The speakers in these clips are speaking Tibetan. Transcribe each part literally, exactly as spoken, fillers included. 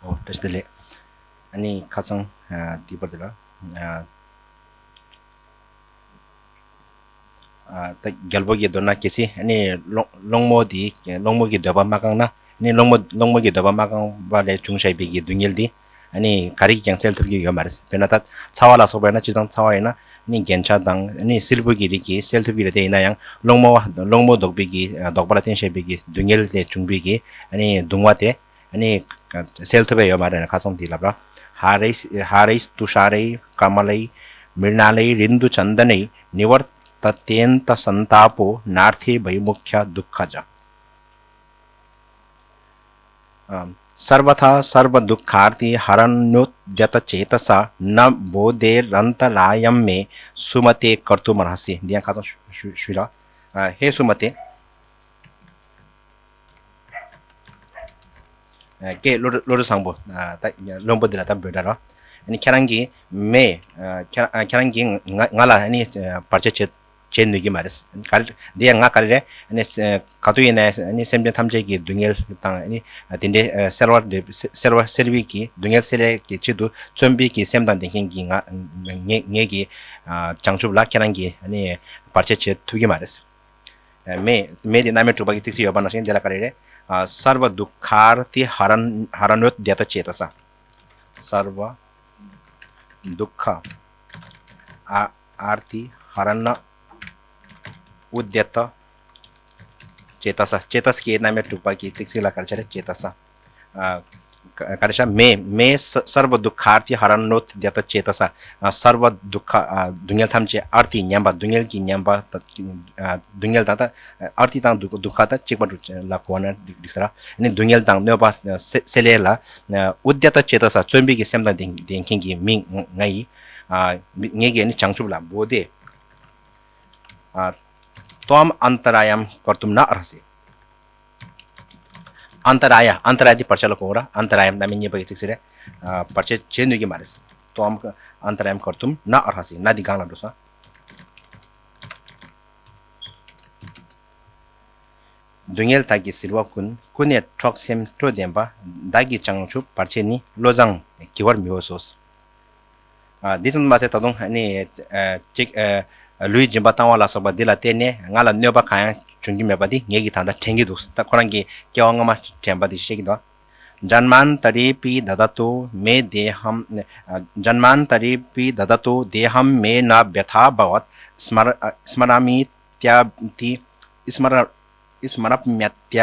ཨོ་བཀྲ་ཤིས་བདེ་ལེགས། ཨ་ནི་ཁ་སང་ཨ་དེ་བར་དུ་ལ་ཨ་ཨ་ད་རྒྱལ་པོ་གི་མདོར་ན་གལ་སྲིད་ཨ་ནི་སློང་སློང་མོ་དེ་སློང་མོ་གི་འདོད་པ་མ་བསྐངས་ན། ཨ་ནི་སློང་མོ་སློང་མོ་གི་འདོད་པ་མ་བསྐངས་པ་ལས་བྱུང་བཞག་པའི་གི་སྡུག་བསྔལ་དེ་ཨ་ནི་ག་རེ་གིས་ཀྱང་སེལ་ཐུབ་ཀྱི་ཡོད་མ་རེད། དཔེར་ན་ད་ཚ་བ་ལ་སོགས་པ་ཡིན་ན། སྤྱིར་བཏང་ཚ་བ་ཡིན་ན་ཨ་ནི་རྒྱན་ཆ་དང་ཨ་ནི་བསིལ་པོ་གི་རིགས་ཀྱིས་སེལ་ཐུབ་ཀྱི་རེད། དེ་ཡིན་ན་ཡང་སློང་མོ་བ་སློང་མོ་ལྡོག་པའི་གི་ལྡོག་པ་ལ་བརྟེན་བཞག་པའི་གི་སྡུག་བསྔལ་ལས་བྱུང་བའི་གི་ཨ་ནི་གདུང་བ་དེ་ཨ་ནི་སེལ་ཐུབ་པ་ཡོད་མ་རེད། ཁ་སང་དེ་ལབ་ར། ཧ་རེ་ཧ་རེ་ཏུ་ཤ་རེ་ཀ་མ་ལེ་མི་ར་ཎ་ལེ་རིན་དུ་ཅན་ད་ནེ་ནི་ཝར་ཏ་ཏེན་ཏ་སན་ཏ་པོ་ནཱར་ཐེ་བྷི་མུ་ཁྱ་དུ་ཁ་ཅ། སརྦ་ཐ་སརྦ་དུ་ཁ་ཨར་ཏི་ཧ་ར་ནོ་དྱ་ཏ་ཅེ་ཏ་ས་ན་བོ་དེ་རན་ཏ་ར་ཡམ་མེ་སུ་མ་ཏེ་ཀར་ཏུ་མ་ར་ཧ་སི། འདི་ཡང་ཁ་སང་ཞུ་ཞུ་ཞུ་ར། ཧེ་སུ་མ་ཏེ། ཀྱེ་བློ་གྲོས་བློ་གྲོས་བཟང་པོ། ད་བློན་པོ་འདི་ལ་ད་འབོད་སྒྲ་རོ། ཨ་ནི་ཁྱེད་རང་གིས་མེ་ཁྱེད་རང་ཁྱེད་རང་གིས་ང་ང་ལ་ཨ་ནི་བར་ཆད་བྱེད་བྱེད་ནུས་ཀྱི་མ་རེད། ག་རེ་འདི་ཡང་ང་ག་རེ་རེད། ཨ་ནི་ག་དུས་ཡིན་ནའི་ཨ་ནི་སེམས་ཅན་ཐམས་ཅད་ཀྱི་སྡུག་བསྔལ་དང་ཨ་ནི་དེ་འདྲའི་སེལ་བར་འདོད་སེལ་བ་སེལ་བའི་གི་སྡུག་བསྔལ་སེལ་ཡས་ཀྱི་ཆེད་དུ་བརྩོན་པའི་གི་སེམས་དང་ལྡན་མཁན་གྱི་ང་ངེད་ངེད་ཀྱི་བྱང་ཆུབ་ལ་ཁྱེད་རང་གིས་ཨ་ནི་བར་ཆད་བྱེད་ཐུབ་ཀྱི་མ་རེད། མེ་མེ་དེ་རྣམ་དབྱེ་དྲུག་པ་གི་ཚིག་གཅིག་ཡོད་པ་ནང་བཞིན་དེ་ལ་ག་རེ་རེད། སརྦ་དུ་ཁ་ཨར་ཏི་ཧ་ར་ཧ་ར་ནོ་དྱ་ཏ་ཅེ་ཏ་ས། སརྦ་དུ་ཁ་ཨར་ཏི་ཧ་ར་ན་ཨུ་དྱ་ཏ་ཅེ་ཏ་ས། ཅེ་ཏ་ས་ཀྱི་རྣམ་དབྱེ་དྲུག་པ་གི་ཚིག་གཅིག་ལ་ག་རེ་བྱ་རེད། ཅེ་ཏ་ས། ག་རེ་ཤ་མེ་མེ་སརྦ་དུ་ཁ་ཨར་ཏི་ཧ་ར་ནོ་དྱ་ཏ་ཅེ་ཏ་ས། སརྦ་དུ་ཁ་སྡུག་བསྔལ་ཐམས་ཅད། ཨར་ཏི་ཉམས་པ། སྡུག་བསྔལ་གྱི་ཉམས་པ་དང་སྡུག་བསྔལ་དང་། ཨར་ཏི་དང་དུ་དུ་ཁ་དང་གཅིག་པ་ལ་གོ་ན་འགྲིག་ས་ར། ཨ་ནི་སྡུག་བསྔལ་དང་གནོད་པ་སེལ་ཡས་ལ། ཨུ་དྱ་ཏ་ཅེ་ཏ་ས། བརྩོན་པའི་གི་སེམས་དང་ལྡན་ལྡན་མཁན་གྱི་མི་ང་ཡིས། ངེད་ཀྱིས་ནི་བྱང་ཆུབ་ལ་བོ་དེ། ཏྭམ་ཨན་ཏ་ར་ཡམ་ཀར་ཏུམ་ན་ཨར་ཧ་སི། ཨན་ཏ་ར་ཡ། ཨན་ཏ་ར་ཡ་དེ་བར་ཆད་ལ་གོ་ར། ཨན་ཏ་ར་ཡམ་རྣམ་དབྱེ་གཉིས་པ་གི་ཚིག་ཟེར་རེད། བར་ཆད་བྱེད་ནུས་ཀྱི་མ་རེད། ཏྭམ་ཨན་ཏ་ར་ཡམ་ཀར་ཏུམ་ན་ཨར་ཧ་སི། ན་འདི་གང་ལ་འགྲོ་ས། སྡུག་བསྔལ་དག་གིས་གཟིར་བ་ཀུན། ཀུན་ནས་འཕྲོག་སེམས་སྤྲོ་ལྡན་པ། བདག་གིས་བྱང་ཆུབ་བར་ཆད་ནི། བློ་བཟང་གི་བར་མི་འོས་སོ། འདི་ཙམ་མ་ཟད་ད་དུང་ནི་ཅིག་ལུས་སྦྱིན་པ་བཏང་བ་ལ་སོགས་པ་འདི་ལ་བརྟེན་ནས་ང་ལ་གནོད་པ་གང་ཡང་འབྱུང་རྒྱུ་མེད་པ་འདི་ངེད་ཀྱིས་ད་ལྟ་དྲན་གྱི་འདུག་ད་ཁོ་རང་གིས་སྐྱེ་བ་སྔོན་མ་དྲན་པ་འདི་བཤད་ཀྱི་འདུག་ཇཱན་མཱན་ཏ་རེ་པི་དཱ་དཱ་ཏོ་མེ་དེ་ཧམ། ཇཱན་མཱན་ཏ་རེ་པི་དཱ་དཱ་ཏོ་དེ་ཧམ་མེ་ན་བྱ་ཐཱ་བྷ་ཝཏ། སྨ་ར་སྨ་ར་མི་ཏྱ་ཏི་སྨ་ར་སྨ་ར་མྱ་ཏྱ་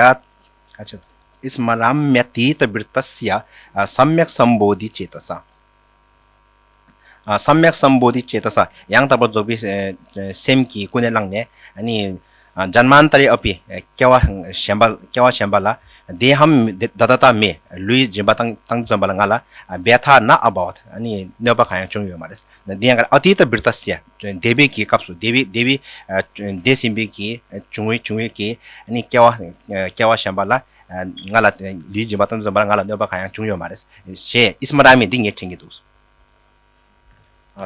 སྨ་ར་མྱ་ཏི་ཏ་བིར་ཏ་སྱ་སམྱཀ་སམ་བོ་དྷི་ཅེ་ཏ་ས། སམྱཀ་སམ་བོ་དྷི་ཅེ་ཏ་ས། ཡང་དག་པར་རྫོགས་པའི་སེམས་ཀྱིས་ཀུན་ནས་བསླངས་ནས། ཨ་ནི་ཇཱན་མཱན་ཏ་རེ་ཨ་པི། སྐྱེ་བ་གཞན་པ་སྐྱེ་བ་གཞན་པ་ལ། དེ་ཧམ་དཱ་དཱ་ཏ་མེ། ལུས་སྦྱིན་པ་བཏང་བཏང་དུས་ཙམ་པ་ལ་ང་ལ་བྱ་ཐཱ་ན་ཨ་བྷ་ཝཏ། ཨ་ནི་གནོད་པ་གང་ཡང་བྱུང་ཡོད་མ་རེད། དེ་ཡང་ཨ་ཏི་ཏ་བིར་ཏ་སྱ། འདས་པའི་གི་སྐབས་སུ་འདས་པའི་འདས་པའི་འདས་ཟིན་པའི་གི་བྱུང་བའི་བྱུང་བའི་གི་ཨ་ནི་སྐྱེ་བ་སྐྱེ་བ་གཞན་པ་ལ། ང་ལ་ལུས་སྦྱིན་པ་བཏང་དུས་ཙམ་པ་ལ་ང་ལ་གནོད་པ་གང་ཡང་བྱུང་ཡོད་མ་རེད། ཞེས་སྨ་ར་མི་འདི་ངས་དྲན་གྱི་འདུག་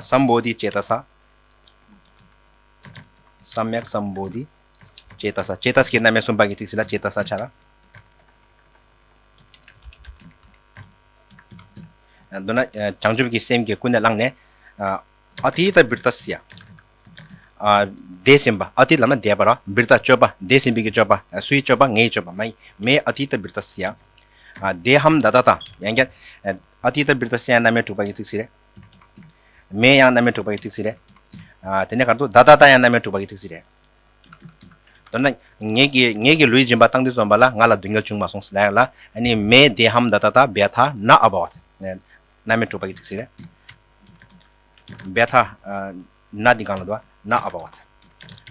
སམ་བོ་དྷི་ཅེ་ཏ་ས། སམྱཀ་སམ་བོ་དྷི་ཅེ་ཏ་ས། ཅེ་ཏ་ས་ཀྱི་རྣམ་དབྱེ་གསུམ་པ་གི་ཚིག་ཟེར་ལ་ཅེ་ཏ་ས་ཆ་ར། མདོར་ན་བྱང་ཆུབ་ཀྱི་སེམས་ཀྱིས་ཀུན་ནས་བསླངས་ནས། ཨ་ཏི་ཏ་བིར་ཏ་སྱ། འདས་ཟིན་པ། ཨ་ཏི་ལབ་ན་འདས་པ་ར། བིར་ཏ་སྤྱོད་པ། འདས་ཟིན་པའི་གི་སྤྱོད་པ། སུའི་སྤྱོད་པ། ངའི་སྤྱོད་པ། མ་ཡིན། མེ་ཨ་ཏི་ཏ་བིར་ཏ་སྱ། དེ་ཧམ་དཱ་དཱ་ཏ། ཡང་བསྐྱར། ཨ་ཏི་ཏ་བིར་ཏ་སྱ་ཡང་རྣམ་དབྱེ་དྲུག་པ་གི་ཚིག་ཟེར་རེད། མེ་ཡང་རྣམ་དབྱེ་དྲུག་པ་གི་ཚིག་ཟེར་རེད། དེ་ནས་ག་རེ་འདུག་དཱ་དཱ་ཏ་ཡང་རྣམ་དབྱེ་དྲུག་པ་གི་ཚིག་ཟེར་རེད། མདོར་ན་ངེད་ཀྱི་ངེད་ཀྱི་ལུས་སྦྱིན་པ་བཏང་དུས་ཙམ་པ་ལ་ང་ལ་སྡུག་བསྔལ་བྱུང་མ་སོང་ཟེར་ལ་ཡང་ལ། ཨ་ནི་མེ་དེ་ཧམ་དཱ་དཱ་ཏ་བྱ་ཐཱ་ན་ཨ་བྷ་ཝཏ། རྣམ་དབྱེ་དྲུག་པ་གི་ཚིག་ཟེར་རེད། བྱ་ཐཱ་ན་འདི་གང་ལ་འདུག་ན་ཨ་བྷ་ཝཏ།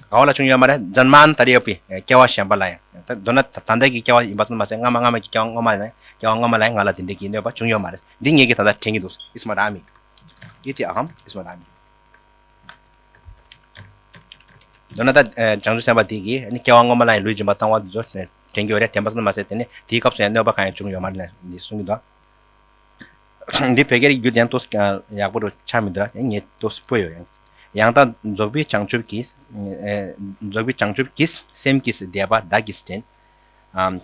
ག་བ་ལ་བྱུང་ཡོད་མ་རེད། ཛན་མཱན་ཏ་རེ་ཨ་པི། སྐྱེ་བ་གཞན་པ་ལ་ཡང་། ད་མདོར་ན་ད་ད་ལྟ་གི་སྐྱེ་བ་ཡིན་པ་ཙམ་མ་ཟད་སྔ་མ་སྔ་མ་གི་སྐྱེ་བ་སྔོན་མ་ལ་ཡང་སྐྱེ་བ་སྔོན་མ་ལ་ཡང་ང་ལ་དེ་འདྲ་གི་གནོད་པ་བྱུང་ཡོད་མ་རེད། འདི་ངེད་ཀྱིས་ད་ལྟ་དྲན་གྱི་འདུག་ཨི་སྨ་ར་མི། ཨི་ཏི་ཨ་ཧམ་ཨི་སྨ་ར་མི། མདོར་ན་ད་བྱང་ཆུབ་སེམས་དཔའ་དེ་གིས་སྐྱེ་བ་སྔོན་མ་ལ་ཡང་ལུས་སྦྱིན་པ་བཏང་བ་དེ་ཚོ་དྲན་གྱི་ཡོད་རེད། དྲན་པ་ཙམ་མ་ཟད་དེ་ནས་དེའི་སྐབས་སུ་ཡང་གནོད་པ་གང་ཡང་བྱུང་ཡོད་མ་རེད་ལབ་འདི་གསུང་གི་འདུག་འདི་བོད་སྐད་ཀྱི་རྒྱུད་ཡང་ཏོག་ཙམ་ཡག་པོ་རུ་ཆགས་མི་འདུག་ངས་ཏོག་ཙམ་སྤོས་ཡོད། ཡང་དག་རྫོགས་པའི་བྱང་ཆུབ་ཀྱིས། རྫོགས་པའི་བྱང་ཆུབ་ཀྱིས་སེམས་ཀྱིས་འདས་པ་བདག་གིས་དྲན།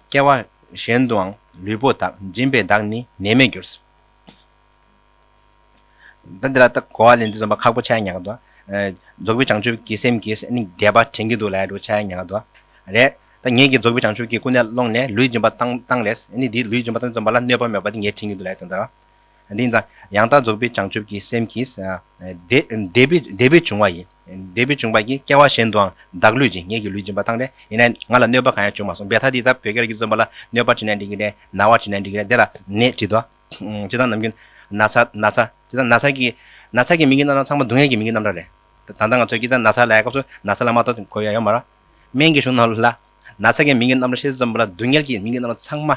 སྐྱེ་བ་ གཞན་དུའང་ལུས་པོ་དག། སྦྱིན་པས་བདག་ནི་ནད་མེད་འགྱུར། ད་འདི་ལ་ད་གོ་བ་ལེན་དུས་ཙམ་པ་ཁག་པོ་ཆགས་ཉག་འདུག་རྫོགས་པའི་བྱང་ཆུབ་ཀྱི་སེམས་ཀྱིས་ནི་དད་པ་དྲན་གྱི་འདུག་ལབ་ཡ་འདྲ་ཆགས་ཉག་འདུག་རེད། ད་ངེད་ཀྱིས་རྫོགས་པའི་བྱང་ཆུབ་ཀྱི་ཀུན་ནས་བསླངས་ནས་ལུས་སྦྱིན་པ་བཏང་བཏང་རེད། ཨ་ནི་འདིའི་ལུས་སྦྱིན་པ་བཏང་ཙམ་པ་ལ་གནོད་པ་མེད་པ་དེ་ངས་དྲན་གྱི་འདུག་ལབ་ཡ་དེ་འདྲ། འདི་ཡིན་ཙང་ཡང་དག་རྫོགས་པའི་བྱང་ཆུབ་ཀྱི་སེམས་ཀྱིས་ཨ་དེ་དད་པའི་དད་པའི་བྱུང་བ་ཡིས། དད་པའི་བྱུང་བ་ཡིས་སྐྱེ་བ་གཞན་དུའང་བདག་ལུས་སྦྱིན། ངེད་ཀྱི་ལུས་སྦྱིན་པ་བཏང་རེད། ཡིན་ནའི་ང་ལ་གནོད་པ་གང་ཡང་བྱུང་མ་སོང་། འབད་ཐག་འདི་ལྟར་བོད་སྐད་ལ་བསྒྱུར་ཙམ་པ་ལ་གནོད་པ་བྱེད་ན་འགྲིག་གི་རེད། ན་བ་བྱེད་ན་འགྲིག་གི་རེད། དེ་ལ་ནད་བྲིས་དོ། སྤྱིར་བཏང་ནམ་རྒྱུན་ན་ཚ་ན་ཚ་སྤྱིར་བཏང་ན་ཚ་གི་ན་ཚ་གི་མིང་གི་རྣམ་གྲངས་ཚང་མ་སྡུག་བསྔལ་གྱི་མིང་གི་རྣམ་གྲངས་རེད། ད་ད་ལྟ་ང་ཚོས་ཀྱི་ད་ན་ཚ་ལབ་ཡ་སྐབས་སུ་ན་ཚ་ལ་མ་གཏོགས་གོ་ཡ་ཡོད་མ་རེད། སྨན་གྱི་གཞུང་ནང་ལ་ན་ཚ་གི་མིང་གི་རྣམ་གྲངས་བཤད་ཙམ་པ་ལ་སྡུག་བསྔལ་གྱི་མིང་གི་རྣམ་གྲངས་ཚང་མ་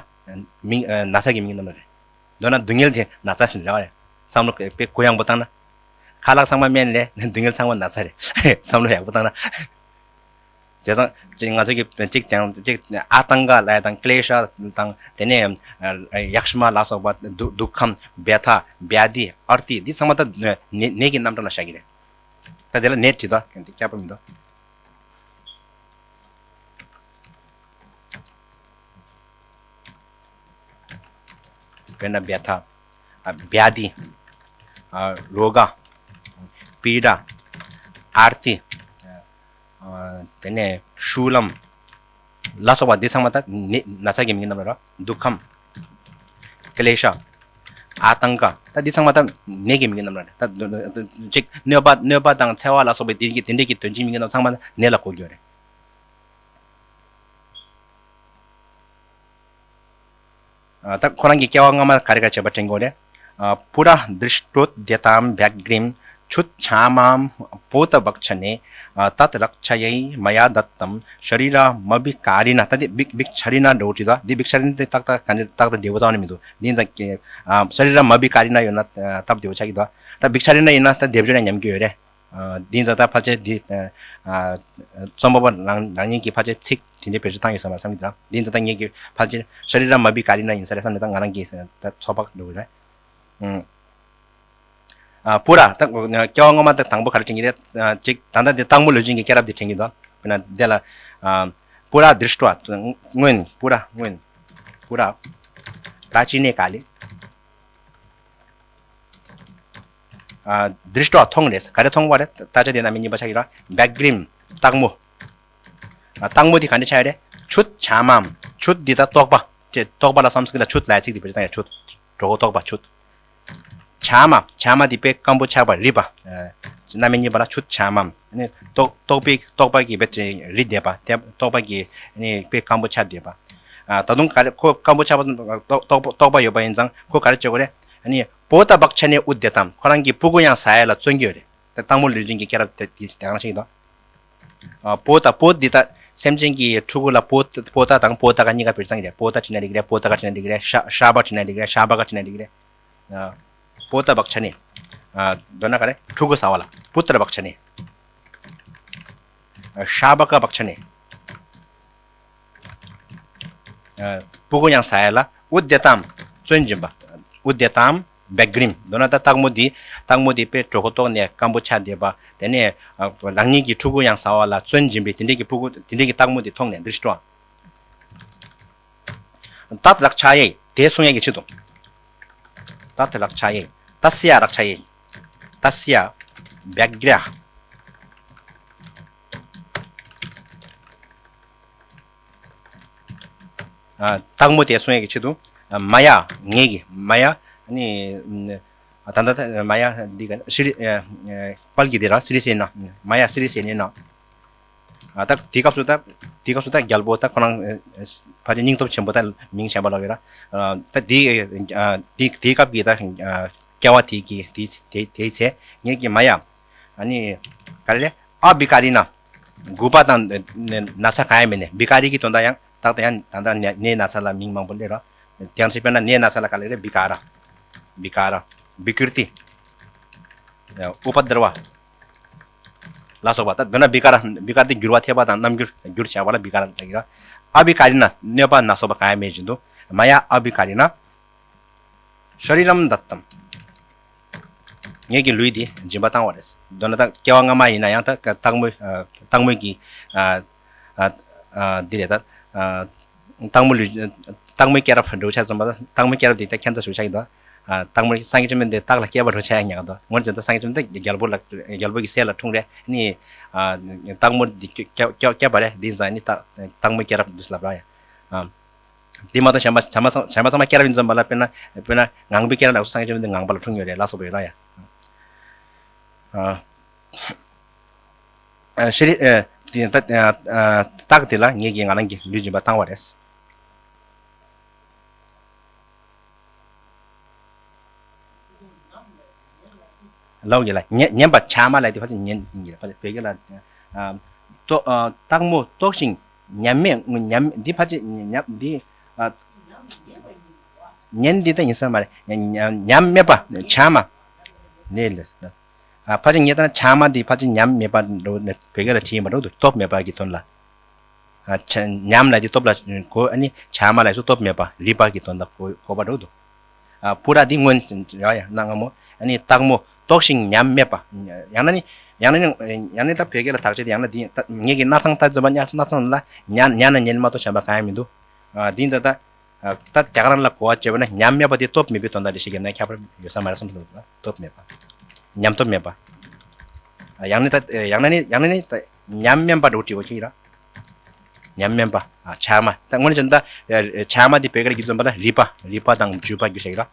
མིང་ན་ཚ་གི་མིང་གི་རྣམ་གྲངས་རེད། མདོར་ན་སྡུག་བསྔལ་དེ་ན་ཚ་ཟེར་ནས་རེད་བ་རེད། བསམ་བློ་དཔེ་གུ་ཡངས་པོ་བཏང་ན། ཁ་ལག་ཚང་མ་སྨན་རེད། སྡུག་བསྔལ་ཚང་མ་ན་ཚ་རེད། བསམ་བློ་ཡག་པོ་བཏང་ན། བྱས་ཙང་ཅིག་ང་ཚོ་གི་ཅིག་ཀྱང་ཅིག་ཨ་ཏང་ཀ་ལབ་ཡ་དང་ཀི་ལེ་ཤ་དང་དེ་ནས་ཡག་ཤི་མ་ལ་སོགས་པ་དུ་དུག་ཁམ་བྱ་ཐ་བྱ་དྷི་ཨར་ཏི་འདི་ཚང་མ་ད་ནད་ནད་ཀྱི་རྣམ་གྲངས་ལ་བཞག་གི་རེད། ད་དེ་ལ་ནད་བྲིས་དོ་ཀྱང་དེ་སྐྱར་པ་མི་འདུག་དཔེར་ན་བྱ་ཐ། ཨ་བྱ་དྷི། ཨ་རོ་ག་པི་ཌ། ཨར་ཏི། ཨ་དེ་ནས་ཤུ་ལམ། ལ་སོགས་པ་འདི་ཚང་མ་ད་ནད་ན་ཚ་གི་མིང་གི་རྣམ་གྲངས་རེད། དུག་ཁམ། ཀི་ལེ་ཤ། ཨ་ཏང་ཀ། ད་འདི་ཚང་མ་ད་ནད་ཀྱི་མིང་གི་རྣམ་གྲངས་རེད། ད་ཅིག་གནོད་པ་གནོད་པ་དང་འཚེ་བ་ལ་སོགས་པའི་དེ་གི་དེ་འདྲས་ཀྱི་དོན་སྤྱིའི་མིང་གི་རྣམ་ཚང་མ་ནད་ལ་གོ་རྒྱུ་རེད། ཨ་ད་ཁོ་རང་གི་སྐྱེ་བ་སྔ་མ་ག་རེ་ག་བྱས་པ་དྲན་དགོས་རེད། ཨ་པུ་ར་དྲིཥྛོདྱ་ཏཱཾ་བྱཱ་གྲིཾ་ཆུད་ཆཱ་མཱཾ་བོ་ཏ་བྷག་ཤ་ནེ། ཨ་ཏད་རཀྵ་ཡེ་མ་ཡཱ་དཏམ་ཤ་རི་ར་མ་བྷི་ཀ་རི་ན། ད་འདི་བྷི་བྷི་ཀ་ཤ་རི་ན་འདྲ་བོ་བྲིས་ད། འདི་བྷི་ཀ་ཤ་རི་ན་དེ་ཏག་ཏག་ག་འདྲ་ཏག་ཏག་བདེ་བོ་རྩ་བ་ནས་མི་འདུག་འདི་ཡིན་ཙང་ཨ་ཤ་རི་ར་མ་བྷི་ཀ་རི་ན་ཡོད་ན་སྟབས་བདེ་བོ་ཆགས་ཀྱི་འདུག་ད་བྷི་ཀ་ཤ་རི་ན་ཡིན་ན་ད་སྡེབ་སྦྱོར་ཡང་ཉམས་ཀྱི་ཡོད་རེད། ཨ་འདི་ཡིན་ཙང་ད་ཕལ་ཆེར་འདི་ཨ་རྩོམ་པ་པོ་རང་རང་ཉིད་ཀྱིས་ཕལ་ཆེར་ཚིག་དེ་འདྲའི་བེད་སྤྱོད་བཏང་ཡོད་ས་མ་རེད་བསམ་གྱི་འདུག་འདི་ཡིན་ཙང་ད་ངེད་ཀྱིས་ཕལ་ཆེར་ཤ་རི་ར་མ་བྷི་ཀ་རི་ན་ཡིན་ས་རེད་བསམ་ནས་ད་ང་རང་གིས་ད་ཚོད་དཔག་འགྲོ་གི་རེད། ཨང་། ཨ་པུ་ར་ད་སྐྱེ་བ་སྔོན་མ་ད་དང་པོ་ག་རེ་དྲན་གྱི་རེད། ཨ་ཅིག་ད་ལྟ་འདི་སྟག་མོ་ལུས་སྦྱིན་གྱི་སྐྱེས་རབས་འདི་དྲན་གྱི་འདུག་དཔེར་ན་འདི་ལ་ཨ་པུ་ར་དྲིཥྛོདྱ། སྔོན། པུ་ར་སྔོན། པུ་ར་པྲཱ་ཅི་ནེ་ཀཱ་ལེ། ཨ་དྲིཥྛོདྱ་མཐོང་རེད། ག་རེ་མཐོང་བ་རེད། ད་ཆ་དེ་རྣམ་དབྱེ་གཉིས་པ་ཆགས་ཀྱི་རེད། བྱཱ་གྲིཾ། སྟག་མོ། ཨ་སྟག་མོ་དེ་ག་འདྲ་ཆགས་ཡོད་རེད། ཆུད་ཆཱ་མཱཾ། ཆུད་འདི་ད་ལྟོགས་པ། ཅེས་ལྟོགས་པ་ལ་སཾ་སྐྲྀཏ་ལ་ཆུད་ལབ་ཡའི་ཚིག་དེ་བེད་སྤྱོད་བཏང་ཡོད། ཆུད། གྲོད་ཁོག་ལྟོགས་པ་ཆུད། ཆཱ་མཱཾ། ཆཱ་མཱཾ་འདི་དཔེ་སྐམ་པོ་ཆགས་པ་རིད་པ། ཨ་རྣམ་དབྱེ་གཉིས་པ་ལ་ཆུད་ཆཱ་མཱཾ། ཨ་ནི་ལྟོགས་ལྟོགས་པའི་ལྟོགས་པ་གིས་དཔེ་ཅིག་རིད་བསྡད་པ། དེ་ལྟོགས་པ་གིས་ཨ་ནི་དཔེ་སྐམ་པོ་ཆགས་བསྡད་པ། ཨ་ད་དུང་ག་རེ་ཁོ་སྐམ་པོ་ཆགས་པ་ལྟོགས་ལྟོགས་པ་ལྟོགས་པ་ཡོད་པ་ཡིན་ཙང་ཁོ་ག་རེ་བྱེད་དགོས་རེད། ཨ་ནི་བོ་ཏ་བྷག་ཤ་ནེ་ཨུ་དྱ་ཏམ། ཁོ་རང་གི་སྤུ་གུ་ཡང་ཟ་ཡ་ལ་བརྩོན་གྱི་ཡོད་རེད། དེ་སྟག་མོ་ལུས་སྦྱིན་གྱི་སྐྱེས་རབས་དེ་དེ་རང་ཞིག་ཡིན་དོ། ཨ་བོ་ཏ། བོ་ཏ་འདི་ད་སེམས་ཅན་གྱི་ཕྲུ་གུ་ལ་བོ་ཏ། བོ་ཏ་དང་བོ་ཏ་ག་གཉིས་ཀ་བེད་སྤྱོད་བཏང་གི་རེད། བོ་ཏ་བྲིས་ན་འགྲིག་གི་རེད། བོ་ཏ་ག་བྲིས་ན་འགྲིག་གི་རེད། ཤ་ཤ་བ་བྲིས་ན་འགྲིག་གི་རེད། ཤ་བ་ག་བྲིས་ན་འགྲིག་གི་རེད། ཨ་བོ་ཏ་བྷག་ཤ་ནེ། ཨ་མདོར་ན་ག་རེ། ཕྲུ་གུ་ཟ་བ་ལ་པུ་ཏྲ་བྷག་ཤ་ནེ། ཨ་ཤ་བ་ཀ་བྷག་ཤ་ནེ། ཨ་སྤུ་གུ་ཡང་ཟ་ཡ་ལ་ཨུ་དྱ་ཏམ། བརྩོན་སྦྱིན་པ། ཨུ་དྱ་ཏམ་བྱཱ་གྲིཾ། མདོར་ན་ད་སྟག་མོ་འདི། སྟག་མོ་འདི་དཔེ་གྲོད་ཁོག་ལྟོགས་ནས་སྐམ་པོ་ཆགས་བསྡད་པ། དེ་ནས་ཨ་རང་ཉིད་ཀྱི་ཕྲུ་གུ་ཡང་ཟ་བ་ལ་བརྩོན་སྦྱིན་པའི་དེ་འདྲའི་གི་ཕྲུ་གུ། དེ་འདྲའི་གི་སྟག་མོ་འདི་མཐོང་ནས་དྲིཥྛོདྱ། ཏད་རཀྵ་ཡེ། དེ་སྲུང་ཡས་ཀྱི་ཆེད་དུ། ཏད་རཀྵ་ཡེ། ཏསྱ་རཀྵ་ཡེ། ཏསྱ་བྱཱ་གྲྀ། ཨ་སྟག་མོ་དེ་སྲུང་ཡས་ཀྱི་ཆེད་དུ། ཨ་མ་ཡ། ངེད་ཀྱི་མ་ཡ། ཨ་ནི་ཨ་ད་ལྟ་མ་ཡ་འདི་ག་སི་རི་ཨ་ཨ་དཔལ་གྱི་སྡེ་ར་སི་རི་སེ་ན། མ་ཡ་སི་རི་སེ་ནེ་ན། ཨ་ད་དེའི་སྐབས་སུ་ད་དེའི་སྐབས་སུ་ད་རྒྱལ་པོ་ད་ཁོ་རང་ཨ་ཕལ་ཆེར་སྙིང་སྟོབས་ཆེན་པོ་ད་མིང་ཆེན་པོ་ལོག་ཡོད་ར། ཨ་ད་དེ་ཨ་དེ་དེའི་སྐབས་ཀྱི་ད་ཨ་སྐྱེ་བ་དེ་གི་དེ་དེ་དེའི་ཚེ་ངེད་ཀྱི་མ་ཡ། ཨ་ནི་ག་རེ་རེད། ཨ་བྷི་ཀ་རི་ན། རྒུད་པ་དང་ན་ཚ་གང་ཡང་མེད་ནས། བྷི་ཀ་རི་གི་དོན་དག་ཡང་ཏག་ཏག་ཡང་ད་ལྟ་ནད་ནད་ན་ཚ་ལ་མིང་མང་པོ་སླེབས་ར། དེ་ཡང་སྲིད་དཔེར་ན་ནད་ན་ཚ་ལ་ག་ལེ་རེད། བྷི་ཀ་ར། བྷི་ཀ་ར། བྷི་ཀིར་ཏི། ཨུ་པ་དྲ་བ། ལ་སོགས་པ། ད་མདོར་ན་བྷི་ཀ་ར། བྷི་ཀ་ར་དེ་འགྱུར་བ་ཐེབས་པ་དང་རྣམ་འགྱུར་འགྱུར་བྱ་བ་ལ་བྷི་ཀ་ར་ལབ་ཀྱི་ར། ཨ་བྷི་ཀ་རི་ན། གནོད་པ་ན་སོགས་པ་གང་ཡང་མེད་བཞིན་དུ། མ་ཡ་ཨ་བྷི་ཀ་རི་ན། ཤ་རི་རམ་དཏམ། ངེད་ཀྱི་ལུས་འདི་སྦྱིན་པ་བཏང་བ་རེད། མདོར་ན་ད་སྐྱེ་བ་སྔ་མ་ཡིན་ན་ཡང་ད་སྟག་མོའི་ཨ་སྟག་མོའི་གི་ཨ་ཨ་ཨ་འདི་རེད་ད། ཨ་ སྟག་མོ་ལུས། སྟག་མོའི་སྐྱེས་རབས་འགྲོ་ཆ་ཙམ་པ། སྟག་མོའི་སྐྱེས་རབས་དེ་ད་ཁྱད་མཚར་ཞིག་ཆགས་ཀྱི་འདུག་ཨ། སྟག་མོ་སངས་རྒྱས་བཅོམ་ལྡན་འདས་སྟག་ལ་སྐྱེས་པ་འགྲོ་ཆ་ཡང་ཉག་འདུག་ངོས་བྱས་ན་སངས་རྒྱས་བཅོམ་ལྡན་འདས་རྒྱལ་པོ་ལ། རྒྱལ་པོ་གི་སྲས་ལ་འཁྲུངས་རེད། ནི། ཨ། སྟག་མོ་འདི་སྐྱེ་སྐྱེ་སྐྱེ་སྐྱེས་པ་རེད། འདི་ཙང་ནི་སྟག་སྟག་མོའི་སྐྱེས་རབས་འདུག་ལབ་ར་ཡ། ཨ། འདི་མ་གཏོགས་གཞན་པ་གཞན་པ་ཚང་གཞན་པ་ཚང་མ་སྐྱེས་རབས་ཡིན་ཙམ་པ་ལ། དཔེར་ན་དཔེར་ན་ངང་པའི་སྐྱེས་རབས་ལ་སོགས་སངས་རྒྱས་བཅོམ་ལྡན་འདས་ངང་པ་ལ་འཁྲུངས་ཡོད་རེད་ལ་སོགས་པ་ཡོད་ར་ཡ། ཨ། ཨ། ཤྲཱི། ཨ། དེ་ད་ཨ། ཨ། སྟག་དེ་ལ་ངེད་ཀྱིས་ང་རང་གི་ལུས་སྦྱིན་པ་བཏང་བ་རེད། ལའོ་གི་ལ་ཉན་ཉན་པ་བྱ་མ་ལ་དེ་ཕལ་ཆེར་ཉན་གྱི་རེད། ཕལ་ཆེར་བོད་སྐད་ལ། ཨ། ལྟོ། ཨ། སྟག་མོ་ལྟོགས་ཤིང་ཉམས་མེད་ཉམས། འདི་ཕལ་ཆེར་ཉམས་འདི། ཨ། ཉན་འདི་ད་ཡིན་ས་མ་རེད། ཉམས་ཉམས་མེད་པ་བྱ་མ། ལས་ལས། ཨ། ཕལ་ཆེར་ངས་ལྟར་ན་བྱ་མ་འདི་ཕལ་ཆེར་ཉམས་མེད་པ་འགྲོ་ནས་བོད་སྐད་ལ་བྲིས་ཡིན་པ་འགྲོ་འདུག་སྟོབས་མེད་པ་གི་དོན་ལ། ཨ། བྱ་ཉམས་ལ་འདི་སྟོབས་ལ་གོ། ཨ་ནི་བྱ་མ་ལ་སོགས་སྟོབས་མེད་པ་རིག་པ་གི་དོན་ལ་གོ་གོ་བ་འགྲོ་འདུག་ཨ། པུ་ར་འདི་སྔོན་ཡ་ཡ་གནའ་སྔ་མོ། ཨ་ནི་སྟག་མོ་ལྟོགས་ཤིང་ཉམས་མེད་པ། ཡང་ན་ནི་ཡང་ན་ནི་ཡང་ན་ད་བོད་སྐད་ལ་དག་ཆ་དེ་ཡང་ན་འདི་ད་ངེད་ཀྱི་སྣར་ཐང་ད་འཛོམས་པ་སྣར་ཐང་ལ་ཉ་ཉ་ན་ཉན་མ་གཏོགས་གཞན་པ་གང་ཡང་མི་འདུག་ཨ། འདི་ད་ད། ད་རྒྱ་གར་ལ་གོ་བ་བྱས་པ་ན་ཉམས་མེད་པ་དེ་སྟོབས་མེད་པའི་དོན་དག་རེད་ཞེས་བརྒྱབ་ན་ཁྱད་པར་ཡོད་ས་མ་རེད་བསམ་སོང་། སྟོབས་མེད་པ། ཉམས་སྟོབས་མེད་པ། ཨ། ཡང་ན་ད་ཡང་ན་ནི་ཡང་ན་ནི་ད་ཉམས་དམན་པ་འགྲོ་དྲི་བ་ཅིག་ར། ཉམས་དམན་པ། ཨ། བྱ་མ། ད་དངོས་གནས་བྱས་ན་ད་བྱ་མ་དེ་བོད་སྐད་ལ་བསྒྱུར་ཙམ་པ་ན་རིག་པ། རིག་པ་དང་འཇུག་པ་རྒྱུ་ཞིག་ར།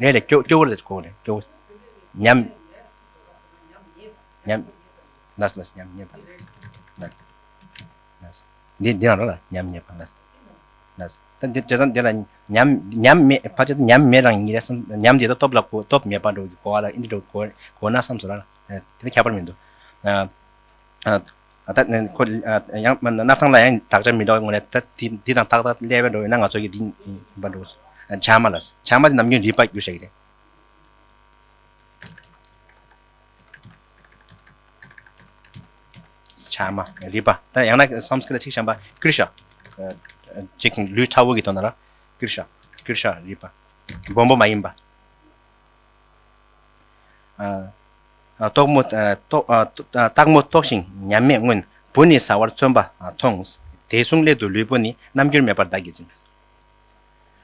ལས་ལས་སྐྱོ་སྐྱོ་བོ་རེད་གོ་རེད་སྐྱོ་བོ། ཉམས། ཉམས། ལགས་ལགས། ཉམས་ཉེས་པ། ལགས། ལགས། འདི་འདི་རང་རོ་ལ་ཉམས་ཉེས་པ་ལ། ལ། ད་འདི་བྱས་ཙང་འདི་ལ་ཉམས་ཉམས་མེད་ཕལ་ཆེར་ཉམས་མེད་རང་ཡིན་རེད་བསམ། ཉམས་འདི་ད་སྟོབས་ལ་གོ་སྟོབས་མེད་པ་འགྲོ་གི་གོ་བ་ལ་ཨིན་འགྲོ་གོ་གོ་ན་བསམ་སོང་ར། དེ་ལ་ཁྱད་པར་མི་འདུག་ཨ། ཨ། ད་ཁོ་ཨ། ཡང་སྣར་ཐང་ལ་ཡང་དག་ཆ་མི་འདྲ་བའི་ངོས་ནས་ད་འདི་འདི་དང་ཏག་ཏག་སླེབས་པ་འགྲོ་ཡོད་ན་ང་ཚོ་གི་འདི་ཡིན་པ་འགྲོ། བྱ་མ་ལ། བྱ་མ་འདི་ནམ་རྒྱུན་རིག་པ་རྒྱུ་ཞིག་རེད། བྱ་མ། རིག་པ། ད་ཡང་ན་སཾ་སྐྲྀཏ་ལ་ཅིག་བྱམས་པ་ཀྲྀ་ཤ། ཅིག་ལུས་ཕྲ་བོ་གི་དོན་ལ་ར། ཀྲྀ་ཤ། ཀྲྀ་ཤ་རིག་པ། སྦོམ་པོ་མ་ཡིན་པ། ཨ། ཨ། ལྟོགས་མོ། ཨ། ལྟོགས། ཨ། ལྟོགས། ཨ། སྟག་མོ་ལྟོགས་ཤིང་ཉམས་མེད་སྔོན། བུ་ནི་ཟ་བར་བརྩོན་པ། ཨ། མཐོང་། དེ་གསུང་སླད་དུ་ལུས་པོ་ནི། རྣམ་འགྱུར་མེད་པར་བདག་གིས་འཛིན།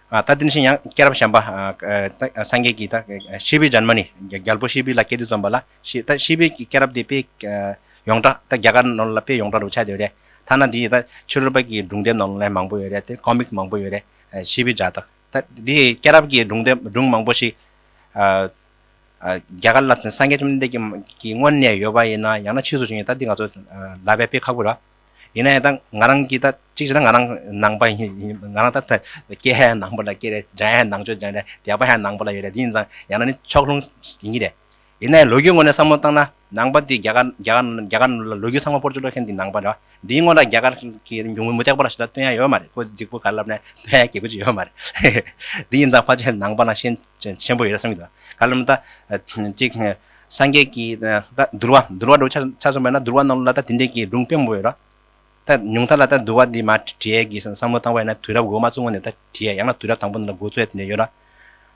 ཨ། ད་དེ་བཞིན་ཡང་སྐྱེས་རབས་གཞན་པ། ཨ། ད་སངས་རྒྱས་ཀྱི་ད་ཤི་བའི་ཇཱན་མ་ནི་རྒྱལ་པོ་ཤི་བའི་ལ་སྐྱེས་དུས་ཙམ་པ་ལ་ཤི་ད་ཤི་བའི་སྐྱེས་རབས་དེ་དཔེ་ཡོངས་གྲགས། ད་རྒྱ་གར་ནང་ལ་དཔེ་ཡོངས་གྲགས་རུ་ཆགས་བསྡད་ཡོད་རེད། ཐ་ན་འདི་ད་ཕྱི་རོལ་པ་གི་སྒྲུང་དེབ་ནང་ལ་མང་པོ་ཡོད་རེད་དེ། ཀོ་མིག་མང་པོ་ཡོད་རེད། ཤི་བའི་ཇ་དག་ད་འདི་སྐྱེས་རབས་ཀྱི་སྒྲུང་དེབ་སྒྲུང་མང་པོ་ཞིག་ཨ། ཨ། རྒྱ་གར་ལ་སངས་རྒྱས་བཅོམ་ལྡན་འདས་ཀྱི་ཀྱི་སྔོན་ནས་ཡོད་པ་ཡིན་ན། ཡང་ན་ཕྱིས་སུ་བྱུང་ཡིན། ད་འདི་ང་ཚོ་ལབ་པ་དཔེ་ཁག་པོ་རེད། ཡིན་ན་ཡང་ད་ང་རང་གིས་ད་གཅིག་བྱས་ན་ང་རང་ནང་པ་ཡིན། ང་རང་ད་ད་སྐྱེ་ཡ་ནང་པ་ལ་སྐྱེས་རེད། སྦྱང་ཡ་ནང་ཆོས་སྦྱངས་རེད། དད་པ་ཡང་ནང་པ་ལ་ཡོད་རེད། དེ་ཡིན་ཙང་ཡང་ན་ནི་ཕྱོགས་ལྷུང་ཡིན་གྱི་རེད། ཡིན་ན་ཡང་ལོ་རྒྱུས་ངོས་ནས་བསམ་བློ་བཏང་ན་ནང་པ་འདི་རྒྱ་གར་རྒྱ་གར་རྒྱ་གར་ནང་ལ་ལོ་རྒྱུས་ཚང་མ་སྤོར་ཆོག་མཁན་འདི་ནང་པ་རེད། འདིའི་སྔོན་ལ་རྒྱ་གར་གྱི་ཉུང་མི་ཐེག་པ་ལ་ཞེ་དྲག་སྟོན་ཡ་ཡོད་མ་རེད། ཁོ་རྫིག་པོ་ག་ལབ་ན་སྟོན་ཡ་གལ་པོ་ཅིག་ཡོད་མ་རེད། འདི་ཡིན་ཙང་ཕལ་ཆེར་ནང་པ་ནང་བཞིན་ཆེན་པོ་ཡོད་རེད་བསམ་གྱི་འདུག་ག་ལབ་ན་ད་ཅིག་སངས་རྒྱས་ཀྱི་ད་འདུལ་བ་འདུལ་བ་འདྲ་བོ་ཆ་ཆ་མཚོན་པ་ན་འདུལ་བ་ནང་ལ་ད་དེ་འདྲས་ཀྱི་སྒྲུང་དཔེ་མང་པོ་ཡོད་རེད། ད་ཉུང་མཐའ་ལ་ད་འདུལ་བ་འདི་མར་བྲིས་ཡས་ཀྱི་བསམ་བློ་བཏང་བ་ཡིན་ན་དུས་རབས་འགོ་མ་བཙུགས་སྔོན་ནས་ད་བྲིས་ཡས། ཡང་ན་དུས་རབས་དང་པོ་ནང་ལ་འགོ་བཙུགས་ཡས་དེ་འདྲ་ཡོད་ར།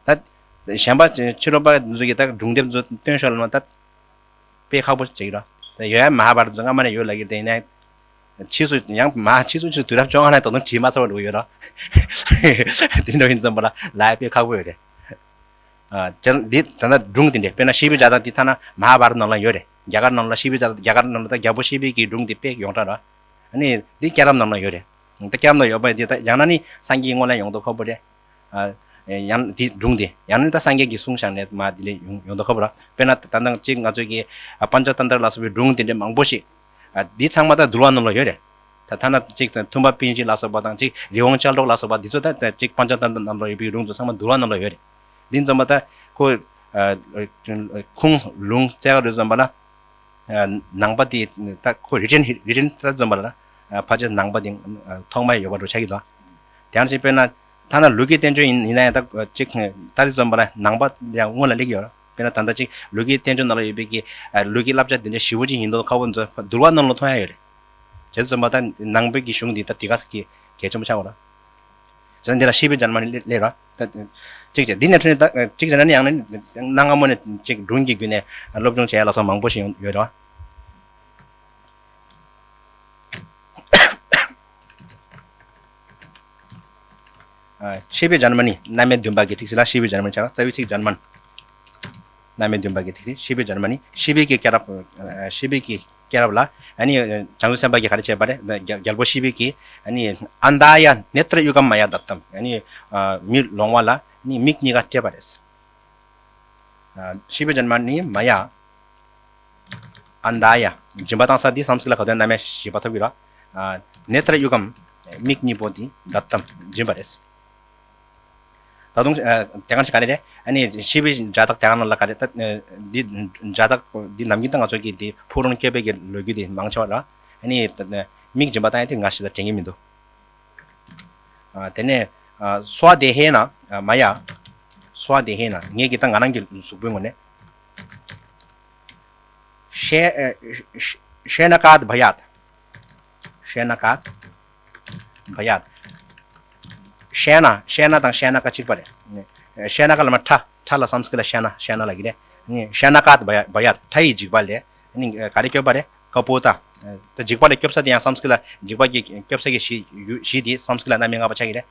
ད་གཞན་པ་ཕྱི་རོལ་པ་ཚོ་གི་ད་སྒྲུང་དེབ་ཚོ་སྟོན་ཤོག་ལབ་ན་ད་དཔེ་ཁག་པོ་ཅིག་ར། ད་ཡོད་ཡ་མ་ཧཱ་བྷ་རཏ་ཚོ་སྔ་མ་ནས་ཡོད་ལབ་ཀྱི་རེད། དེ་ཡིན་ནའི་ཕྱིས་སུ་ཡང་མ་ཕྱིས་སུ་ཕྱིས་སུ་དུས་རབས་བཅོ་ལྔ་ནས་ད་དུང་བྲིས་མ་ཚར་བ་འདྲ་བོ་ཡོད་ར། དེ་འདྲ་ཡིན་ཙམ་པ་ལ་ལབ་ཡ་དཔེ་ཁག་པོ་ཡོད་རེད། ཨ། བྱས་ཙང་འདི་ད་ལྟ་སྒྲུང་དེ་འདྲས། དཔེར་ན་ཤི་བའི་ཇ་དག་འདི་ཐ་ན་མ་ཧཱ་བྷ་རཏ་ནང་ལ་ཡོད་རེད། རྒྱ་གར་ནང་ལ་ཤི་བའི་ཇ་དག་རྒྱ་གར་ནང་ལ་ད་རྒྱལ་པོ་ཤི་བའི་གི་སྒྲུང་འདི་དཔེ་ཡོངས་གྲགས་རེད། ཨ་ནི་འདི་སྐྱེས་རབས་ནང་ལ་ཡོད་རེད། ད་སྐྱེས་རབས་ནང་ཡོད་པ་འདི་ད་ཡང་ན་ནི་སངས་རྒྱས་སྔོན་ལ་ཡོང་མདོག་ཁ་པོ་རེད། ཨ། ཡང་འདི་སྒྲུང་འདི་ཡང་ན་ད་སངས་རྒྱས་ཀྱིས་གསུངས་བཞག་ནས་མར་འདི་ལས་ཡོང་ཡོང་མདོག་ཁ་པོ་རེད། དཔེར་ན་ད་ལྟ་གཅིག་ང་ཚོས་ཀྱི་ཨ་པཉྩ་ཏནྟྲ་ལ་སོགས་པའི་སྒྲུང་དེ་འདྲ་མང་པོ་ཞིག་ཨ། འདི་ཚང་མ་ད་འདུལ་བ་ནང་ལ་ཡོད་རེད། ད་ཐ་ན་གཅིག་ཐུམ་པ་པིན་ཅི་ལ་སོགས་པ་དང་གཅིག་རི་བོང་ཅལ་སྒྲོག་ལ་སོགས་པ་འདི་ཚོ་ད་ད་གཅིག་པཉྩ་ཏནྟྲ་ནང་ལ་ཡོད་པའི་སྒྲུང་ཚོ་ཚང་མ་འདུལ་བ་ནང་ལ་ཡོད་རེད། འདི་འཛོམས་པ་ད་ཁོ་ཨ་ཁུངས་ལུང་བཙལ་ག་རེ་འཛོམས་པ་ལ་ཨ་ནང་པ་དེ་ད་ཁོ་རི་ཊན་རི་ཊན་ད་འཛོམས་པ་ལ་ཨ་ཕལ་ཆེར་ནང་པ་དེ་ཨ་ཐོག་མ་ཡོད་པ་འདྲ་ཆགས་ཀྱི་འདུག་དེ་ཡང་ཅིག་དཔེར་ན་ཐ་ན་ལུགས་ཀྱི་བསྟན་བཅོས་ཡིན་ཡིན་ན་ཡང་ད་གཅིག་ད་དེ་འཛོམས་པ་ལ་ནང་པ་ཡང་སྔོན་ལ་སླེབས་ཀྱི་ཡོད་རེད། དཔེར་ན་ད་ལྟ་ཅིག་ལུགས་ཀྱི་བསྟན་བཅོས་ནང་ལ་ཡོད་པའི་གི་ཨ་ལུགས་ཀྱི་བསླབ་བྱ་དེ་འདྲ་ཞེ་པོ་ཅིག་ཡིན་མདོག་ཁ་པོ་འདུལ་བ་ནང་ལ་མཐོང་ཡ་ཡོད་རེད། བྱས་ཙང་འཛོམས་པ་ད་ནང་པའི་གི་གཞུང་འདི་ད་དེ་ག་ས་གི་གལ་ཆེན་པོ་ཆགས་པ་རེད། བྱས་ཙང་འདི་ལ་ཤི་བའི་ཇཱན་མ་ནི་སླེབས་རེད། ད་གཅིག་བྱས་འདི་ནས་འཕྲོས་ནས་ད་གཅིག་བྱས་ན་ནི་ཡང་ན་གནའ་སྔ་མོ་ནས་ཅིག་སྒྲུང་གི་བརྒྱུད་ནས་སློབ་སྦྱོང་བྱས་ཡ་ལ་སོགས་མང་པོ་ཞིག་ཡོད་རེད་བ། ཤེས་པའི་ཇཱན་མ་ནི་རྣམ་དབྱེ་བདུན་པ་གི་ཚིག་གཅིག་ལ་ཤེས་པའི་ཇཱན་མ་ནི་བྱ་བ་རྩ་བའི་ཚིག་ཇཱན་མན། རྣམ་དབྱེ་བདུན་པ་གི་ཚིག་གཅིག་ཤེས་པའི་ཇཱན་མ་ནི་ཤེས་པའི་གི་སྐྱེ་རབས། ཤེས་པའི་གི་སྐྱེ་རབས་ལ་ཨ་ནི་བྱང་ཆུབ་སེམས་དཔའ་གིས་ག་རེ་བྱས་པ་རེད། རྒྱལ་པོ་ཤེས་པའི་གིས་ཨ་ནི་ཨནྡཱ་ཡ་ནེ་ཏྲ་ཡུ་གམ་མ་ཡ་དཏྟམ། ཨ་ནི་མི་ལོང་བ་ལ་ནི་མིག་གཉིས་ཀ་སྤྲད་པ་རེད། ཤེས་པའི་ཇཱན་མ་ནི་མ་ཡ། ཨནྡཱ་ཡ། སྦྱིན་པ་བཏང་ས་འདི་སཾ་སྐྲྀཏ་ལ་ག་དོན་རྣམ་དབྱེ་བཞི་པ་ཐོབ་ཀྱི་ར། ནེ་ཏྲ་ཡུ་གམ། མིག་གཉིས་པོ་འདི་དཏྟམ་སྦྱིན་པ་རེད། ད་དུང་དེ་གང་ཞིག་ག་རེ་རེད། ཨ་ནི་ཤེས་པའི་ཇཱ་དག་དེ་གང་ལ་ག་རེ་ད་འདི་ཇཱ་དག་འདི་ནམ་རྒྱུན་ད་ང་ཚོ་གི་འདི་ཕུག་རོན་སྐྱོབ་པའི་གི་ལོ་རྒྱུས་འདི་མང་ཆེ་བ་ར། ཨ་ནི་མིག་སྦྱིན་པ་བཏང་ཡ་དེ་ང་ཞིག་ད་དྲན་གྱི་མི་འདུག་དེ་ནས་སྭ་དེ་ཧེ་ན་མ་ཡ། སྭ་དེ་ཧེ་ན་ངེད་ཀྱི་ད་ང་རང་གི་གཟུགས་པོའི་ངོས་ནས། ཤེ་ཤེ་ན་ཀཱད་བ་ཡཱད། ཤེ་ན་ཀཱད་བ་ཡཱད། ཤེ་ན་ཤེ་ན་དང་ཤེ་ན་ཀ་གཅིག་པ་རེད། ཤེ་ན་ཀ་ལ་མ་ཁྲ་ཁྲ་ལ་སཾ་སྐྲྀཏ་ལ་ཤེ་ན་ཤེ་ན་ལ་གི་རེད། ཤེ་ན་ཀཱད་བ་ཡཱད་ཁྲ་ཡི་འཇིགས་པ་ལས། ག་རེ་སྐྱོབ་པ་རེད། ཀ་པོ་ཏ། ད་འཇིགས་པ་ལས་སྐྱོབ་ས་དེ་ཡང་སཾ་སྐྲྀཏ་ལ་འཇིགས་པ་གི་སྐྱོབ་ས་གི་གཞི་ཡུལ་གཞི་དེ་སཾ་སྐྲྀཏ་ལ་རྣམ་དབྱེ་ལྔ་པ་ཆགས་ཀྱི་རེད།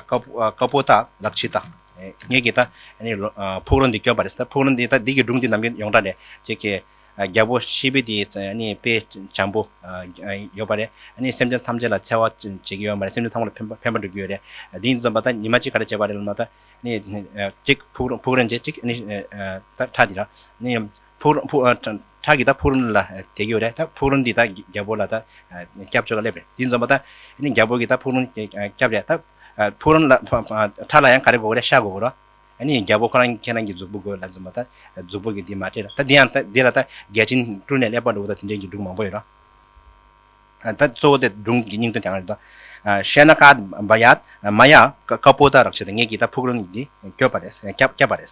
ཀ་པོ་ཀ་པོ་ཏ་རཀྵི་ཏ། ངེད་ཀྱིས་ད་ཨ་ནི་ཕུག་རོན་འདི་སྐྱོབ་པ་རེད། ད་ཕུག་རོན་འདི་ད་འདི་གི་སྒྲུང་འདི་ནམ་རྒྱུན་ཡོངས་གྲགས་རེད། ཅིག་གི་རྒྱལ་པོ་ཤེས་པའི་འདི་ཨ་ནི་དཔེ་བྱམས་པོ་ཡོད་པ་རེད། ཨ་ནི་སེམས་ཅན་ཐམས་ཅད་ལ་འཚེ་བ་བྱེད་ཀྱི་ཡོད་མ་རེད། སེམས་ཅན་ཐམས་ཅད་ལ་ཕན་པ་ཕན་པ་འགྲུབ་ཀྱི་ཡོད་རེད། འདི་ཡིན་ཙམ་པ་ད་ཉི་མ་གཅིག་ག་རེ་བྱས་པ་རེད་ལབ་ན་ད་ཨ་ནི་ཅིག་ཕུག་རོན་ཕུག་རོན་བྱས་ཅིག་ཨ་ནི་ད་ཁྲ་འདི་ར་ཨ་ནི་ཕུག་རོན་ཕུག་ཁྲ་གི་ད་ཕུག་རོན་ལ་དེད་ཀྱི་ཡོད་རེད། ད་ཕུག་རོན་འདི་ད་རྒྱལ་པོ་ལ་ད་སྐྱབས་བཅོལ་ག་སླེབས་རེད། འདི་ཡིན་ཙམ་པ་ད་ཨ་ནི་རྒྱལ་པོ་གིས་ད་ཕུག་རོན་སྐྱབས་རེད། ད་ཕུག་རོན་ལ་ཁྲ་ལ་ཡང་ག་རེ་དགོས་རེད། ཤ་དགོས་རེད། ཨ་ནི་རྒྱལ་པོ་ཁོ་རང་ཁྱེད་རང་གི་གཟུགས་པོ་དགོས་ལབ་ཙམ་པ་ད་གཟུགས་པོ་གི་འདི་མ་སྤྲད་ལ། ད་འདི་ཡང་ད་འདི་ལ་ད་རྒྱལ་ཆེན་སྤྲུལ་ནས་སླེབས་པ་འདྲ་བོ་ད་དེ་འདྲའི་གི་སྒྲུང་མང་པོ་ཡོད་ར། ད་གཙོ་བོ་དེ་སྒྲུང་གི་སྙིང་དོན་དེ་རང་རེད་ད། ཤེ་ན་ཀཱད་བ་ཡཱད་མ་ཡ་ཀ་པོ་ཏ་རཀྵི་ཏ། ངེད་ཀྱིས་ད་ཕུག་རོན་འདི་སྐྱོབ་པ་རེད། སྐྱབས་སྐྱབས་པ་རེད།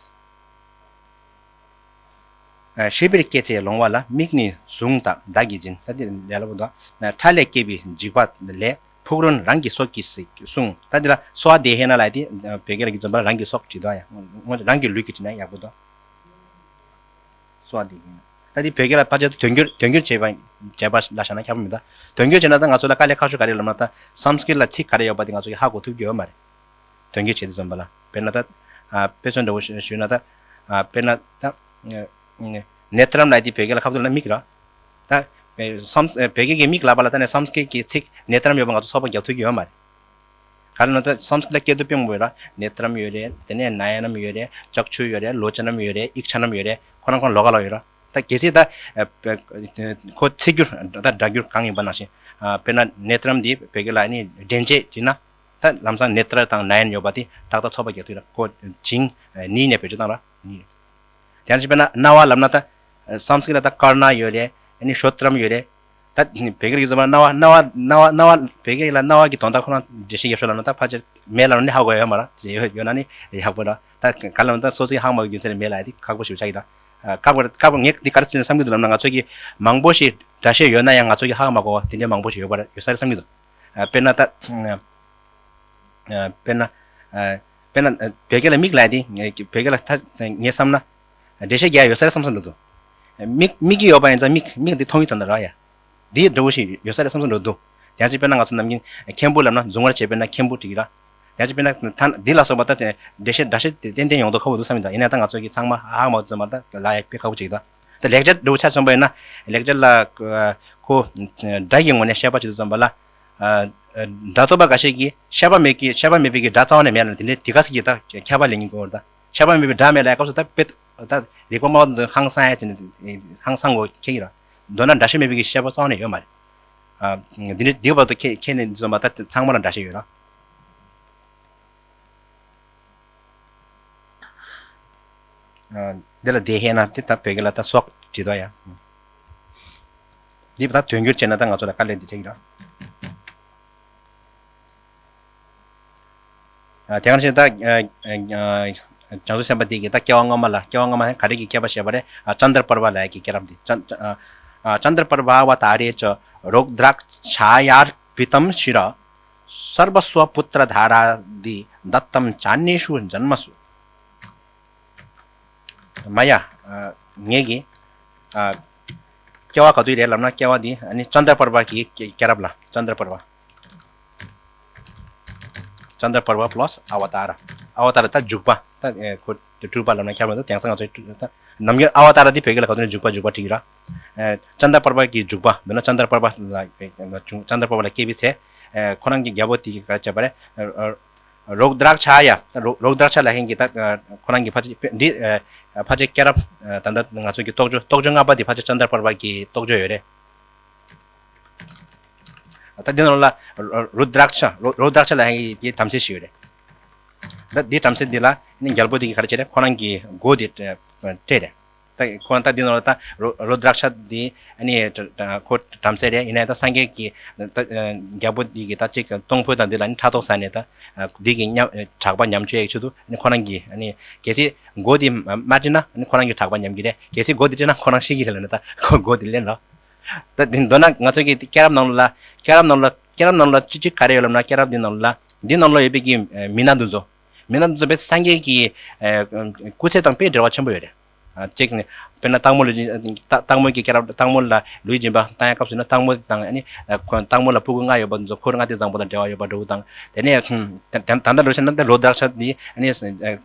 ཤེས་པར་སྐྱེས་ཚེ་ལོང་བ་ལ། མིག་ནི་ཟུང་དང་མདའ་གིས་འབྱིན། ད་འདི་ལས་སླ་པོ་འདུག་ཁྲ་ལས་སྐྱེས་པའི་འཇིགས་པ་ལས། ཕུག་རོན་རང་གི་སྲོག་གིས་གསུངས། ད་འདི་ལ་སྭ་དེ་ཧེ་ན་ལབ་དེ་བོད་སྐད་ལ་གི་རྩོམ་པ་རང་གི་སྲོག་བྲིས་འདུག་ཡ། རང་གི་ལུས་ཀྱིས་བྲིས་ན་ཡག་པོ་འདུག་སྭ་དེ་ཧེ་ན། ད་འདི་བོད་སྐད་ལ་ཕལ་ཆེར་དོན་འགྱུར་དོན་འགྱུར་བྱས་པ་བྱས་པ་ལ་བཞག་ན་ཁྱད་པར་མི་འདུག་དོན་འགྱུར་བྱས་ན་ད་ང་ཚོ་ལ་དཀའ་ལས་ཁག་ཤོས་ག་རེ་ལབ་ན། ད་སཾ་སྐྲྀཏ་ལ་ཚིག་ག་རེ་ཡོད་པ་དེ་ང་ཚོ་གིས་ཧ་གོ་ཐུབ་ཀྱི་ཡོད་མ་རེད། དོན་འགྱུར་བྱེད་དུས་ཙམ་པ་ལ། དཔེར་ན་ད། ཨ། དཔེ་མཚོན་འདྲ་བོ་ཞུ་ཞུས་ན་ད། ཨ། དཔེར་ན་ད། ཨ། ནེ་ཏྲམ་ལབ་དེ་བོད་སྐད་ལ་ཁ་ཐུག་ལ་མིག་ར། ད། ཨ། སམ། ཨ། བོད་སྐད་ཀྱི་མིག་ལབ་པ་ལ་ད་ནི་སམ་སྐྲྀཏ་གི་ཚིག་ནེ་ཏྲམ་ཡོད་པ་ང་ཚོ་ཚོགས་པ་རྒྱག་ཐུབ་ཀྱི་ཡོད་མ་རེད། ག་རེ་ལབ་ན་ད་སམ་སྐྲྀཏ་ལ་སྐད་དོད་དཔེ་མང་པོ་ཡོད་ར། ནེ་ཏྲམ་ཡོད་རེད། དེ་ནས་ན་ཡ་ནམ་ཡོད་རེད། ཅག་ཆུ་ཡོད་རེད། ལོ་ཅ་ནམ་ཡོད་རེད། ཨིག་ཆ་ནམ་ཡོད་རེད། ཁོ་རང་ཁོ་རང་ལོགས་ཀ་ལོགས་ཡོད་ར། ད་གལ་སྲིད་ད། ཨ། ཁོ་ཚིག་སྒྱུར་ད་སྒྲ་སྒྱུར་གང་ཡིན་པ་ནང་བཞིན། ཨ། དཔེར་ན་ནེ་ཏྲམ་འདི་བོད་སྐད་ལ་ནི་འདྲེན་བྱེད་བྲིས་ན། ད་ལམ་སང་ནེ་ཏྲ་དང་ན་ཡན་ཡོད་པ་དེ་ཏག་ཏག་ཚོགས་པ་རྒྱག་ཐུབ་ར། ཁོ་བྱིངས་ནི་ནས་བེད་སྤྱོད་བཏང་ར། ནི། དེ་ནང་བཞིན་དཔེར་ན་རྣ་བ་ལབ་ན་ད་སམ་སྐྲྀཏ་ལ་ད་ཀར་ན་ཡོད་རེད། ནི་ཤོ་ཏྲམ་ཡོད་རེད། ད་བོད་སྐད་ཀྱི་རྩོམ་པ་རྣ་བ་རྣ་བ་རྣ་བ་རྣ་བ་བོད་སྐད་ལ་རྣ་བ་གི་དོན་དག་ཁོ་རང་འགྲེལ་བཤད་རྒྱབ་ཤོག་ལབ་ན་ད་ཕལ་ཆེར་མེད་ལབ་ན་ནི་ཧ་གོ་ཡ་ཡོད་མ་རེད། ཡོད་ཡོད་ན་ནི་ཡག་པོ་རེད། ད་ག་ལབ་ན་ད་སོ་སོའི་ཧ་མ་གོ་རྒྱུ་མཚན་རེ་མེད་ལབ་ཡ་དེ་ཁག་པོ་ཞིག་ཆགས་ཀྱི་ར། ཁག་པོ་ཁག་པོ་ངས་འདི་ག་རེ་ཟེར་ན་བསམ་གྱི་འདུག་ལབ་ན། ང་ཚོ་གི་མང་པོ་ཞིག་སྒྲ་བཤད་ཡོད་ན་ཡང་ང་ཚོ་གི་ཧ་མ་གོ་བ་དེ་འདྲའི་མང་པོ་ཞིག་ཡོད་པ་རེད། ཡོད་ས་རེད་བསམ་གྱི་འདུག་ཨ། དཔེར་ན་ད། ཨ། དཔེར་ན། ཨ། དཔེར་ན། ཨ། བོད་སྐད་ལ་མིག་ལབ་དེ་ངས་བོད་སྐད་ལ་ད་ངས་བསམ་ན། འགྲེལ་བཤད་རྒྱག་ཡ་ཡོད་ས་རེད་བསམ་བསམ་འདུག་མིག་མིག་གི་ཡོད་པ་ཡིན་ཙང་མིག་མིག་འདི་མཐོང་ཡུལ་དོན་དག་རེད་ཡ། འདི་འདྲ་བོ་ཞིག་ཡོད་ས་རེད་བསམ་བསམ་འདུག་དེ་ཡང་ཅིག་དཔེར་ན་ང་ཚོ་ནམ་རྒྱུན་མཁན་པོ་ལབ་ན་རྫུན་མར་བྱས་དཔེར་ན་མཁན་པོ་འགྲིག་གི་ར། ཡང་ཅིག་དཔེར་ན་ད་འདི་ལ་སོགས་པ་ད་འགྲེལ་བཤད་འགྲེལ་བཤད་དེ་ཏན་ཏན་ཡོང་མདོག་ཁ་པོ་འདུག་བསམ་གྱི་འདུག་ཡིན་ན་ད་ང་ཚོ་གི་ཚང་མ་ཧ་མ་གོ་ཙམ་པ་ད་ལབ་ཡ་དཔེ་ཁག་པོ་ཅིག་ད། ད་ལེགས་སྦྱར་འདྲ་བོ་ཆ་མཚོན་པ་ཡིན་ན་ལེགས་སྦྱར་ལ་ཁོ་སྒྲ་ཡི་ངོས་ནས་བཤད་པ་བྱེད་དུས་ཙམ་པ་ལ། ཨ། སྒྲ་ཐོས་པ་འགའ་ཤས་ཀྱིས་བཤད་པ་མེད་ཀྱི་བཤད་པ་མེད་པའི་གི་སྒྲ་རྩ་བ་ནས་མེད་ལ་དེ་འདྲའི་དེ་ག་ཟིག་གིས་ད་ཁྱད་པར་ལེན་གྱི་འདུག་ད། བཤད་པ་མེད་པའི་སྒྲ་མེད་ལ་སྐབས་སུ་ད་དཔེ་ད་རིག་པ་སྨྲ་བ་ཚོ་ཧང་སང་ཡ་བྱས་ནས་ཧང་སང་གོ་ཁྱེད་ཀྱིས་ར། མདོར་ན་སྒྲ་བཤད་མེད་པའི་གི་བཤད་པ་རྩ་བ་ནས་ཡོད་མ་རེད། ཨ། འདི་འདྲའི་འདི་བར་དུ་ཁྱེད་ཁྱེད་ནས་འདི་ཚོ་མ་ད་ཚང་མ་ལ་འདྲ་བཤད་ཡོད་ར། ཨ། འདི་ལ་དེ་ཧེ་ན་དེ་ད་བོད་སྐད་ལ་ད་སོགས་བྲིས་དོ་ཡ། འདི་ད་དོན་འགྱུར་བྱས་ན་ད་ང་ཚོ་ལ་དཀའ་ལས་འདི་ཆགས་ཀྱི་ར། ཨ། དེ་ག་ནང་བཞིན་ད། ཨ། ཨ། བྱང་ཆུབ་སེམས་དཔའ་དེ་གིས་ད་སྐྱེ་བ་སྔོན་མ་ལ་སྐྱེ་བ་སྔོན་མ་ག་རེ་གི་སྐྱེས་པ་བྱས་པ་རེད། ཨ། ཙནྡྲ་པར་བ་ལབ་ཡ་གི་སྐྱེས་རབས་དེ། ཙན། ཨ། ཙནྡྲ་པར་བ་བ་ཏཱ་རེ་ཙ་རོག་དྲག་ཆཱ་ཡར་པི་ཏམ་ཤི་ར། སརྦ་སྭ་པུ་ཏྲ་དྷ་ར་དི་དཏྟམ་ཙ་ནེ་ཤུ་ཛན་མ་སུ། མ་ཡ། ཨ། ངེད་ཀྱི། ཨ། སྐྱེ་བ་ག་དུས་རེད་ལབ་ན་སྐྱེ་བ་འདི་ཨ་ནི་ཙནྡྲ་པར་བ་གི་སྐྱེས་རབས་ལ། ཙནྡྲ་པར་བ། ཅནྡྲ་པརྦ་པ་པླ་སི་ཨ་བ་ཏཱ་ར། ཨ་བ་ཏཱ་ར་ད་འཇུག་པ། ད་ཨེ་ཁོ་དེ་སྤྲུལ་པ་ལབ་ན་ཁྱབ་མི་འདུག་དེང་སང་ང་ཚོའི་ད་ནམ་རྒྱུན་ཨ་བ་ཏཱ་ར་འདི་བོད་སྐད་ལ་ག་ཚོད་ནས་འཇུག་པ་འཇུག་པ་བྲིས་ཀྱི་ར། ཨེ་ཅནྡྲ་པརྦ་གི་འཇུག་པ་འདི་ན་ཅནྡྲ་པརྦ་ལ་ཅནྡྲ་པརྦ་ལ་སྐྱེས་པའི་ཚེ། ཨེ་ཁོ་རང་གི་རྒྱལ་པོ་དེ་ག་རེ་བྱས་པ་རེད། ཨེ་རོག་དྲག་ཆ་ཡ། ད་རོག་རོག་དྲག་ཆ་ལབ་མཁན་གྱི་ད་ཨེ་ཁོ་རང་གི་ཕ་ཆེ་འདི་ཨེ་ཕ་ཆེ་སྐྱེས་རབས། ཨེ་ད་ལྟ་ང་ཚོ་གི་རྟོགས་བརྗོད་རྟོགས་བརྗོད་ལྔ་པ་འདི་ཕ་ཆེ་ཅནྡྲ་པརྦ་གི་རྟོགས་བརྗོད་ཡོད་རེད། ད་འདི་ནང་ལ་རུ་དྲག་ཆ་རུ་དྲག་ཆ་ལབ་མཁན་གྱི་བྲམ་ཟེ་ཞིག་ཡོད་རེད། ད་འདི་བྲམ་ཟེ་འདི་ལ་ནི་རྒྱལ་པོ་འདི་གིས་ག་རེ་བྱས་རེད། ཁོ་རང་གི་མགོ་འདི་སྤྲད་རེད། ད་ཁོ་རང་ད་འདི་ནང་ལ་ད་རུ་རུ་དྲག་ཆ་འདི་ནི་ཁོ་བྲམ་ཟེ་རེད། ཡིན་ནའི་ད་སངས་རྒྱས་ཀྱི་ད་རྒྱལ་པོ་འདི་གིས་ད་ཅིག་གཏོང་ཕོད་དང་འདི་ལ་ནི་ཕྲག་དོག་ཟ་ནས་ད་འདི་གི་ཉམ་གྲགས་པ་ཉམས་བཅོས་ཡག་ཆེད་དུ་ནི་ཁོ་རང་གི་ནི་གལ་སྲིད་མགོ་འདི་མ་མ་སྤྲད་ན་ནི་ཁོ་རང་གི་གྲགས་པ་ཉམས་ཀྱི་རེད། གལ་སྲིད་མགོ་འདི་སྤྲད་ན་ཁོ་རང་ཤི་གི་རེད་ལབ་ནས་ད་ཁོ་མགོ་འདི་ལེན་རོགས། ད་འདི་མདོར་ན་ང་ཚོ་གི་སྐྱེས་རབས་ནང་ལོགས་ལ་སྐྱེས་རབས་ནང་ལོགས་ལ་སྐྱེས་རབས་ནང་ལོགས་ལ་ཅི་ཅི་ག་རེ་ཡོད་ལབ་ན། སྐྱེས་རབས་འདི་ནང་ལོགས་ལ་འདི་ནང་ལོགས་ཡོད་པའི་གི་མི་སྣ་འདི་ཚོ་མི་སྣ་འདི་ཚོ་དཔེ་སངས་རྒྱས་ཀྱི་སྐུ་ཚེ་དང་དཔེ་འབྲེལ་བ་ཆེན་པོ་ཡོད་རེད། གཅིག་ནི་དཔེར་ན་སྟག་མོ་ལུས་སྦྱིན་སྟག་མོ་གི་སྐྱེས་རབས་སྟག་མོ་ལ་ལུས་སྦྱིན་པ་བཏང་ཡ་སྐབས་སུ་ན་སྟག་མོ་དང་ཨ་ནི་སྟག་མོ་ལ་ཕྲུ་གུ་ལྔ་ཡོད་པ་འདི་ཚོ་འཁོར་ལྔ་སྡེ་བཟང་པོ་དང་འབྲེལ་བ་ཡོད་པ་འདྲ་བོ་དང་། དེ་ནས་ད་ལྟ་འགྲོ་བྱས་ན་ད་རོ་དྲག་ཆ་འདི་ཨ་ནི་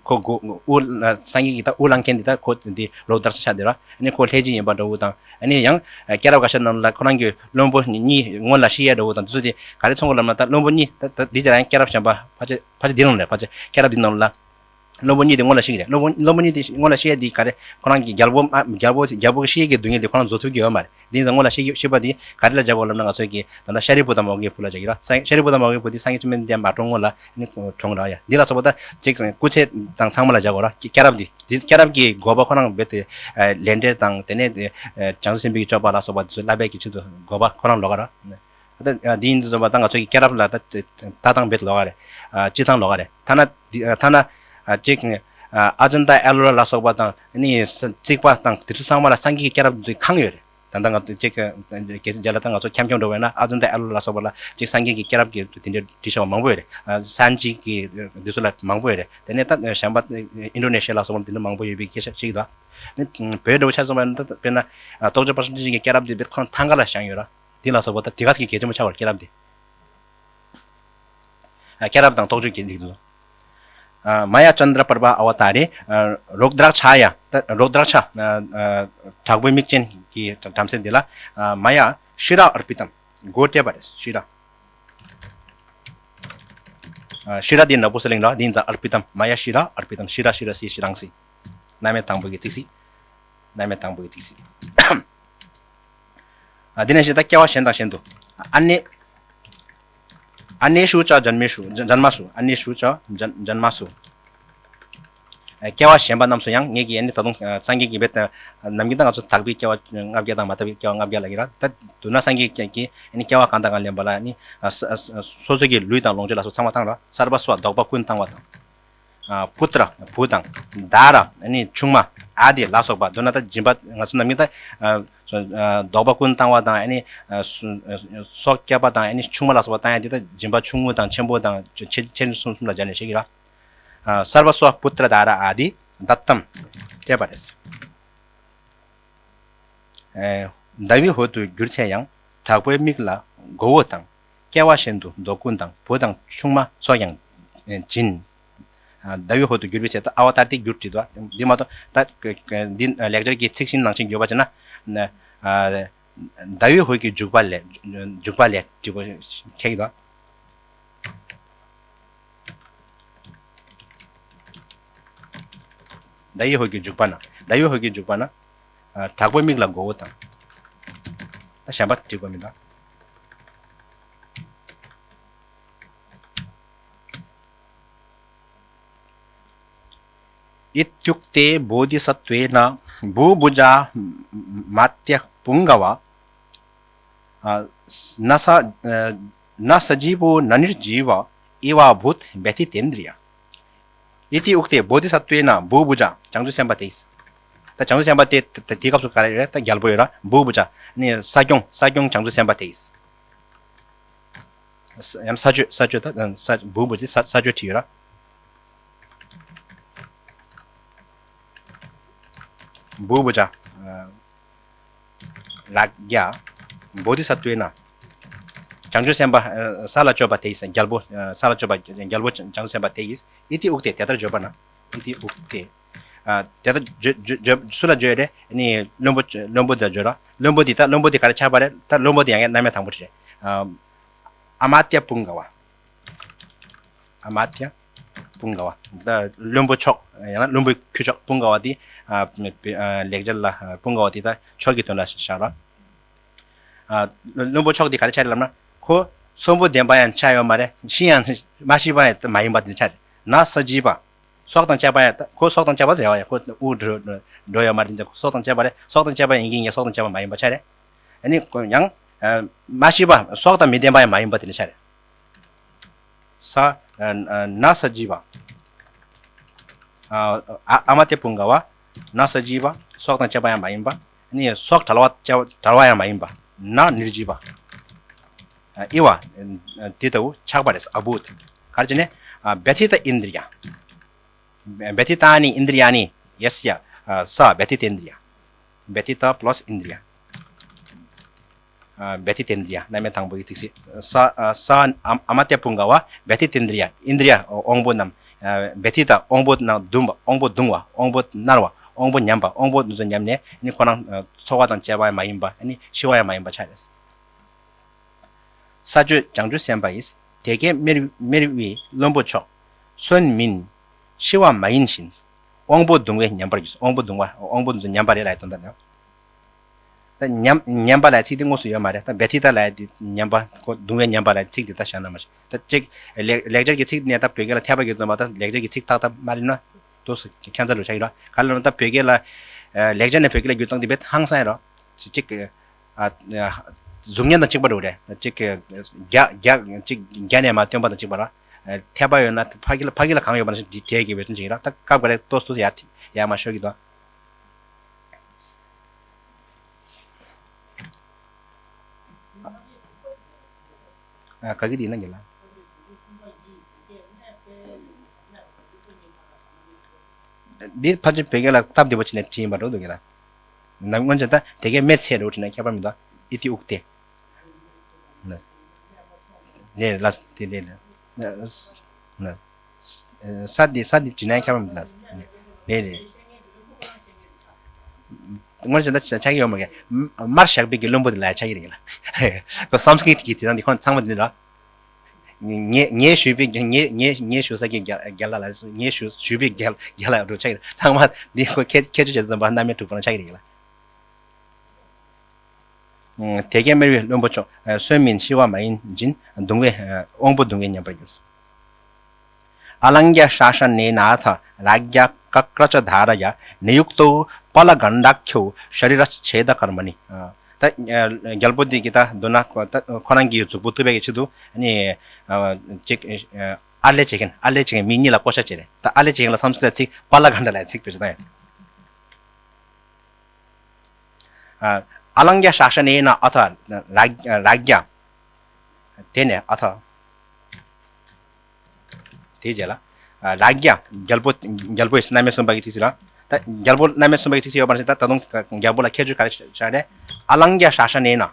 ཁོ་དབུ་སངས་རྒྱས་ཀྱི་ད་དབུ་བླང་མཁན་འདི་ད་ཁོ་འདི་རོ་དྲག་ཆ་ཆགས་བསྡད་ར། ཨ་ནི་ཁོ་ལྷས་སྦྱིན་ཡིན་པ་འདྲ་བོ་དང་། ཨ་ནི་ཡང་སྐྱེས་རབས་ཁ་ཤས་ནང་ལ་ཁོ་རང་གི་བློན་པོ་གཉིས་སྔོན་ལ་ཤི་ཡས་འདྲ་བོ་དང་། འདི་ཚོ་དེ་ག་རེ་མཚོན་གྱི་ལབ་ན། ད་བློན་པོ་གཉིས་ད་ད་འདི་རྗེས་ལ་ཡང་སྐྱེས་རབས་གཞན་པ་ཕལ་ཆེར་ཕལ་ཆེར་འདི་ནང་ལ་ཕལ་ཆེར་སྐྱེས་རབས་འདི་ནང་ལ་བློན་པོ་གཉིས་དེ་སྔོན་ལ་ཤི་གི་རེད། བློན་པོ་བློན་པོ་གཉིས་དེ་སྔོན་ལ་ཤི་ཡས་དེ་ག་རེ་ཁོ་རང་གི་རྒྱལ་པོ་ཨ་རྒྱལ་པོ་རྒྱལ་པོ་གི་ཤི་ཡས་ཀྱི་སྡུག་བསྔལ་དེ་ཁོ་རང་བཟོ་ཐུབ་ཀྱི་ཡོད་མ་རེད། དེ་ཡིན་ཙང་སྔོན་ལ་ཤི་ཤི་བ་དེ་ག་རེ་ལ་སྦྱར་དགོས་ལབ་ན། ང་ཚོས་ཀྱི་ད་ལྟ་ཤཱ་རིའི་བུ་དམ་པའི་བུ་ལ་སྦྱར་གྱི་ར། ཤཱ་རིའི་བུ་དམ་པའི་བུ་དེ་སངས་རྒྱས་བཅོམ་ལྡན་འདས་མ་གྲོངས་སྔོན་ལ་ནི་གྲོངས་ར་ཡ། འདི་ལ་སོགས་པ་ད་ཅིག་སྐུ་ཚེ་དང་ཚང་མ་ལ་སྦྱར་དགོས་ར། སྐྱེས་རབས་འདི་འདི་སྐྱེས་རབས་ཀྱི་དགོས་པ་ཁོ་རང་རྦད་དེ་ལས་འབྲས་དང་དེ་ནས་བྱང་ཆུབ་སེམས་དཔའི་སྤྱོད་པ་ལ་སོགས་པ་དེ་ཚོ་བསླབ་པའི་གི་ཆེད་དུ་དགོས་པ་ཁོ་རང་ལོགས་ཀ་ར། ད་འདི་ཡིན་དུས་ཙམ་པ་ད་ང་ཚོ་གི་སྐྱེས་རབས་ལ་ད་ད་དང་རྦད་ལོགས་ཀ་རེད། སྤྱི་བཏང་ལོགས་ཀ་རེད། ཐ་ན་འདི་ཐ་ན་ཅིག་ཨ་ཙནྡྲ་ཨེ་ལོ་ར་ལ་སོགས་པ་དང་ནི་རྩིག་པ་དང་དེ་ཚོ་ཚང་མ་ལ་སངས་རྒྱས་ཀྱི་སྐྱེས་རབས་དེ་ཚོ་གང་ཡོད་རེད། ད་ལྟ་ང་ཚོ་གཅིག་གལ་སྲིད་རྒྱ་ལ་ད་ང་ཚོ་འཁྱམ་འཁྱམ་འགྲོ་བས་ན་ཨ་ཙན་ད་ཨེ་ལོ་ལ་སོགས་པ་ལ་གཅིག་སངས་རྒྱས་ཀྱི་སྐྱེས་རབས་ཀྱི་དེ་འདྲའི་བྲིས་བཞག་པ་མང་པོ་ཡོད་རེད། ཨ་སན་ཅི་གི་འདི་ཚོ་ལ་མང་པོ་ཡོད་རེད། དེ་ནས་ད་གཞན་པ་ཨིན་ཌོ་ནེ་ཤི་ཡ་ལ་སོགས་པ་འདི་འདྲ་མང་པོ་ཡོད་པའི་སྐད་ཆ་གཅིག་དང་། ནི་བོད་འདྲ་བོ་ཆ་མཚོན་པ་ཡིན་ན་ད་དཔེར་ན་རྟོགས་བརྗོད་དཔལ་བཟང་བསྟན་འཛིན་གྱི་སྐྱེས་རབས་འདི་བེད་ཁོ་ན་ཐང་ག་ལ་བཞེངས་ཡོད་ར། འདི་ལ་སོགས་པ་ད་དེ་ག་ཟིག་གི་གལ་ཆེན་པོ་ཆགས་པར་སྐྱེས་རབས་འདི། ཨ་སྐྱེས་རབས་དང་རྟོགས་བརྗོད་ཀྱི་རིགས་དེ་ཚོ། ཨ་མ་ཡ་ཙནྡྲ་པརྦ་ཨ་བ་ཏཱ་རེ། ཨ་རོག་དྲག་ཆ་ཡ། ད་རོག་དྲག་ཆ། ཨ་ཨ་དྲག་པོའི་མིག་ཅན་གྱི་བྲམ་ཟེ་འདི་ལ། ཨ་མ་ཡ་ཤི་ར་ཨར་པི་ཏམ། མགོ་སྤྲད་པ་རེད། ཤི་ར། ཨ་ཤི་ར་འདི་ནག་པོ་སེ་ལེང་ར། འདི་ཡིན་ཙང་ཨར་པི་ཏམ། མ་ཡ་ཤི་ར་ཨར་པི་ཏམ། ཤི་ར་ཤི་ར་སི་ཤི་རང་སི། རྣམ་དབྱེ་དང་པོ་གི་ཚིག་སི། རྣམ་དབྱེ་དང་པོ་གི་ཚིག་སི། ཨ་དེ་ནས་ཞེས་ད་སྐྱེ་བ་གཞན་དང་གཞན་དུ། ཨ་ནེ། ཨ་ནེ་ཤུ་ཅ་ཛན་མེ་ཤུ། ཛན་མ་སུ། ཨ་ནེ་ཤུ་ཅ་ཛན་ཛན་མ་སུ། ཨ་སྐྱེ་བ་གཞན་པ་རྣམས་སུ་ཡང་། ངེད་ཀྱིས་ཨ་ནི་ད་དུང་ཨ་སངས་རྒྱས་ཀྱི་བེད་ནམ་རྒྱུན་ད་ང་ཚོ་དག་པའི་སྐྱེ་བ་ལྔ་བརྒྱ་དང་མ་དག་པའི་སྐྱེ་བ་ལྔ་བརྒྱ་ལ་ཡིན་ར། ད་མདོར་ན་སངས་རྒྱས་ཀྱིས་ཨ་ནི་སྐྱེ་བ་གང་དང་གང་ལེན་པ་ལ་ཨ་ནི་ཨ་ས་ཨ་ས་སོ་སོ་གི་ལུས་དང་ལོངས་སྤྱོད་ལ་སོགས་ཚང་མ་བཏང་ར། སརྦ་སྭ་བདོག་པ་ཀུན་བཏང་བ་དང་། ཨ་པུ་ཏྲ་བུ་དང་། དཱ་ར་ཨ་ནི་ཆུང་མ། ཨ་དེ་ལ་སོགས་པ་མདོར་ན་ད་སྦྱིན་པ་ང་ཚོ་ནམ་རྒྱུན་ད་ཨ་སོ་ཨ་བདོག་པ་ཀུན་བཏང་བ་དང་ཨ་ནི་ཨ་སོ་ཨ་སྲོག་བསྐྱབས་པ་དང་ཨ་ནི་ཆུང་མ་ལ་སོགས་པ་བཏང་ཡ་དེ་ད་སྦྱིན་པ་ཆུང་ངུ་དང་ཆེན་པོ་དང་ཆེ་ཆེ་ཆུང་གསུམ་གསུམ་ལ་སྦྱར་ནས་བཤད་ཀྱི་ར། ཨ་སརྦ་སྭ་པུ་ཏྲ་དཱ་ར་ཨ་དི་དཏམ་སྤྲད་པ་རེད། ཨེ་ཟླ་བའི་འོད་དུ་གྱུར་ཚེ་ཡང་། དྲག་པོའི་མིག་ལ་མགོ་བོ་དང་། སྐྱེ་བ་གཞན་དུ་བདོག་ཀུན་དང་། བུ་དང་ཆུང་མ་སོགས་ཀྱང་ཨེ་བྱིན། ཨ་ཟླ་བའི་འོད་དུ་གྱུར་པའི་ཚེ། ད་ཨ་བ་ཏཱ་ར་དེ་གྱུར་བྲིས་འདུག་འདི་མ་གཏོགས་ད་འདི་ལེགས་སྦྱར་གྱི་ཚིག་ཤིང་ནང་བཞིན་བརྗོད་པ་བྱས་ན། ཨ་ཟླ་བའི་འོད་ཀྱི་འཇུག་པ་ལས། འཇུག་པ་ལས་བྲིས་པ་ཁེག་འདུག་ཟླ་བའི་འོད་ཀྱི་འཇུག་པ་ན། ཟླ་བའི་འོད་ཀྱི་འཇུག་པ་ན། ཨ་དྲག་པོའི་མིག་ལ་མགོ་བོ་དང་། ད་གཞན་པ་བྲིས་དགོས་མི་འདུག་ཨི་ཏུག་ཏེ་བོ་དྷི་ས་ཏྭེ་ན་བྷུ་བྷུ་ཛ་མ་ཏྱ་པུང་ག་བ། ཨ་ན་ས་ཨ་ན་ས་ཇི་བོ་ན་ནིར་ཇི་བ་ཨེ་ཝ་བྷུ་ཏ་བྷེ་ཐི་ཏེ་ནྡྲི་ཡ། ཨི་ཏི་ཨུག་ཏེ་བོ་དྷི་ས་ཏྭེ་ན་བྷུ་བྷུ་ཛ། བྱང་ཆུབ་སེམས་དཔའ་དེས། ད་བྱང་ཆུབ་སེམས་དཔའ་དེ་ད་དེའི་སྐབས་སུ་ག་རེ་རེད། ད་རྒྱལ་པོ་ཡོད་ར། བྷུ་བྷུ་ཛ་ནི་ས་སྐྱོང་། ས་སྐྱོང་བྱང་ཆུབ་སེམས་དཔའ་དེས། ཡང་ས་སྤྱོད། ས་སྤྱོད་ད་ས་བྷུ་བྷུ་ཛ་ས་ས་སྤྱོད་བྲིས་ཡོད་ར། བྷུ་བྷུ་ཛ་རཀྵ་བོ་དྷི་ས་ཏྭེ་ན། བྱང་ཆུབ་སེམས་དཔའ་ས་ལ་སྤྱོད་པ་དེ་ཡིས། རྒྱལ་པོ་ས་ལ་སྤྱོད་པ་རྒྱལ་པོ་བྱང་ཆུབ་སེམས་དཔའ་དེ་ཡིས། ཨི་ཏི་ཨུག་སྟེ། དེ་ལྟར་བརྗོད་པ་ན། ཨི་ཏི་ཨུག་སྟེ། དེ་ལྟར་བརྗོད་བརྗོད་བརྗོད་སུ་ལ་བརྗོད་རེད། ནི་བློན་པོ་བློན་པོ་དེ་ལ་བརྗོད་ར། བློན་པོ་དེ་ད་བློན་པོ་དེ་ག་རེ་ཆགས་པ་རེད། ད་བློན་པོ་དེ་ཡང་རྣམ་དབྱེ་དང་པོ་རེད། ཨ་མ་ཏྱ་པུང་ག་བ། ཨ་མ་ཏྱ་པུང་ག་བ། ད་བློན་པོ་མཆོག་ཡང་ན་བློན་པོའི་ཁྱུ་མཆོག་པུང་ག་བ་དེ། ལེགས་སྦྱར་ལ་པུང་ག་བ་དེ་ད་མཆོག་གི་དོན་ལ་བཞག་ར། བློན་པོ་མཆོག་དེ་ག་རེ་ཆགས་རེད་ལབ་ན། ཁོ་གསོན་པོ་ལྡན་པ་ཡང་ཆགས་ཡོད་མ་རེད། ཤི་ཡང་མ་ཤི་བ་ཡང་མ་ཡིན་པ་དེ་ཆགས་རེད། ན་ས་ཇི་བ། སྲོག་དང་བཅས་པ་ཡང་ཁོ་སྲོག་དང་བཅས་པ་རེད་བ། ཡ་ཁོ་དབུགས་འགྲོ་འགྲོ་ཡོད་མ་རེད། དེ་སྲོག་དང་བཅས་པ་རེད། སྲོག་དང་བཅས་པ་ཡིན་གྱི་ཡིན། སྲོག་དང་བཅས་པ་མ་ཡིན་པ་ཆགས་རེད། ཨ་ནི་ཁོ་ཡང་མ་ཤི་བ། སྲོག་དང་མི་ལྡན་པ་ཡང་མ་ཡིན་པ་དེ་ལ་ཆགས་རེད། ས་ན་ས་ཇི་བ། ཨ་མ་ཏྱ་པུང་ག་བ། ན་ས་ཇི་བ། སྲོག་དང་བཅས་པ་ཡང་མ་ཡིན་པ། ནི་སྲོག་བྲལ་བ་བྲལ་བ་ཡང་མ་ཡིན་པ། ན་ནིར་ཇི་བ། ཨི་བ། དེ་ལྟ་བུ་ཆགས་པ་རེད། ཨ་བུད། ག་རེ་བྱས་ནས། བྱ་ཐི་ཏ་ཨིནྡྲི་ཡ། བྱ་ཐི་ཏ་ནི་ཨིནྡྲི་ཡ་ནི། ཡ་སི་ཡ། ས་བྱ་ཐི་ཏ་ཨིནྡྲི་ཡ། བྱ་ཐི་ཏ་པ་ལ་སི་ཨིནྡྲི་ཡ། བྱ་ཐི་ཏ་ཨིནྡྲི་ཡ། རྣམ་དབྱེ་དང་པོ་ཡི་ཚིག་ཟིན། ས་ས་ཨ་མ་ཏྱ་པུང་ག་བ། བྱ་ཐི་ཏ་ཨིནྡྲི་ཡ། ཨིནྡྲི་ཡ་དབང་པོ་རྣམས། བྱ་ཐི་ཏ་དབང་པོ་རྣམས་གདུང་བ། དབང་པོ་གདུང་བ། དབང་པོ་མནར་བ། དབང་པོ་ཉམས་པ། དབང་པོ་འདི་ཚོ་ཉམས་ནས་ནི་ཁོ་རང་འཚོ་བ་དང་བཅས་པ་ཡང་མ་ཡིན་པ། ནི་ཤི་བ་ཡང་མ་ཡིན་པ་ཆགས་རེད། ས་སྤྱོད་བྱང་ཆུབ་སེམས་དཔའ་ཡིས། དེ་སྐད་སྨྲས་སྨྲས་པའི་བློན་པོ་མཆོག་གསོན་མིན་ཤི་བ་མ་ཡིན་ཞིང་། དབང་པོ་གདུང་བས་ཉམས་པར་གྱུར། དབང་པོ་གདུང་བ། དབང་པོ་འདི་ཚོ་ཉམས་པ་རེད་ལབ་ཡ་དོན་དག་རེད། ད་ཉམས་ཉམས་པ་ལབ་ཡ་ཚིག་དེ་དངོས་སུ་ཡོད་མ་རེད། ད་བྱ་ཐི་ཏ་ལབ་ཡ་དེ་ཉམས་པ་ཁོ་གདུང་བས་ཉམས་པ་ལབ་ཡ་ཚིག་དེ་ད་བཞག་ན་མ་གཞི། ད་ཅིག་ལེགས་ལེགས་སྦྱར་གྱི་ཚིག་ནས་ད་བོད་སྐད་ལ་ཐེག་པ་གི་རྩོམ་པ་ད་ལེགས་སྦྱར་གྱི་ཚིག་ཏག་ཏག་མ་རེད་ན། ཏོག་ཙམ་ཁྱད་མཚར་རུ་ཆགས་ཀྱི་རེད། ག་རེ་ལབ་ན་ད་བོད་སྐད་ལ་ལེགས་སྦྱར་ནས་བོད་སྐད་ལ་བསྒྱུར་སྟངས་དེ་དཔེ་ཧང་སང་ཡ་རེད། ཅིག་ཅིག་གཟུགས་བརྙན་དང་གཅིག་པ་རེད། ད་ཅིག་རྒྱ་རྒྱ་ཅིག་རྒྱ་ནས་མར་སྟོན་པ་དང་གཅིག་པ་རེད། ཐེག་པ་ཡོད་ན་ཕ་གི་ལ་ཕ་གི་ལ་གང་ཡོད་པ་ནང་བཞིན་དེ་འགྲེལ་གྱི་འབད་བརྩོན་བྱེད་ཀྱི་རེད། ད་སྐབས་འགའ་རེ་ཏོག་ཙམ་ཡར་ཡར་མར་ཤོར་གྱི་འདུག་ཨ། ག་གི་དེ་ཡིན་ན་རྒན་ལགས། འདི་ཕལ་ཆེར་བོད་སྐད་ལ་སྟབས་བདེ་པོ་བྱས་ནས་བྲིས་ཡིན་པ་འགྲོ་འདུག་རྒན་ལགས། ན་སྔོན་ཆད་ད་དེ་གའི་སྨྲས་ཚད་འགྲོ་བྲིས་ན་ཁྱད་པར་མི་འདུག་ཨི་ཏི་ཨུག་སྟེ། ན། རེད་ལ་དེ་རེད་ལ། ན། ན། ས་འདི་ས་འདི་བྲིས་ན་ཁྱད་པར་མི་འདུག་ལ། རེད་རེད། སྔོན་ཆད་ད་ཆ་ཆགས་ཀྱི་ཡོད་མ་རེད། མར་བཞག་པའི་གི་བླུན་པོ་དེ་ལ་ཆགས་ཀྱི་རེད་ལ། ཁོ་སཾ་སྐྲྀཏ་གི་བྲིས་སྟངས་འདི་ཁོ་ཚང་མ་འདི་ར། ངས་ངས་ཞུས་པའི་ངས་ངས་ངས་ཞུ་ས་གི་རྒྱ་རྒྱ་ལ་ལ་ངས་ཞུ་ཞུས་པའི་རྒྱ་རྒྱ་ལ་འགྲོ་ཆགས་ཀྱི་རེད། ཚང་མ་འདི་ཁོ་ཁྱད་ཁྱད་ཆོས་བྱས་ཙམ་པ་རྣམ་དབྱེ་དྲུག་པ་ན་ཆགས་ཀྱི་རེད་ལ། དེ་སྐད་སྨྲས་པའི་བློན་པོ་མཆོག་གསོན་མིན་ཤི་བ་མ་ཡིན་ཅིང་། གདུང་བས་དབང་པོ་གདུང་བས་ཉམས་པར་གྱུར། अलाङ्गं शासनेनाथ राज्ञा कक्रचधारया। नियुक्तो पलगण्डाख्यो शरीरच्छेदकर्मणि། ད་རྒྱལ་པོ་འདི་གིས་ད་མདོར་ན་ཁོ་ད་ཁོ་རང་གི་གཟུགས་པོ་གཏུབ་པའི་ཆེད་དུ་ནི་ཅིག་ཨར་ལས་བྱེད་མཁན་ཨར་ལས་བྱེད་མཁན་མི་གཉིས་ལ་བསྐོ་བཞག་བྱས་རེད། ད་ཨར་ལས་བྱེད་མཁན་ལ་སཾ་སྐྲྀཏ་ལ་ཚིག་པ་ལ་གན་ཌ་ལ་ཚིག་བེད་སྤྱོད་བཏང་ཡོད། अलाङ्गं शासनेन अथ राज्ञा། དེ་ནས་अथ། དེའི་རྗེས་ལ། राज्ञा། རྒྱལ་པོ་རྒྱལ་པོ་ཡི་རྣམ་དབྱེ་གསུམ་པ་གི་ཚིག་ཚིག་ལ། ད་རྒྱལ་པོ་རྣམ་དབྱེ་གསུམ་པ་གི་ཚིག་ཚིག་ཡོད་པ་ནི་ད་ད་དུང་རྒྱལ་པོ་ལ་ཁྱད་ཆོས་ག་རེ་བྱ་རེད། अलाङ्गं शासनेन།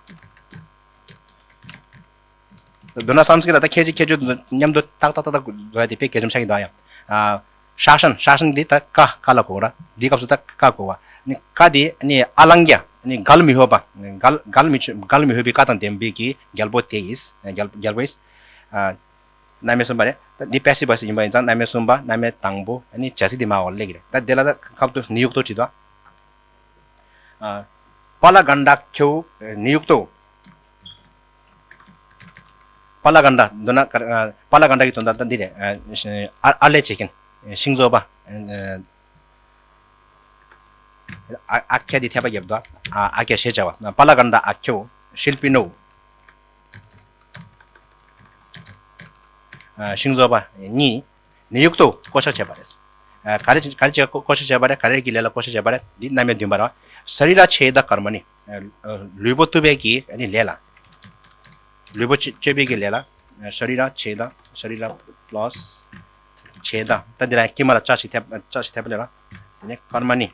མདོར་ན་སཾ་སྐྲྀཏ་ལ་ད་ཁྱད་ཆོས་ཁྱད་ཆོས་མཉམ་དུ་ཏག་ཏག་ཏག་ཏག་བཟོ་ཡ་དེ་དཔེ་གལ་ཆེན་པོ་ཆགས་ཀྱི་འདུག་ཡ། ཨ། शासन། शासन འདི་ད་བཀའ་བཀའ་ལ་གོ་ར། འདི་སྐབས་སུ་ད་བཀའ་གོ་བ། ནི་བཀའ་འདི་ནི་अलाङ्गं་ནི་འགལ་མི་ལྷོད་པ། འགལ་འགལ་མི་ཆོད་འགལ་མི་ལྷོད་པའི་བཀའ་དང་ལྡན་པའི་གི་རྒྱལ་པོ་དེ་ཡིས། རྒྱལ་རྒྱལ་པོ་ཡིས། ཨ། རྣམ་དབྱེ་གསུམ་པ་རེད། ད་འདི་པེ་སིབ་བོ་ཡིས་ཡིན་པ་ཡིན་ཙང་རྣམ་དབྱེ་གསུམ་པ་རྣམ་དབྱེ་དང་པོ་ནི་བྱ་ཚིག་འདི་མར་འོག་ལ་སླེབས་ཀྱི་རེད། ད་དེ་ལ་ད་སྐབས་དུ་नियुक्तो བྲིས་འདུག་ཨ། पलगण्डाख्यो नियुक्तो། पलगण्डा མདོར་ན་ཨ། पलगण्डा གི་དོན་དག་ད་འདི་རེད། ཨ། ཨར་ཨར་ལས་བྱེད་མཁན་ཤིང་བཟོ་པ། ཨ། आख्या འདི་ཐེག་པ་བརྒྱད་པ་དང་། ཨ། आख्या ཞེས་བྱ་བ། पलगण्डाख्यो शिल्पिनो། ཨ། ཤིང་བཟོ་པ་གཉིས། नियुक्तो བསྐོ་བཞག་བྱས་པ་རེད། ཨ། ག་རེ་ག་རེ་བྱས་བསྐོ་བསྐོ་བཞག་བྱས་པ་རེད། ག་རེ་གི་ལས་ལ་བསྐོ་བཞག་བྱས་པ་རེད། འདི་རྣམ་དབྱེ་བདུན་པ་རེད། शरीरच्छेदकर्मणि། ཨ། ལུས་པོ་གཏུབ་པའི་གི་ཨ་ནི་ལས་ལ། ལུས་པོ་གཅོད་གཅོད་པའི་གི་ལས་ལ། शरीरच्छेद། शरीर प्लस च्छेद། ད་འདི་ལ་དཀྱིལ་མ་ལ་ལྕགས་ཞིག་ཐེབས་ལྕགས་ཞིག་ཐེབས་པ་ལས་ལ། དེ་ནས་कर्मणि།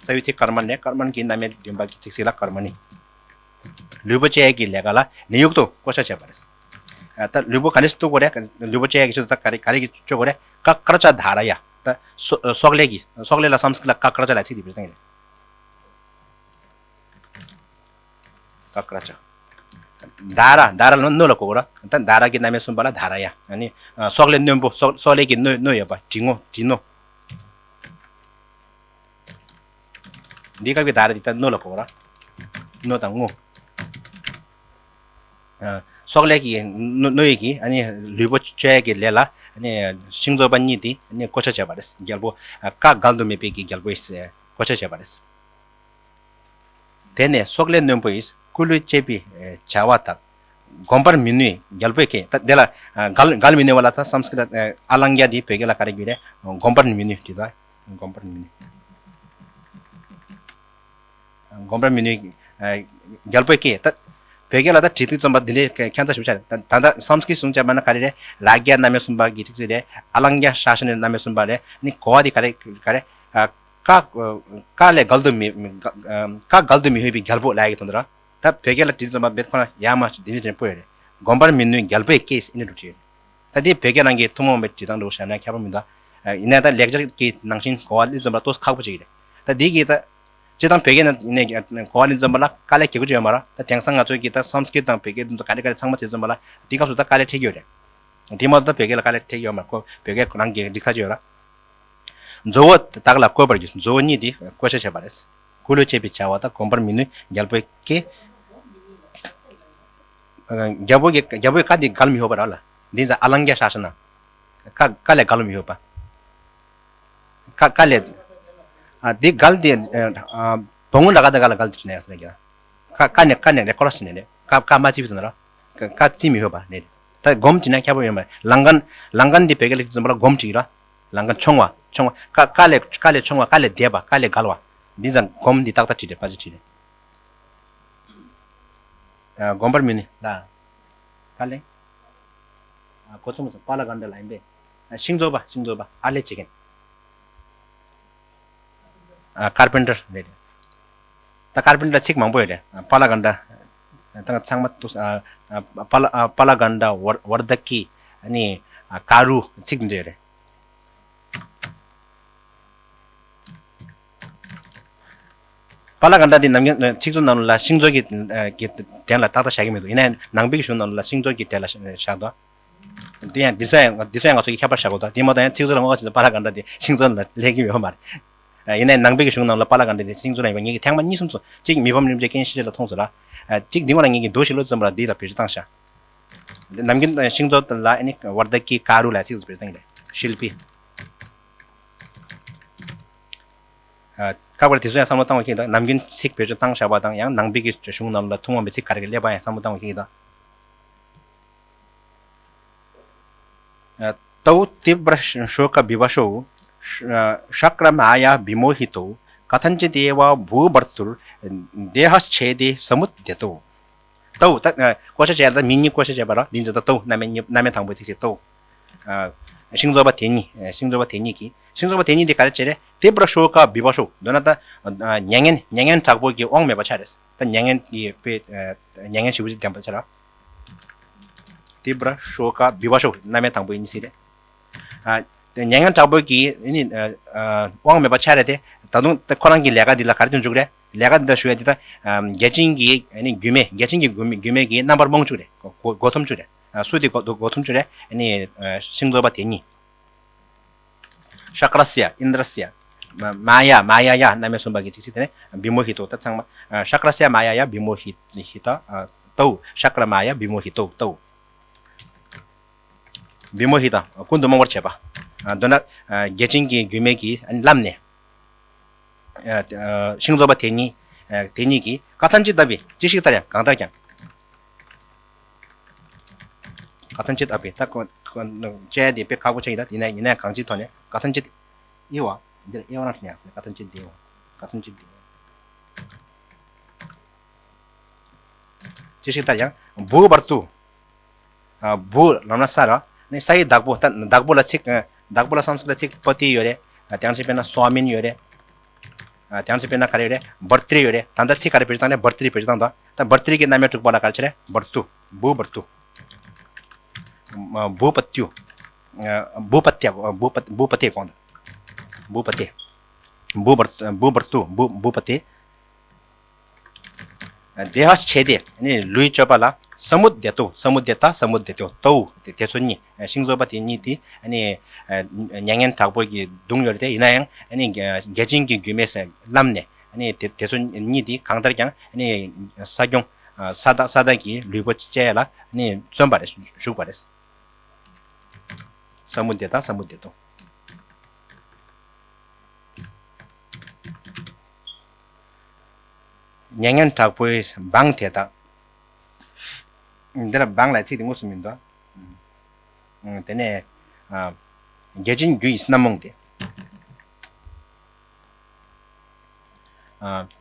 རྩ་བའི་ཚིག་कर्मणि ནས་कर्मणि གི་རྣམ་དབྱེ་བདུན་པ་གི་ཚིག་ཚིག་ལ་कर्मणि། ལུས་པོ་གཅོད་ཀྱི་ལས་ཀ་ལ་नियुक्तो བསྐོ་བཞག་བྱས་པ་རེད། ད་ལུས་པོ་ག་ནས་གཏུག་དགོས་རེད། ལུས་པོ་བཅད་ཡག་གི་ཆེད་དུ་ད་ག་རེ་ག་རེ་གི་བཅོས་དགོས་རེད། ཀ་ཀྲ་ཅ་དྷ་ར་ཡ། ད་སོ་སོག་ལེ་གི་སོག་ལེ་ལ་སམ་སྐྲྀ་ལ་ཀ་ཀྲ་ཅ་ལ་ཚིག་དེ་བེད་སྤྱོད་བཏང་གི་རེད། ཀ་ཀྲ་ཅ། དྷ་ར། དྷ་ར་ལ་སྣོད་ལ་གོ་དགོས་ར། ད་དྷ་ར་གི་རྣམ་དབྱེ་གསུམ་པ་ལ་དྷ་ར་ཡ། ཨ་ནི་སོག་ལེ་རྣོན་པོ། སོག་སོག་ལེ་གི་སྣོད་སྣོད་ཡོད་པ། དྲི་ངོ་དྲི་རྣོ། འདི་སྐབས་ཀྱི་དྷ་ར་འདི་ད་སྣོད་ལ་གོ་ར། སྣོད་དང་རྔོ། ཨ། སོག་ལེ་གི་སྣོད་སྣོད་ཀྱི་ཨ་ནི་ལུས་པོ་བཅོས་ཡས་ཀྱི་ལས་ལ་ཨ་ནི་ཤིང་རྫོགས་པ་གཉིས་དེ་ཨ་ནི་བཀོལ་སྤྱོད་བྱས་པ་རེད། རྒྱལ་པོ་ཨ་ཀ་འགལ་དུ་མེད་པའི་གི་རྒྱལ་པོ་ཡིས་བཀོལ་སྤྱོད་བྱས་པ་རེད། དེ་ནས་སོག་ལེ་རྣོན་པོ་ཡིས་ཀུ་ལུ་ཅེས་པའི་བྱ་བ་དག་བསྒོམ་པར་མི་ནུས་རྒྱལ་པོའི་སྐད། ད་དེ་ལ་འགལ་འགལ་མི་ནུས་པ་ལ་ད་སམ་སྐྲྀ་ཏ་ཨ་ལང་ཀྱ་དེ་བོད་སྐད་ལ་ག་རེ་བརྗོད་རེད། བསྒོམ་པར་མི་ནུས་དེ་ད་བསྒོམ་པར་མི་ནུས། བསྒོམ་པར་མི་ནུས་རྒྱལ་པོའི་སྐད། ད་བོད་སྐད་ལ་ད་བྲིས་ཏེ་རྩོམ་པ་འདི་འདྲའི་ཁྱད་མཚར་ཞིག་ཆགས་རེད། ད་ད་ལྟ་སམ་སྐྲྀ་གཞུང་བྱས་པ་ན་ག་རེ་རེད། རཱ་གྱ་རྣམ་དབྱེ་གསུམ་པ་གི་ཚིག་གཅིག་རེད། ཨ་ལང་ཀྱ་ཤཱ་ཤ་ནའི་རྣམ་དབྱེ་གསུམ་པ་རེད། ནི་གོ་བ་དེ་ག་རེ་ག་རེ། ཀ་ཀ་ལས་འགལ་དུ་མི་ཀ་འགལ་དུ་མི་ཕོད་པའི་རྒྱལ་པོ་ལབ་ཡག་གི་དོན་དུ་ར། ད་བོད་སྐད་ལ་བྲིས་རྩོམ་པ་བེད་ཁོ་ན་ཡག་མ་བྱུང་། འདི་འདྲ་ཅན་པོ་ཡོད་རེད། བསྒོམ་པར་མི་ནུས་རྒྱལ་པོའི་སྐད་ཨེ་ནི་འགྲོ་བྲིས་ཡོད་རེད། ད་འདི་བོད་སྐད་ནང་གི་ཐུན་མོང་བའི་བྲིས་སྟངས་འགྲོ་བྱས་ན་ཁྱད་པར་མི་འདུག་ཡིན་ནའི་ད་ལེགས་སྦྱར་གྱི་ནང་བཞིན་གོ་བ་ལེན་རྩོམ་པ་ཏོག་ཙམ་ཁག་པོ་ཅིག་རེད། ད་འདི་གི་ད་སྤྱིར་བཏང་བོད་སྐད་ནང་ནས་གོ་བ་ལེན་རྩོམ་པ་ལ་དཀའ་ལས་ཁག་པོ་ཅིག་ཡོད་མ་རེད། ད་དེང་སང་ང་ཚོའི་གི་ད་སམ་སྐྲྀ་ཏ་དང་བོད་སྐད་འདི་ཚོ་ག་རེ་ག་རེ་ཚང་མ་བྲིས་རྩོམ་པ་ལ་འདི་སྐབས་སུ་ད་དཀའ་ལས་འཕྲད་ཀྱི་ཡོད་རེད། དེ་མ་གཏོགས་ད་བོད་སྐད་ལ་དཀའ་ལས་འཕྲད་ཀྱི་ཡོད་མ་རེད། ཁོ་བོད་སྐད་རང་གི་སྒྲིག་ཐག་ཅིག་ཡོད་ར། མཛོ་བོ་དག་ལ་བཀོད་པར་གྱུར། མཛོ་བོ་གཉིས་དེ་བཀོལ་སྤྱོད་བྱས་པ་རེད། ཀུ་ལུ་ཅེས་པའི་བྱ་བ་དག་བསྒོམ་པར་མི་ནུས་རྒྱལ་པོའི་སྐད། རྒྱལ་པོ་གི་རྒྱལ་པོའི་བཀའ་འདི་འགལ་མི་ཕོད་པ་ར་ལ། འདི་ཚ་ཨ་ལང་ཀྱ་ཤཱ་ཤ་ན། བཀའ་བཀའ་ལས་འགལ་མི་ཕོད་པ། བཀའ་བཀའ་ལས། ཨ་འདི་འགལ་འདི་ཨ་བོ་ངོ་ར་ག་ད་ག་ལ་འགལ་འདི་ཆི་ནས་ཡ་ས་ར་གྱ། བཀའ་བཀའ་ནས་བཀའ་ནས་ལས་ཁོ་ར་ཞི་ནས་ལས་བཀའ་བཀའ་མ་བརྩི་བའི་དོན་ར། བཀའ་བཀའ་བརྩི་མི་ཕོད་པ་ནས། ད་སྒོམ་བྱས་ན་ཁྱད་པར་ཡོད་མ་རེད། ལང་ཀ་ལང་ཀ་འདི་བོད་སྐད་ལ་བྲིས་རྩོམ་པ་ལ་སྒོམ་བྲིས་ར། ལང་ཀ་མཆོང་བ་མཆོང་བ། བཀའ་བཀའ་ལས་བཀའ་ལས་མཆོང་བ། བཀའ་ལས་འདས་པ། བཀའ་ལས་འགལ་བ། འདི་ཙང་སྒོམ་འདི་ཏག་ཏག་བྲིས་རེད། ཕལ་ཆེར་བྲིས་རེད། ཨ་སྒོམ་པར་མི་ནུས་ལ། བཀའ་ལས། ཨ་གོ་ཚོད་མ་ཚོད་པཱ་ལ་གྷཎྜ་ལ་ཡིན་པས། ཨ་ཤིང་རྫོགས་པ་ཤིང་རྫོགས་པ་ཨར་ལས་བྱེད་མཁན། ཨ་ཀར་པེན་ཊར་རེད། ད་ཀར་པེན་ཊར་ཚིག་མང་པོ་ཡོད་རེད། ཨ་པཱ་ལ་གྷཎྜ། ད་ཚང་མ་ཏུ་ཨ་ཨ་པཱ་ལ་ཨ་པཱ་ལ་གྷཎྜ། ཝར་ཝར་དྷ་ཀི། ཨ་ནི་ཨ་ཀ་རུ་ཚིག་འདི་ཡོད་རེད། པཱ་ལ་གྷཎྜ་འདི་ནམ་རྒྱུན་ཚིག་མཛོད་ནང་ལ་ཤིང་མཛོད་ཀྱི་ཨ་གི་དོན་ལ་ཏག་ཏག་བཞག་གི་མི་འདུག་ཡིན་ནའི་ནང་པའི་གཞུང་ནང་ལ་ཤིང་མཛོད་ཀྱི་དོན་ལ་བཞག་འདུག་འདི་ཡང་འདི་ཚོ་ཡང་འདི་ཚོ་ཡང་ང་ཚོ་གི་ཁྱད་པར་བཞག་དགོས་འདུག་དེ་མ་གཏོགས་ཡང་ཚིག་མཛོད་ལ་ངོ་ཚ་པཱ་ལ་གྷཎྜ་འདི་ཤིང་མཛོད་ལ་སླེབས་ཀྱི་ཡོད་མ་རེད། ཡིན་ནའི་ནང་པའི་གཞུང་ནང་ལ་པཱ་ལ་གྷཎྜ་འདི་ཤིང་མཛོད་ལ་ཡོད་པ་ངེད་ཀྱིས་ཐེངས་མ་གཉིས་གསུམ་ཚོ་གཅིག་མི་ཕམ་རིན་པོ་ཆེ་སྐྱེས་ཆེན་ལ་མཐོང་སོང་ལ། གཅིག་འདི་ངོ་ལ་ངེད་ཀྱིས་མདོ་ཞིག་ལོ་ཙམ་ལ་འདི་ལ་བེད་སྤྱོད་བཏང་ཤག་འདི་ནམ་རྒྱུན་ཤིང་མཛོད་ལ་ཨ་ནི་ཝར་དྷ་ཀི་ཀ་རུ་ལ་ཚིག་བེད་སྤྱོད་བཏང་གི་རེད། ཤིལ་པི། ཨ་ཁག་པར་དེ་ཚོ་ཡང་བསམ་བློ་བཏང་བ་ཁེགས་འདུག་ནམ་རྒྱུན་ཚིག་བེད་སྤྱོད་བཏང་བཞག་པ་དང་ཡང་ནང་པའི་གི་གཞུང་ནང་ལ་ཐུན་མོང་བའི་ཚིག་ག་རེ་གི་སླེབས་པ་ཡང་བསམ་བློ་བཏང་བ་ཁེགས་འདུག་ཨ་ཏའུ་ཏིབ་ར་ཤོ་ཀ་བི་བ་ཤོ། ཤ་ཀྲ་མ་ཡ་བི་མོ་ཧི་ཏོ། ཀ་ཐན་ཅི་དེ་བ་བྷུ་བར་ཏུར། དེ་ཧ་ཆེ་དེ་སི་མུད་དེ་ཏོ། ཏའུ་ད་བཀོལ་སྤྱོད་བྱས་ལ་ད་མི་གཉིས་བཀོལ་སྤྱོད་བྱས་པ་ར་འདི་འཛི་ད་ཏའུ་རྣམ་དབྱེ་གཉིས་རྣམ་དབྱེ་དང་པོའི་ཚིག་ཅིག་ཏའུ། ཤིང་རྫོགས་པ་དེ་གཉིས། ཤིང་རྫོགས་པ་དེ་གཉིས་ཀྱིས། ཤིང་རྫོགས་པ་དེ་གཉིས་དེ་ག་རེ་བྱས་རེད། ཏིབ་ར་ཤོ་ཀ་བི་བ་ཤོ། མདོར་ན་ད་མྱ་ངན་མྱ་ངན་དྲག་པོ་གི་དབང་མེད་པ་ཆགས་རེད། ད་མྱ་ངན་གྱི་དཔེ་མྱ་ངན་ཞེ་པོ་ཅིག་ལྡན་པ་ཆགས་ར། ཏིབ་ར་ཤོ་ཀ་བི་བ་ཤོ་རྣམ་དབྱེ་དང་པོའི་གཉིས་ཟེར་རེད། ཨ་མྱ་ངན་དྲག་པོ་གི་ཨ་ནི་ཨ་དབང་མེད་པ་ཆགས་རེད་དེ། ད་དུང་ད་ཁོ་རང་གི་ལས་ཀ་འདི་ལ་ག་རེ་བྱུང་བཅུག་རེད། ལས་ཀ་འདི་ལ་ཞུ་ཡ་འདི་ད་ཨ་བརྒྱ་བྱིན་གྱི་ཨ་ནི་རྒྱུད་སྨད། བརྒྱ་བྱིན་གྱི་རྒྱུད་སྨད་ཀྱི་རྣམ་པར་རྨོངས་བཅུག་རེད། གོ་གོ་འཐོམ་བཅུག་རེད། ཨ་སུ་དེ་གོ་གོ་འཐོམ་བཅུག་རེད། ཨ་ནི་ཨ་ཤིང་རྫོགས་པ་དེ་གཉིས། ཤ་ཀྲ་སི་ཡ། ཨིནྡྲ་སི་ཡ། མ་མ་ཡ། མ་ཡ་ཡ་རྣམ་དབྱེ་གསུམ་པ་གི་ཚིག་ཚིག་དེ་ནས་བི་མོ་ཧི་ཏོ། ད་ཚང་མ་ཨ་ཤ་ཀྲ་སི་ཡ་མ་ཡ་ཡ་བི་མོ་ཧི་ཧི་ཏ། ཨ་ཏའུ། ཤ་ཀྲ་མ་ཡ་བི་མོ་ཧི་ཏོ་ཏའུ། བི་མོ་ཧི་ཏ། ཀུན་ཏུ་རྨོངས་པར་བྱེད་པ། ཨ་མདོར་ན་ཨ་བརྒྱ་བྱིན་གྱི་རྒྱུད་སྨད་ཀྱིས་ཨ་ནི་བརླམས་ནས། ཨ་ཨ་ཤིང་རྫོགས་པ་དེ་གཉིས། ཨ་དེ་གཉིས་ཀྱིས་ཀ་ཐན་ཅི་ཏ་བི། ཅི་ཞིག་ལྟར་ཡང་། གང་ལྟར་ཀྱང་། ཀ་ཐན་ཅི་ཏ་བི། ད་ཁོ་ཁོ་བཅད་དེ་དཔེ་ཁག་པོ་ཆགས་ཡིན་ལ། ཡིན་ན་ཡིན་ན་གང་ཅིའི་ཐོག་ནས་ཀ་ཐན་ཅི་ཏ་ཨེ་ཝ། འདིར་ཨེ་ཝ་རང་བྲིས་ནས་ཡང་ཟེར། ཀ་ཐན་ཅི་ཏ་ཨེ་ཝ། ཀ་ཐན་ཅི་ཏ་ཨེ་ཝ། ཅི་ཞིག་ལྟར་ཡང་། བྷུ་བར་ཏུ། ཨ་བྷུ་ལབ་ན་ས་ར། ནི་སའི་བདག་པོ། ད་བདག་པོ་ལ་ཚིག་ཨ་བདག་པོ་ལ་སམ་སྐྲྀ་ཏ་ཚིག་པ་ཏི་ཡོད་རེད། ཨ་དེ་ཡང་ཅིག་དཔེར་ན་སྭ་མིན་ཡོད་རེད། ཨ་དེ་ཡང་ཅིག་དཔེར་ན་ག་རེ་ཡོད་རེད། བར་ཏྲི་ཡོད་རེད། ད་ལྟ་ཚིག་ག་རེ་བེད་སྤྱོད་བཏང་རེད། བར་ཏྲི་བེད་སྤྱོད་བཏང་འདུག་ད་བར་ཏྲི་གི་རྣམ་དབྱེ་དྲུག་པ་ལ་ག་རེ་བྱས་རེད། བར་ཏུ། བྷུ་བར་ཏུ། བྷུ་པ་ཏུ། བྷུ་པ་ཏེ། བྷུ་པ་བྷུ་པ་ཏེ་གོང་དུ། བྷུ་པ་ཏེ། བྷུ་པ་བྷུ་པ་ཏུ། བྷུ་བྷུ་པ་ཏེ། དེ་ཧ་ཆེ་དེ་ནི་ལུས་སྤྱོད་པ་ལ་ས་མུ་དེ་ཏོ། ས་མུ་དེ་ཏ། ས་མུ་དེ་ཏོ། ཏོ། དེ་དེ་ཚོ་གཉིས། ཤིང་བཟོ་བ་དེ་གཉིས་དེ་ནི་མྱ་ངན་དྲག་པོ་གི་གདུང་ཡོད་དེ། ཡིན་ན་ཡང་ནི་བརྒྱ་བྱིན་གྱི་རྒྱུད་སྨྲས་ལམ་ནས་ནི་དེ་དེ་ཚོ་གཉིས་དེ་གང་ལྟར་ཀྱང་ནི་ས་སྐྱོང་ས་བདག་ས་བདག་གི་ལུས་པོ་བཅད་ལ་ནི་བརྩོན་པ་རེད། ཞུགས་པ་རེད། ས་མུ་དེ་ཏ། ས་མུ་དེ་ཏོ། མྱ་ངན་དྲག་པོའི་འབངས་དེ་དག། འདི་ལ་འབངས་ལ་ཚིག་དེ་དངོས་སུ་མི་འདུག། དེ་ནས་བརྒྱ་བྱིན་རྒྱུ་ཡི་རྣམ་རྨོངས་ཏེ།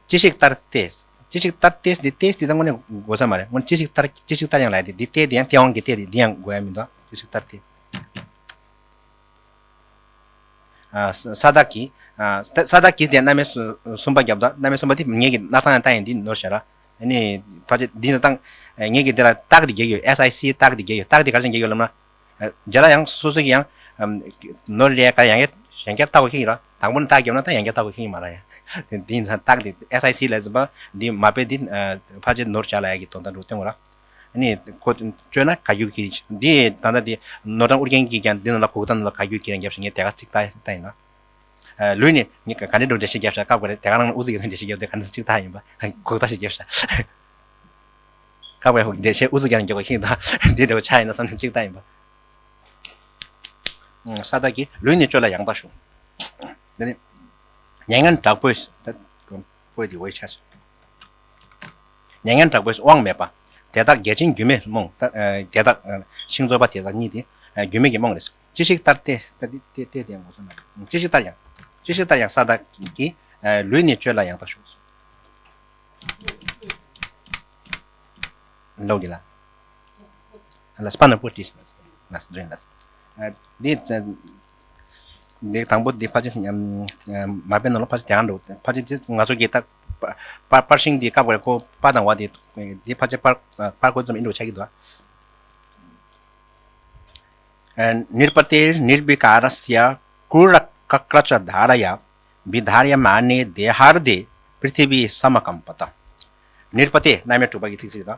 ཅི་ཞིག་ལྟར་ཏེ། ཅི་ཞིག་ལྟར་ཏེ། འདི་ཏེ་འདི་ད་དངོས་གནས་དགོས་ས་མ་རེད། དངོས་གནས་ཅི་ཞིག་ལྟར་ཅི་ཞིག་ལྟར་ཡང་ལ་ཡ་དེ། འདི་ཏེ་འདི་ཡང་སྟེས་དབང་གི་ཏེ་འདི་འདི་ཡང་དགོས་ཡ་མི་འདུག། ཅི་ཞིག་ལྟར་ཏེ། ས་བདག་གིས། ས་བདག་གིས་དེ་རྣམ་སྨིན་གསུམ་པ་བརྒྱབ་དང་། རྣམ་སྨིན་གསུམ་པ་དེ་ངེད་ཀྱི་སྣར་ཐང་ཡང་བཏང་ཡིན། འདི་ནོར་བྱ་ར། ཨ་ནི་ཕལ་ཆེར་འདི་ནི་བཏང་། ངེད་ཀྱི་དེ་ལ་རྟགས་དེ་རྒྱག་ཡོད། ཨེས་ཨའི་སི་རྟགས་དེ་རྒྱག་ཡོད། རྟགས་དེ་ག་རེ་བྱས་རྒྱག་ཡོད་ལབ་ན། རྒྱ་ལ་ཡང་སོ་སོ་གི་ཡང་ནོར་ལས་ཀ་ཡང་ཡང་བསྐྱར་བལྟ་དགོས་ཀྱི་ཡིན་ར། དང་པོ་ནས་རྟགས་བརྒྱབ་ན་ད་ཡང་བསྐྱར་བལྟ་དགོས་ཀྱི་ཡིན་མ་ར་ཡ། དེ་འདི་ཡིན་ཙང་རྟགས་དེ་ཨེས་ཨའི་སི་ལས་ཟིན་པ་འདི་མ་དཔེ་འདི་ཕལ་ཆེར་ནོར་བྱ་ལ་ཡ་གི་དོན་དག་འགྲོ་སྟོན་དགོས་ར། ནི་ཁོ་བཅོས་ན་ག་རྒྱུ་གི་འདི་ད་ལྟ་འདི་ནོར་བྲང་ཨུ་རྒྱན་གྱིས་ཀྱང་འདི་ནང་ལ་གུག་རྟགས་ནང་ལ་ག་རྒྱུ་གི་རང་རྒྱབ་ཞིག་ངས་དེ་ག་ཚིག་ལྟ་ལྟ་ཡིན་ན། ལུས་ནི་ངས་ག་འདྲ་འགྲོ་འགྲེལ་བཤད་རྒྱབ་ཤག་སྐབས་འགའ་རེ་དེ་ག་རང་ནང་ཨུ་ཚུགས་ཀྱི་འགྲེལ་བཤད་རྒྱབ་དེ་ག་འདྲ་ཚིག་ལྟ་ཡིན་པ་གུག་རྟགས་ཤིག་རྒྱབ་ཤག་སྐབས་འགའ་རེ་འགྲེལ་བཤད་ཨུ་ཚུགས་རྒྱབ་ནས་རྒྱག་དགོས་ཤིང་དང་འདི་འདྲ་བོ་ཆགས་ཡིན་ན་བསམ་ནས་ཚིག་ལྟ་ཡིན་པ། ས་བདག་གིས་ལུས་ནི་བཅོལ་ལ་ཡང་དག་ཞུགས། དེ་ནས་མྱ་ངན་དྲག་པོས། ད་པོ་དེ་འོད་ཆགས། མྱ་ངན་དྲག་པོས་དབང་མེད་པ། དེ་དག་བརྒྱ་བྱིན་རྒྱུད་སྨྲས་རྨོངས། ད་དེ་དག་ཤིང་བཟོ་བ་དེ་དག་གཉིས་དེ་རྒྱུད་སྨྲས་ཀྱི་རྨོངས་རེད། ཅི་ཞིག་ལྟར་ཏེ། ད་དེ་དེ་དེ་དེ་ཡང་དགོས་ས་མ་རེད། ཅི་ཞིག་ལྟར་ཡང་། ཅི་ཞིག་ལྟར་ཡང་ས་བདག་གིས་ལུས་ནི་བཅོལ་ལ་ཡང་དག་ཞུགས། ལོག་གི་ལ། ལ་སྤ་ན་པོ་ཏི་ལ་ཟེར་ལ། འདི་འདི་དང་པོ་འདི་ཕལ་ཆེར་མ་དཔེ་ནང་ལ་ཕལ་ཆེར་དེ་གང་འགྲོ། ཕལ་ཆེར་འདི་ང་ཚོ་གི་ད་པར་པར་ཤིང་འདི་སྐབས་འགའ་རེ་ཁོ་པ་དང་བ་འདི་འདི་ཕལ་ཆེར་པར་པར་ཁོ་ཙམ་ཨིན་འགྲོ་ཆགས་ཀྱི་འདུག། ཨ། ནིར་པ་ཏེ་ནིརྦི་ཀ་ར་སྱ་ཀྲུ་ར་ཀྲ་ཀྲ་ཙ་དྷ་ར་ཡ་བི་དྷཱ་རྱ་མ་ནེ་དེ་ཧར་དེ་པྲི་ཐི་བི་སམ་ཨ་ཀམ་པ་ཏ། ནིར་པ་ཏེ་རྣམ་དབྱེ་དྲུག་པ་གི་ཚིག་ཟིན་ཏོ།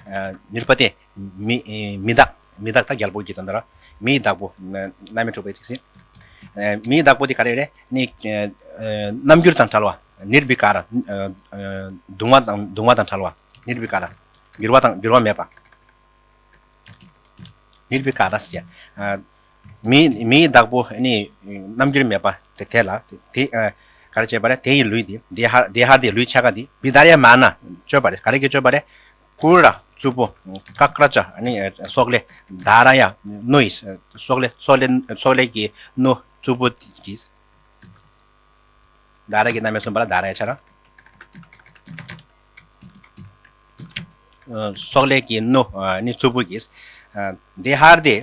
ཨ། ནིར་པ་ཏེ་མི་མི་བདག་མི་བདག་ད་རྒྱལ་པོ་གི་དོན་དག་ར། མིའི་བདག་པོ་རྣམ་དབྱེ་དྲུག་པའི་ཚིག་ཟིན། ཨ། མིའི་བདག་པོ་དེ་ག་རེ་རེད། ནི་ཨ་རྣམ་འགྱུར་དང་བྲལ་བ། ནིརྦི་ཀ་ར། ཨ། གདུང་བ་དང་གདུང་བ་དང་བྲལ་བ། ནིརྦི་ཀ་ར། འགྱུར་བ་དང་འགྱུར་བ་མེད་པ། ནིརྦི་ཀ་ར་སྱ། ཨ། མི་མིའི་བདག་པོ་ནི་རྣམ་འགྱུར་མེད་པ་དེ་དེ་ལ་དེ་ཨ། ག་རེ་བྱས་པ་རེད། དེ་ཡི་ལུས་དེ་དེ་ཧར་དེ་ཧར་དེ་ལུས་ཆ་ག་དེ་བི་དྷཱ་རྱ་མ་ན་བཅོས་པ་རེད། ག་རེ་གི་བཅོས་པ་རེད། ཀྲུ་ར་གཙུག་པོ། ཀྲ་ཀྲ་ཙ་ནི་སོག་ལེ། དྷཱ་ར་ཡ་རྣོ་ཡི་སོག་ལེ་སོག་ལེ་སོག་ལེ་གི་རྣོ་གཙུག་པོ་གི། དྷཱ་ར་གི་རྣམ་དབྱེ་གསུམ་པ་ལ་དྷཱ་ར་ཡ་ཆ་ར། ཨ། སོག་ལེ་གི་རྣོ་ནི་གཙུག་པོ་གི། ཨ། དེ་ཧར་དེ་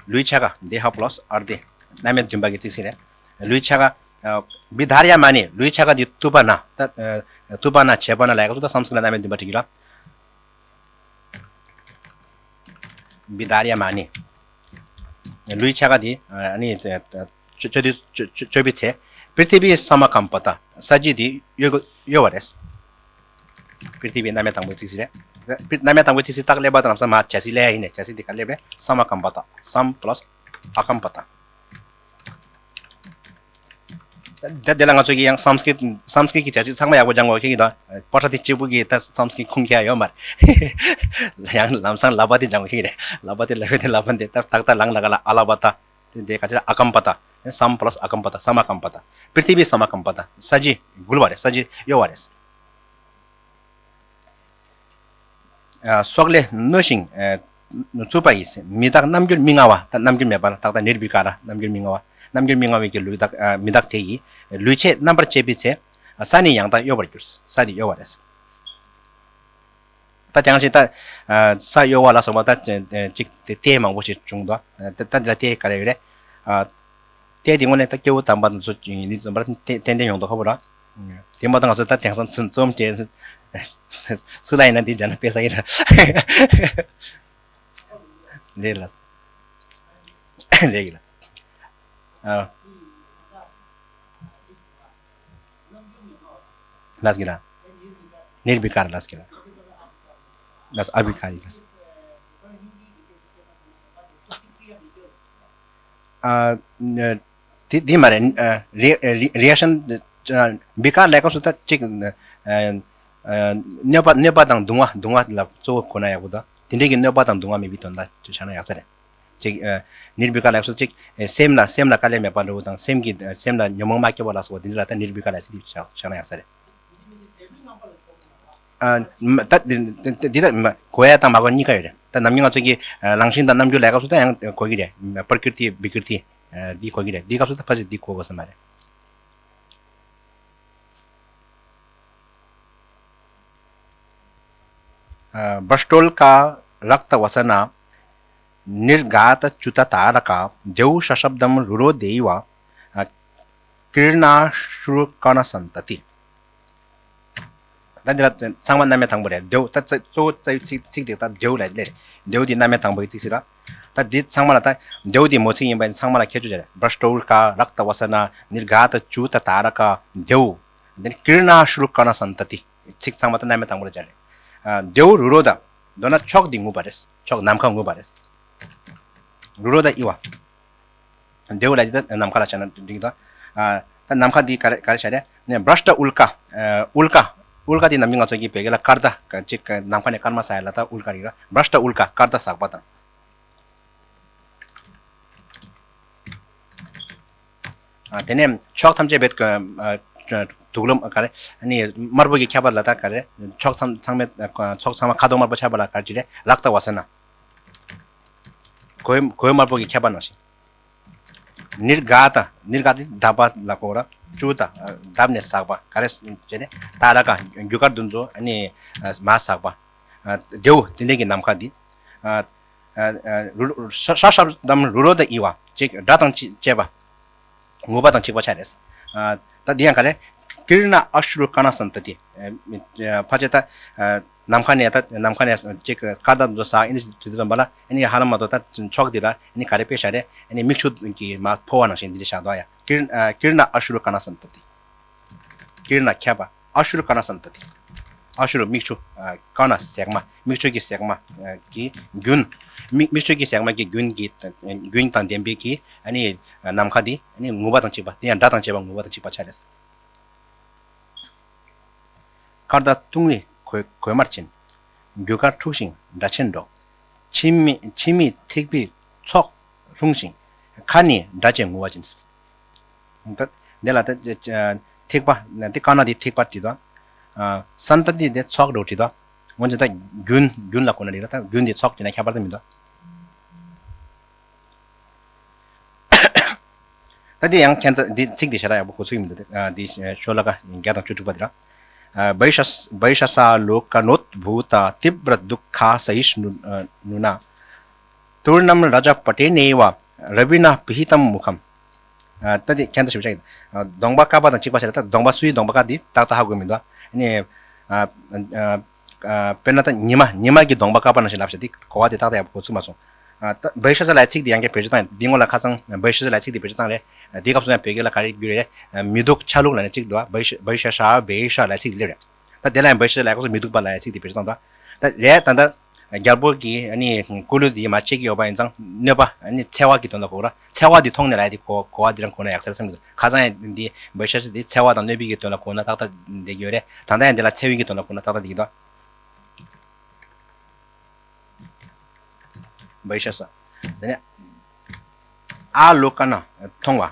ལུས་ཆ་ག་དེ་ཧ་པ་ལོས་ཨར་དེ་རྣམ་དབྱེ་བདུན་པ་གི་ཚིག་ཟིན་རེད། ལུས་ཆ་ག་ཨ། བི་དྷཱ་རྱ་མ་ནེ་ལུས་ཆ་ག་དེ་ཏུ་པ་ན། ད་ཨ། ཏུ་པ་ན་བྱེད་པ་ན་ལས་ཀ་སུ་ད་སམ་སྐྲྀཏ་ལ་རྣམ་དབྱེ་བདུན་པ་བྲིས་ཀྱི་ར། བི་དྷཱ་རྱ་མ་ནེ། ལུས་ཆ་ག་དེ་ཨ་ནི་ཨ་ཨ་ཅོ་ཅོ་དེ་ཅོ་ཅོ་ཅོ་བི་ཚེ། པྲི་ཐི་བི་སམ་ཨ་ཀམ་པ་ཏ། ས་གཞི་དེ་གཡོ་གཡོ་བ་རེད། པྲི་ཐི་བི་རྣམ་དབྱེ་དང་པོའི་ཚིག་ཟིན་རེད། རྣམ་དབྱེ་དང་པོའི་ཚིག་ཟིན་རྟགས་སླེབས་པ་དང་ལམ་སང་མ་བྱ་ཟིན་ལས་ཡིན་ནས་བྱ་ཟིན་དེ་ག་སླེབས་རེད། སམ་ཨ་ཀམ་པ་ཏ། སམ་པ་ལོས་ཨ་ཀམ་པ་ཏ། ད་དེ་ལ་ང་ཚོ་གིས་ཡང་སམ་སྐྲྀཏ་སམ་སྐྲྀཏ་གི་བྱ་ཚིག་ཚང་མ་ཡག་པོ་སྦྱང་དགོས་ཁེལ་གྱི་འདུག། པོ་ཊ་དེ་གཅིག་པུ་གིས་ད་སམ་སྐྲྀཏ་ཁུངས་སྐྱེལ་ཡོད་མ་རེད། ཡང་ལམ་སང་ལ་བ་དེ་སྦྱང་དགོས་ཁེལ་གྱི་རེད། ལ་བ་དེ་ལ་བ་དེ་ལ་བ་དེ་ད་ཏག་ཏག་ལང་ལ་ག་ལ་ཨ་ལ་བ་ད། དེ་དེ་ག་ཅི་ར་ཨ་ཀམ་པ་ཏ། སམ་པ་ལོས་ཨ་ཀམ་པ་ཏ། སམ་ཨ་ཀམ་པ་ཏ། པྲི་ཐི་བི་སམ་ཨ་ཀམ་པ་ཏ། ས་གཞི་འགུལ་བ་རེད། ས་གཞི་གཡོ་བ་རེད། ཨ། སོག་ལེ་རྣོ་ཞིང་ཨ་གཙུག་པ་ཡིས། མི་བདག་རྣམ་འགྱུར་མི་མངའ་བ། ད་རྣམ་འགྱུར་མེད་པ་ལ་ཏག་ཏག་ནིརྦི་ཀ་ར། རྣམ་འགྱུར་མི་མངའ་བའི་གི་ལུས་བདག་ཨ་མི་བདག་དེ་ཡིས། ལུས་ཆས་རྣམ་པར་བཅད་པའི་ཚེ། ས་ནི་ཡང་དག་གཡོ་བར་འགྱུར། ས་དེ་གཡོ་བ་རེད། ད་དེང་ཞིག་ད་ཨ་ས་གཡོ་བ་ལ་སོགས་པ་ད་ཅིག་དེ་ལྟས་མང་པོ་ཞིག་བྱུང་འདུག། ད་ད་འདི་ལ་ལྟས་ག་རེ་ཡོད་རེད། ཨ། ལྟས་དེ་དངོས་གནས་ད་སྐྱེས་བུ་དམ་པ་དེ་ཚོ་ཡིན་དུས་ཙམ་པར་ཏན་ཏན་ཡོང་འདུག་ཧ་པོ་ར། དེ་མ་གཏོགས་ང་ཚོ་ད་དེང་སང་ཚུན་རྩོམ་དེ་སུ་ལ་ཡིན་ན་འདི་སྦྱར་ན་དཔེ་ས་ཡིན་ར། རེད་ལ། རེད་ལ། ཨ། ལགས་ཀྱི་ལ། ནིར་བི་ཀར་ལགས་ཀྱི་ལ། ལགས་ཨ་བི་ཀར་ལགས། ཨ། དེ་དེ་མ་རེད། ཨ། རི་རི་རི་ཨེག་ཤན། ཨ། བི་ཀར་ལས་སྐབས་སུ་ད་ཅིག་ཨ། ཨ། གནོད་པ་གནོད་པ་དང་གདུང་བ། གདུང་བ་ལ་གཙོ་བོ་གོ་ན་ཡག་པོ་འདུག་དེ་འདྲའི་གི་གནོད་པ་དང་གདུང་བ་མེད་པའི་དོན་དག་བྱས་ན་ཡག་ས་རེད། ཅིག་ཨ། ནིར་བི་ཀ་ལ་སོགས་ཅིག་ཨ། སེམས་ལ་སེམས་ལ་དཀའ་ལས་མེད་པ་འདྲ་བོ་དང་། སེམས་ཀྱི་ཨ། སེམས་ལ་ཉོན་མོངས་མ་སྐྱེ་བ་ལ་སོགས་པ་འདི་འདྲ་ལ་ད་ནིར་བི་ཀ་ལ་སྲིད་དེ་བཞག་བཞག་ན་ཡག་ས་རེད། ཨ། མ་ད་འདི་འདི་འདི་ད་མ་གོ་ཡ་དང་མ་གོ་གཉིས་ཀ་ཡོད་རེད། ད་ནམ་རྒྱུན་ང་ཚོ་གི་ཨ། རང་བཞིན་དང་རྣམ་འགྱུར་ལས་སྐབས་སུ་ད་ཡང་གོ་གི་རེད། པྲ་ཀིརྟི་བི་ཀིརྟི་ཨ། འདི་གོ་གི་རེད། འདི་སྐབས་སུ་ད་ཕལ་ཆེར་འདི་གོ་དགོས་ས་མ་རེད། ཨ། भ्रष्टोल्का रक्तवसना निर्घातच्युततारका द्यौः सशब्दं रुरोधेव। ཨ། कीर्णाश्रुकणसन्तती། ད་འདི་ལ་ཚང་མ་རྣམ་དབྱེ་དང་པོ་རེད། द्यौः། ད་གཙོ་གཙོ་བོ་རྩ་བའི་ཚིག་ཚིག་དེ་ད་द्यौः་ལབ་རེད། द्यौः་འདི་རྣམ་དབྱེ་དང་པོའི་ཚིག་ཟེར་ར། ད་འདི་ཚང་མ་ལ་ད་द्यौः འདི་མོ་ཚིག་ཡིན་པ་ཡིན་ཚང་མ་ལ་ཁྱད་ཆོས་ཅིག་རེད། भ्रष्टोल्का रक्तवसना निर्घातच्युततारका द्यौः कीर्णाश्रुकणसन्तती། ཚིག་ཚང་མ་ད་རྣམ་དབྱེ་དང་པོ་ལ་སྦྱར་རེད། ཨ། द्यौः रुरोध། མདོར་ན་ཕྱོགས་འདི་ངུས་པ་རེད། ཕྱོགས་ནམ་མཁའ་ངུས་པ་རེད། रुरोध इव། द्यौः ལ་འདི་ད་ནམ་མཁའ་ལ་བྱས་ན་འགྲིག་གི་འདུག་ཨ། ད་ནམ་མཁའ་འདི་ག་རེ་ག་རེ་བྱ་རེད། ནས་भ्रष्टोल्का། ཨ། उल्का། उल्का འདི་ནམ་རྒྱུན་ང་ཚོ་གི་བོད་སྐད་ལ་སྐར་མདའ་ག་ཅིག་ནམ་མཁའ་ནས་སྐར་མ་ཟག་ཡ་ལ་ད་उल्का རེད་ར། भ्रष्टोल्का སྐར་མདའ་ཟག་པ་དང་། ཨ། དེ་ནས་ཕྱོགས་ཐམས་ཅད་པའི་ཨ། དུག་ལོག་ག་རེ། ཨ་ནི་དམར་པོ་གིས་ཁྱབ་པ་ལ་ད་ག་རེ། ཕྱོགས་ཚང་ཚང་མའི་ཕྱོགས་ཚང་མ་ཁ་དོག་དམར་པོ་ཆགས་པ་ལ་ག་རེ་ཅི་རེད། रक्तवसना། གོས་གོས་དམར་པོ་གིས་ཁྱབ་པ་ནང་བཞིན། निर्घात། निर्घात འདི་བརྡབ་པ་ལ་གོ་ར། च्युत། བརྡབ་ནས་ཟག་པ་ག་རེ་ཅི་རེད། तारका རྒྱུ་སྐར་དེ་ཚོ་ཨ་ནི་མར་ཟག་པ། द्यौः དེ་འདྲའི་གི་ནམ་མཁའ་འདི། ཨ། ཨ། ཨ། रु- सशब्दं रुरोध इव ཅིག་སྒྲ་དང་ཅི- བཅས་པ། ངུས་པ་དང་གཅིག་པ་ཆགས་རེད། ཨ། ད་འདི་ཡང་ག་རེ། कीर्णाश्रुकणसन्तती། ཨ། ཕལ་ཆེར་ད། ཨ། ནམ་མཁའ་ནས་ད་ནམ་མཁའ་ནས་ཅིག་སྐར་མདའ་འདི་ཚོ་ཟག་ཨ་ནི་དུས་ཙམ་པ་ལ་ཨ་ནི་ཧ་ལམ་མ་གཏོགས་ད་ཕྱོགས་འདི་ལ་ཨ་ནི་ག་རེ་དཔེ་བཞག་རེད། ཨ་ནི་མིག་ཆུ་གིས་མར་ཕོ་བ་ནང་བཞིན་འདི་འདྲ་བཞག་འདུག་ཡ། ཀིར- ཨ། ཀིར་ན་ཨ་ཤུ་རུ་ཀ་ན་སན་ཏ་ཏི། ཀིར་ན་ཁྱབ་པ། ཨ་ཤུ་རུ་ཀ་ན་སན་ཏ་ཏི། ཨ་ཤུ་རུ་མིག་ཆུ། ཨ། ཀ་ན་ཟེགས་མ། མིག་ཆུ་གི་ཟེགས་མ། ཨ། གི་རྒྱུན། མིག- མིག་ཆུ་གི་ཟེགས་མ་གི་རྒྱུན་གྱི། རྒྱུན་དང་ལྡན་པའི་གི་ཨ་ནི་ནམ་མཁའ་འདི་ཨ་ནི་ངུ་བ་དང་གཅིག་པ། དེ་ཡང་སྒྲ་དང་བཅས་པ་ངུ་བ་དང་གཅིག་པ་ཆགས་རེད། སྐར་མདའ་ཐུང་ངུས་གོས- གོས་དམར་བྱིན། རྒྱུ་སྐར་འཁྲུགས་ཤིང་སྒྲ་ཆེན་སྒྲོག་ཕྱི་མིག- ཕྱི་མིག་ཐིགས་པའི་ཚོགས་ལྷུང་ཞིང་། ཁ་ནི་སྒྲ་བཅས་ངུ་བ་ཅན། ད་འདི་ལ་ད་ཐིགས་པ་འདི་ཀ་ན་འདི་ཐིགས་པ་བྲིས་དོ། སན་ཏ་ཏི་འདི་ཚོགས་འགྲོ་བྲིས་དོ། འོན་ཀྱང་ད་རྒྱུན- རྒྱུན་ལ་གོ་ན་འགྲིག་ལ། ད་རྒྱུན་འདི་ཚོགས་བྲིས་ན་ཁྱད་པར་ད་མི་འདུག་ད་འདི་ཡང་ཁྱད་མཚར་འདི་ཚིག་འདི་ཞེ་དྲག་ཡག་པོ་གོ་ཚུལ་མི་འདུག་ཨ། འདི་ཤོ་ལོ་ཀ་བརྒྱ་དང་བཅུ་དྲུག་པ་འདི་ར། ཨ། वैशस- वैशसा लोकनोद्भूता तीव्रदुःखसहिष्णुना तूर्णं रजपटेनैव रविणा पिहितं मुखम्। ཨ། ད་འདི་ཁྱད་མཚར་ཞིག་ཆགས་ཡོད། ཨ། གདོང་པ་དཀར་པོ་དང་གཅིག་པ་ཞེ་དྲག་ད་གདོང་པ་སུའི་གདོང་པ་དཀར་འདི་ཏག་ཏག་ཧ་གོ་མི་འདུག་ཨ་ནི། ཨ། ཨ། ཨ། དཔེར་ན་ད་ཉི་མ- ཉི་མ་གི་གདོང་པ་དཀར་པོ་ནང་བཞིན་ལབ་བྱས་ཏེ་གོ་བ་དེ་ཏག་ཏག་ཡག་པོ་གོ་ཚུལ་མ་སོང་། ཨ། ད་བྷི་ཤ་ས་ལབ་ཚིག་དེ་ཡང་བསྐྱར་བེད་སྤྱོད་བཏང་ཡ། འདི་སྔོན་ལ་ཁ་སང་བྷི་ཤ་ས་ལབ་ཚིག་དེ་བེད་སྤྱོད་བཏང་རེད། དེའི་སྐབས་སུ་ཡང་བོད་སྐད་ལ་ག་རེ་བསྒྱུར་རེད། མི་སྡུག་ཆ་ལུགས་ལབ་ནས་གཅིག་འདུག་བྷི་ཤ- བྷི་ཤ་ས་བྷི་ཤ་ལབ་ཚིག་དེ་སླེབས་རེད། ད་དེ་ལ་ཡང་བྷི་ཤ་ས་ལབ་སྐབས་སུ་མི་སྡུག་པ་ལབ་ཡ་ཚིག་དེ་བེད་སྤྱོད་བཏང་འདུག་ད་རེད་ད་ལྟ་རྒྱལ་པོ་གིས་ཨ་ནི་སྐུ་ལུས་དེ་མར་བཅད་ཀྱི་ཡོད་པ་ཡིན་ཙང་གནོད་པ་ཨ་ནི་འཚེ་བ་གི་དོན་ལ་གོ་ར། འཚེ་བ་དེ་མཐོང་ནས་ལབ་ཡ་དེ་གོ- གོ་བ་དེ་རང་གོ་ན་ཡག་ས་རེད་བསམ་གྱི་འདུག་ཁ་སང་ཡང་འདི་བྷི་ཤ་ས་དེ་འཚེ་བ་དང་གནོད་པའི་གི་དོན་ལ་གོ་ན་ཏག་ཏག་བསྡད་ཀྱི་ཡོད་རེད། ད་ལྟ་ཡང་འདི་ལ་འཚེ་བའི་གི་དོན་ལ་གོ་ན་ཏག་ཏག་བསྡད་ཀྱི་འདུག་བྷི་ཤ་ས། དེ་ནས་ཨ་ལོ་ཀ་ན་མཐོང་བ།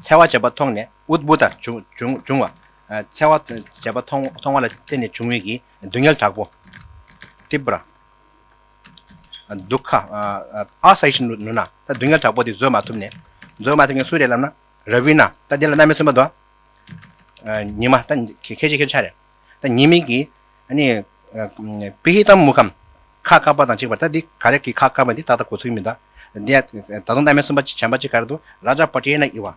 འཚེ་བ་བྱེད་པ་མཐོང་ནས་ཨུད་བྷུ་ཏ་བྱུང- བྱུང- བྱུང་བ། འཚེ་བ་བྱེད་པ་མཐོང- མཐོང་བ་ལ་བརྟེན་ནས་བྱུང་བའི་གི་སྡུག་བསྔལ་དྲག་པོ། ཏི་བྲ། དུག་ཁ། ཨ་སའི་ཤི་ནུ་ན། ད་སྡུག་བསྔལ་དྲག་པོ་དེ་བཟོད་མ་ཐུབ་ནས། བཟོད་མ་ཐུབ་མཁན་སུ་རེད་ལབ་ན། ར་བི་ན། ད་འདི་ལ་རྣམ་དབྱེ་གསུམ་པ་འདུག་ཉི་མ། ད་ཁྱད- ཁྱད- ཁྱད་ཆོས་ཆ་རེད། ད་ཉི་མའི་གི་ཨ་ནི། པི་ཧི་ཏམ་མུ་ཁམ། ཁ་དཀར་པོ་དང་གཅིག་པ། ད་འདི་ག་རེ་གི་ཁ་དཀར་པོ་འདི་ཏག་ཏག་གོ་ཚུལ་མི་འདུག་འདི་ཡ་ད་དུང་རྣམ་དབྱེ་གསུམ་པ་གཞན་པ་གཅིག་ག་རེ་འདུག་ར་ཇ་པ་ཏྲེ་ན་ཨི་བ།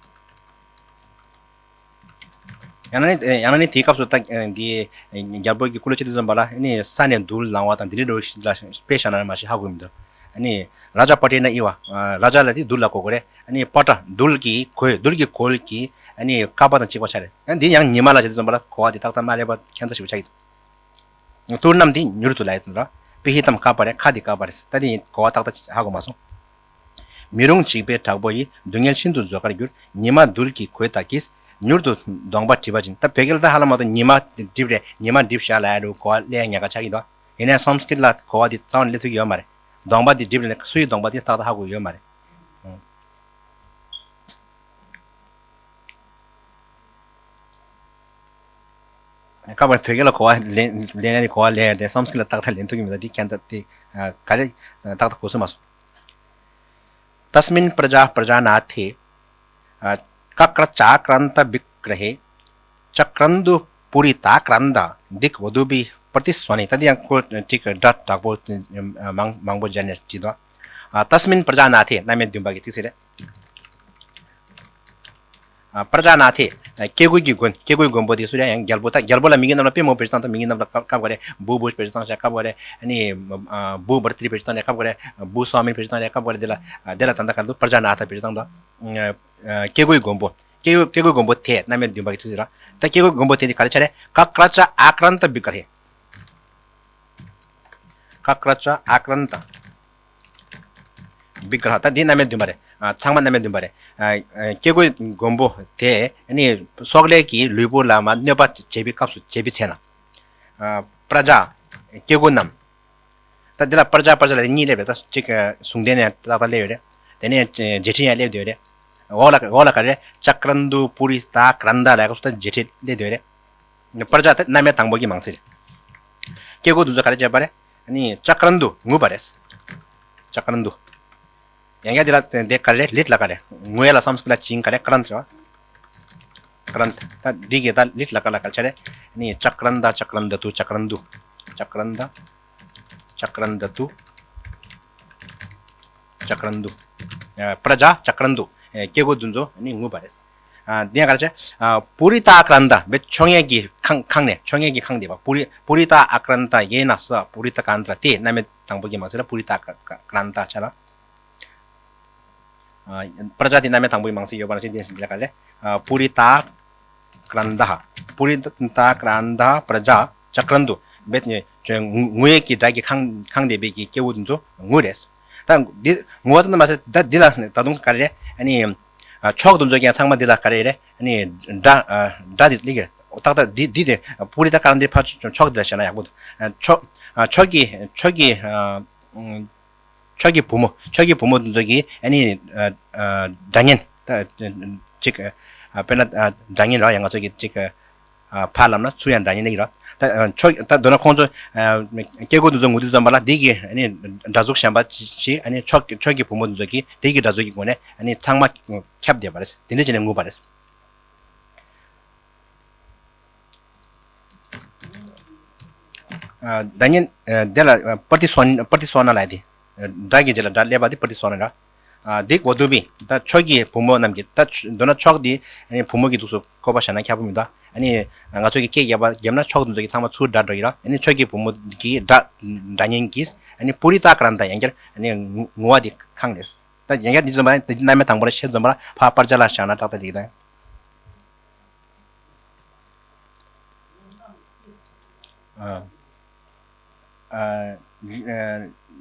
ཡང་ན་ནི་ཡང་ན་ནི་དེའི་སྐབས་སུ་ད་འདི་རྒྱལ་པོ་གི་སྐུ་ལུས་བཅད་དུས་ཙམ་པ་ལ་ནི་ས་ནས་རྡུལ་ལང་བ་དང་འདི་འདྲའི་འདྲ་བོ་ཞིག་ལ་དཔེ་བཞག་ན་མ་ཤེས་ཧ་གོ་མི་འདུག་ཨ་ནི་རཱ་ཛ་པ་ཏྲེ་ན་ཨི་བ། ཨ་རཱ་ཛ་ལ་དེ་རྡུལ་ལ་གོ་དགོས་རེད། ཨ་ནི་པ་ཏྲ་རྡུལ་གྱི་གོས། རྡུལ་གྱི་གོས་ཀྱི་ཨ་ནི་ཀ་པ་དང་གཅིག་པ་ཆགས་རེད། ཨ་འདི་ཡང་ཉི་མ་ལ་བྱེད་དུས་ཙམ་པ་ལ་གོ་བ་དེ་ཏག་ཏག་མ་སླེབས་པ་ཁྱད་མཚར་ཞིག་ཆགས་ཀྱི་འདུག་ཏུར་རྣམས་དེ་མྱུར་དུ་ལ་ཡོད་དོ། པི་ཧི་ཏམ་ཀ་པ་རེད། ཁ་དེ་ཀ་པ་རེད། ད་དེ་གོ་བ་ཏག་ཏག་ཧ་གོ་མ་སོང་། མི་རུང་འཇིགས་པའི་དྲག་པོ་ཡིས། སྡུག་བསྔལ་ཤིན་ཏུ་བཟོད་དཀའར་གྱུར། ཉི་མ་རྡུལ་གྱི་གོས་དག་གིས། མྱུར་དུ་གདོང་པ་སྒྲིབ་པ་ཅིན། ད་བོད་སྐད་ལ་ད་ཧ་ལམ་མ་གཏོགས་ཉི་མ་སྒྲིབ་རེད། ཉི་མ་སྒྲིབ་བཞག་ལ་ཡ་རུ་གོ་བ་ལེན་ཉག་ག་ཆགས་ཀྱི་འདུག་ཡིན་ནའི་སཾ་སྐྲྀཏ་ལ་གོ་བ་འདི་རྩ་བ་ནས་སླེབས་ཐུབ་ཀྱི་ཡོད་མ་རེད། གདོང་པ་འདི་སྒྲིབ་ལ་ནི་སུ་ཡི་གདོང་པ་འདི་ཏག་ཏག་ཧ་གོ་ཡོད་མ་རེད། ཨང་། སྐབས་འགར་བོད་སྐད་ལ་གོ་བ་ལེན་ལེན་ཡ་ནི་གོ་བ་ལེན་ཡ་དེ་སཾ་སྐྲྀཏ་ལ་ཏག་ཏག་ལེན་ཐུབ་ཀྱི་མི་འདུག་འདི་ཁྱད་མཚར་དེ་ག་རེ་ཏག་ཏག་གོ་སོང་མ་སོང་། तस्मिन् प्रजा प्रजानाथे कक्रचाक्रान्तविग्रहे चक्रन्दुः पुरिताक्रान्तदिग्वधूभिः प्रतिस्वने། ད་འདི་ཡང་ཁོ་ཅིག་སྒྲ་དྲག་པོ་མང་མང་པོ་སྦྱར་ནས་བྲིས་འདུག་ཨ་तस्मिन् प्रजानाथे རྣམ་དབྱེ་བདུན་པ་གི་ཚིག་ཟེར་རེད། ཨ་प्रजानाथे། ཨ་སྐྱེ་དགུའི་མགོན། སྐྱེ་དགུའི་མགོན་པོ་དེ་སུ་རེད། ཡང་རྒྱལ་པོ། ད་རྒྱལ་པོ་ལ་མི་གི་རྣམ་ལ་པུས་མོ་བེད་སྤྱོད་བཏང་། མི་གི་རྣམ་ལ་སྐབས་སྐབས་འགའ་རེ་བུ་བུ་བེད་སྤྱོད་བཏང་། སྐབས་འགའ་རེ་ཨ་ནི་ཨ་བུ་བར་ཏི་བེད་སྤྱོད་བཏང་། སྐབས་འགའ་རེ་བུ་སྭ་མི་བེད་སྤྱོད་བཏང་། སྐབས་འགའ་རེ་དེ་ལ་ཨ་དེ་ལ་ད་ལྟ་ག་རེ་འདུག प्रजानाथ བེད་སྤྱོད་བཏང་དང་། ཨ་སྐྱེ་དགུའི་མགོན་པོ། སྐྱེ་དགུ་སྐྱེ་དགུའི་མགོན་པོ་དེ་རྣམ་དབྱེ་བདུན་པ་གི་ཚིག་ཟེར་ར། ད་སྐྱེ་དགུའི་མགོན་པོ་དེ་དེ་ག་རེ་ཆགས་རེད། कक्रचाक्रान्तविग्रहे། कक्रचाक्रान्त विग्रह། ད་འདི་རྣམ་དབྱེ་བདུན་པ་རེད། ཨ་ཚང་མ་རྣམ་དབྱེ་བདུན་པ་རེད། ཨ་ཨ་སྐྱེ་དགུའི་མགོན་པོ་དེ་ནི་སོག་ལེ་གི་ལུས་པོ་ལ་མ་གནོད་པ་བྱེད་པའི་སྐབས་སུ་བྱེད་པའི་ཚེ་ན། ཨ་प्रजा། སྐྱེ་དགུ་རྣམས། ད་འདི་ལ་प्रजा प्रजा ལ་གཉིས་སླེབས་རེད། ད་གཅིག་ཟུང་ལྡན་ནས་ཏག་ཏག་སླེབས་ཡོད་རེད། དེ་ནས་རྗེས་འབྲིང་ཡང་སླེབས་བསྡད་ཡོད་རེད། འོག་ལ་འོག་ལ་ག་རེ་རེད། चक्रन्दुः पुरिताक्रान्तः ལ་ཡག་སོ་ད་རྗེས་འབྲིང་སླེབས་བསྡད་ཡོད་རེད། प्रजा དེ་རྣམ་དབྱེ་དང་པོ་གི་མང་ཚིག་རེད། སྐྱེ་དགུ་དེ་ཚོ་ག་རེ་བྱས་པ་རེད། ཨ་ནི་चक्रन्दुः ངུས་པ་རེད། चक्रन्दुः། ཡང་བསྐྱར་འདི་ལ་དེ་ག་རེ་རེད། ལིཊ་ལ་ག་རེ། ངུ་ཡ་ལ་སཾ་སྐྲྀཏ་ལ་ཅིང་ག་རེ། क्रान्त རེད་པ། क्रान्त། ད་འདི་གི་ད་ལིཊ་ལ་ག་ལ་ག་རེ་ཆགས་རེད། ཨ་ནི་चक्रन्दः चक्रन्दतुः चक्रन्दुः चक्रन्त चक्रन्दतुः चक्रन्दुः ཨ་प्रजा चक्रन्दुः ཨ་སྐྱེ་དགུ་དེ་ཚོ་ཨ་ནི་ངུས་པ་རེད། ཨ་འདི་ཡང་ག་རེ་བྱས། ཨ་पुरिताक्रान्त བས་མཆོད་མེ་གི་ཁང་ཁང་ནས། མཆོད་མེ་གི་ཁང་དེ་པ། पुरि पुरिताक्रान्त येन स पुरितक्रान्त དེ་རྣམ་དབྱེ་དང་པོ་གི་མང་ཚིག་ལ་पुरिताक्रान्त ཆགས་ལ། ཨ་प्रजा དེ་རྣམ་དབྱེ་དང་པོའི་མང་ཚིག་ཡོད་པ་ནང་བཞིན་དེ་ཡིན་ཟེར་ལ་ག་རེ། ཨ་पुरिताक्रान्तः पुरिताक्रान्तः प्रजा चक्रन्दुः བས་ངུ་ངུ་ཡས་ཀྱི་སྒྲ་གི་ཁང་ཁང་དེ་བས་ཀྱི་སྐྱེ་བོ་དེ་ཚོ་ངུ་རེད། ད་འདི་ངུ་བ་ཙམ་དུ་མ་ཟད་ད་འདི་ལ་ད་དུང་ག་རེ་རེད། ཨ་ནི་ཨ་མཆོག་དེ་ཚོ་ཀྱང་ཚང་མ་འདི་ལ་ག་རེ་རེད། ཨ་ནི་སྒྲ་ཨ་སྒྲ་དེ་ལིག་ཏག་ཏག་འདི་འདི་དེ་पुरितक्रान्त འདི་ཕར་མཆོག་འདི་ལ་བྱས་ན་ཡག་པོ་འདུག་ཨ་མཆོག་ཨ་མཆོག་གི་མཆོག་གི་ཨ་མཆོག་གི་བུ་མོ། མཆོག་གི་བུ་མོ་དེ་ཚོ་གིས་ཨ་ནི་ཨ་ཨ་སྒྲ་སྙན། ད་ཅིག་ཨ་དཔེར་ན་ཨ་སྒྲ་སྙན་ར། ཡང་ང་ཚོ་གི་ཅིག་ཨ་ཕར་ལབ་ན་ཚུར་ཡང་སྒྲ་སྙན་ལེགས་ར། ད་ཨ་མཆོག་ད་མདོར་ན་ཁོང་ཚོ་ཨ་སྐྱེ་དགུ་དེ་ཚོ་ངུ་དུས་ཙམ་པ་ལ་འདི་གི་ཨ་ནི་སྒྲ་གཟུགས་གཞན་པ་ཞིག་ཨ་ནི་མཆོག་མཆོག་གི་བུ་མོ་དེ་ཚོ་གིས་འདི་གི་སྒྲ་གཟུགས་ཀྱི་སྒོ་ནས་ཨ་ནི་ཚང་མ་ཁྱབ་བསྡད་པ་རེད། དེ་འདྲ་བྱས་ནས་ངུས་པ་རེད། ཨ་སྒྲ་སྙན་ཨ་དེ་ལ་ཨ་प्रतिस्वन प्रतिस्वन ལབ་ཡ་དེ། ཨ་སྒྲ་གི་རྗེས་ལ་སྒྲ་སླེབས་པ་དེ་प्रतिस्वन ར། ཨ་दिग्वधूभिः ད་མཆོག་གི་བུ་མོ་རྣམས་ཀྱིས། ད་མདོར་ན་མཆོག་དེ་ཨ་ནི་བུ་མོ་གི་གཟུགས་སུ་བཀོད་པ་བཞག་ན་ཁྱད་པར་མི་འདུག་ཨ་ནི་ང་ཚོ་གི་སྐད་རྒྱབ་པ་རྒྱབ་ན་མཆོག་དེ་ཚོ་གིས་ཚང་མ་ཚུར་སྒྲ་སྒྲོག་གི་ར། ཨ་ནི་མཆོག་གི་བུ་མོ་གི་སྒྲ་སྒྲ་སྙན་གྱིས་ཨ་ནི पुरितक्रान्तः ཡང་བསྐྱར་ཨ་ནི་ངུ་ངུ་བ་དེ་ཁེངས་རེད། ད་ཡང་བསྐྱར་འདི་ཙམ་པ་རེད། རྣམ་དབྱེ་དང་པོ་ལ་བཤད་ཙམ་པ་ལ་ཕར་प्रजा ལ་བཞག་ན་ཏག་ཏག་འགྲིག་གི་འདུག་ཨ་ཨ་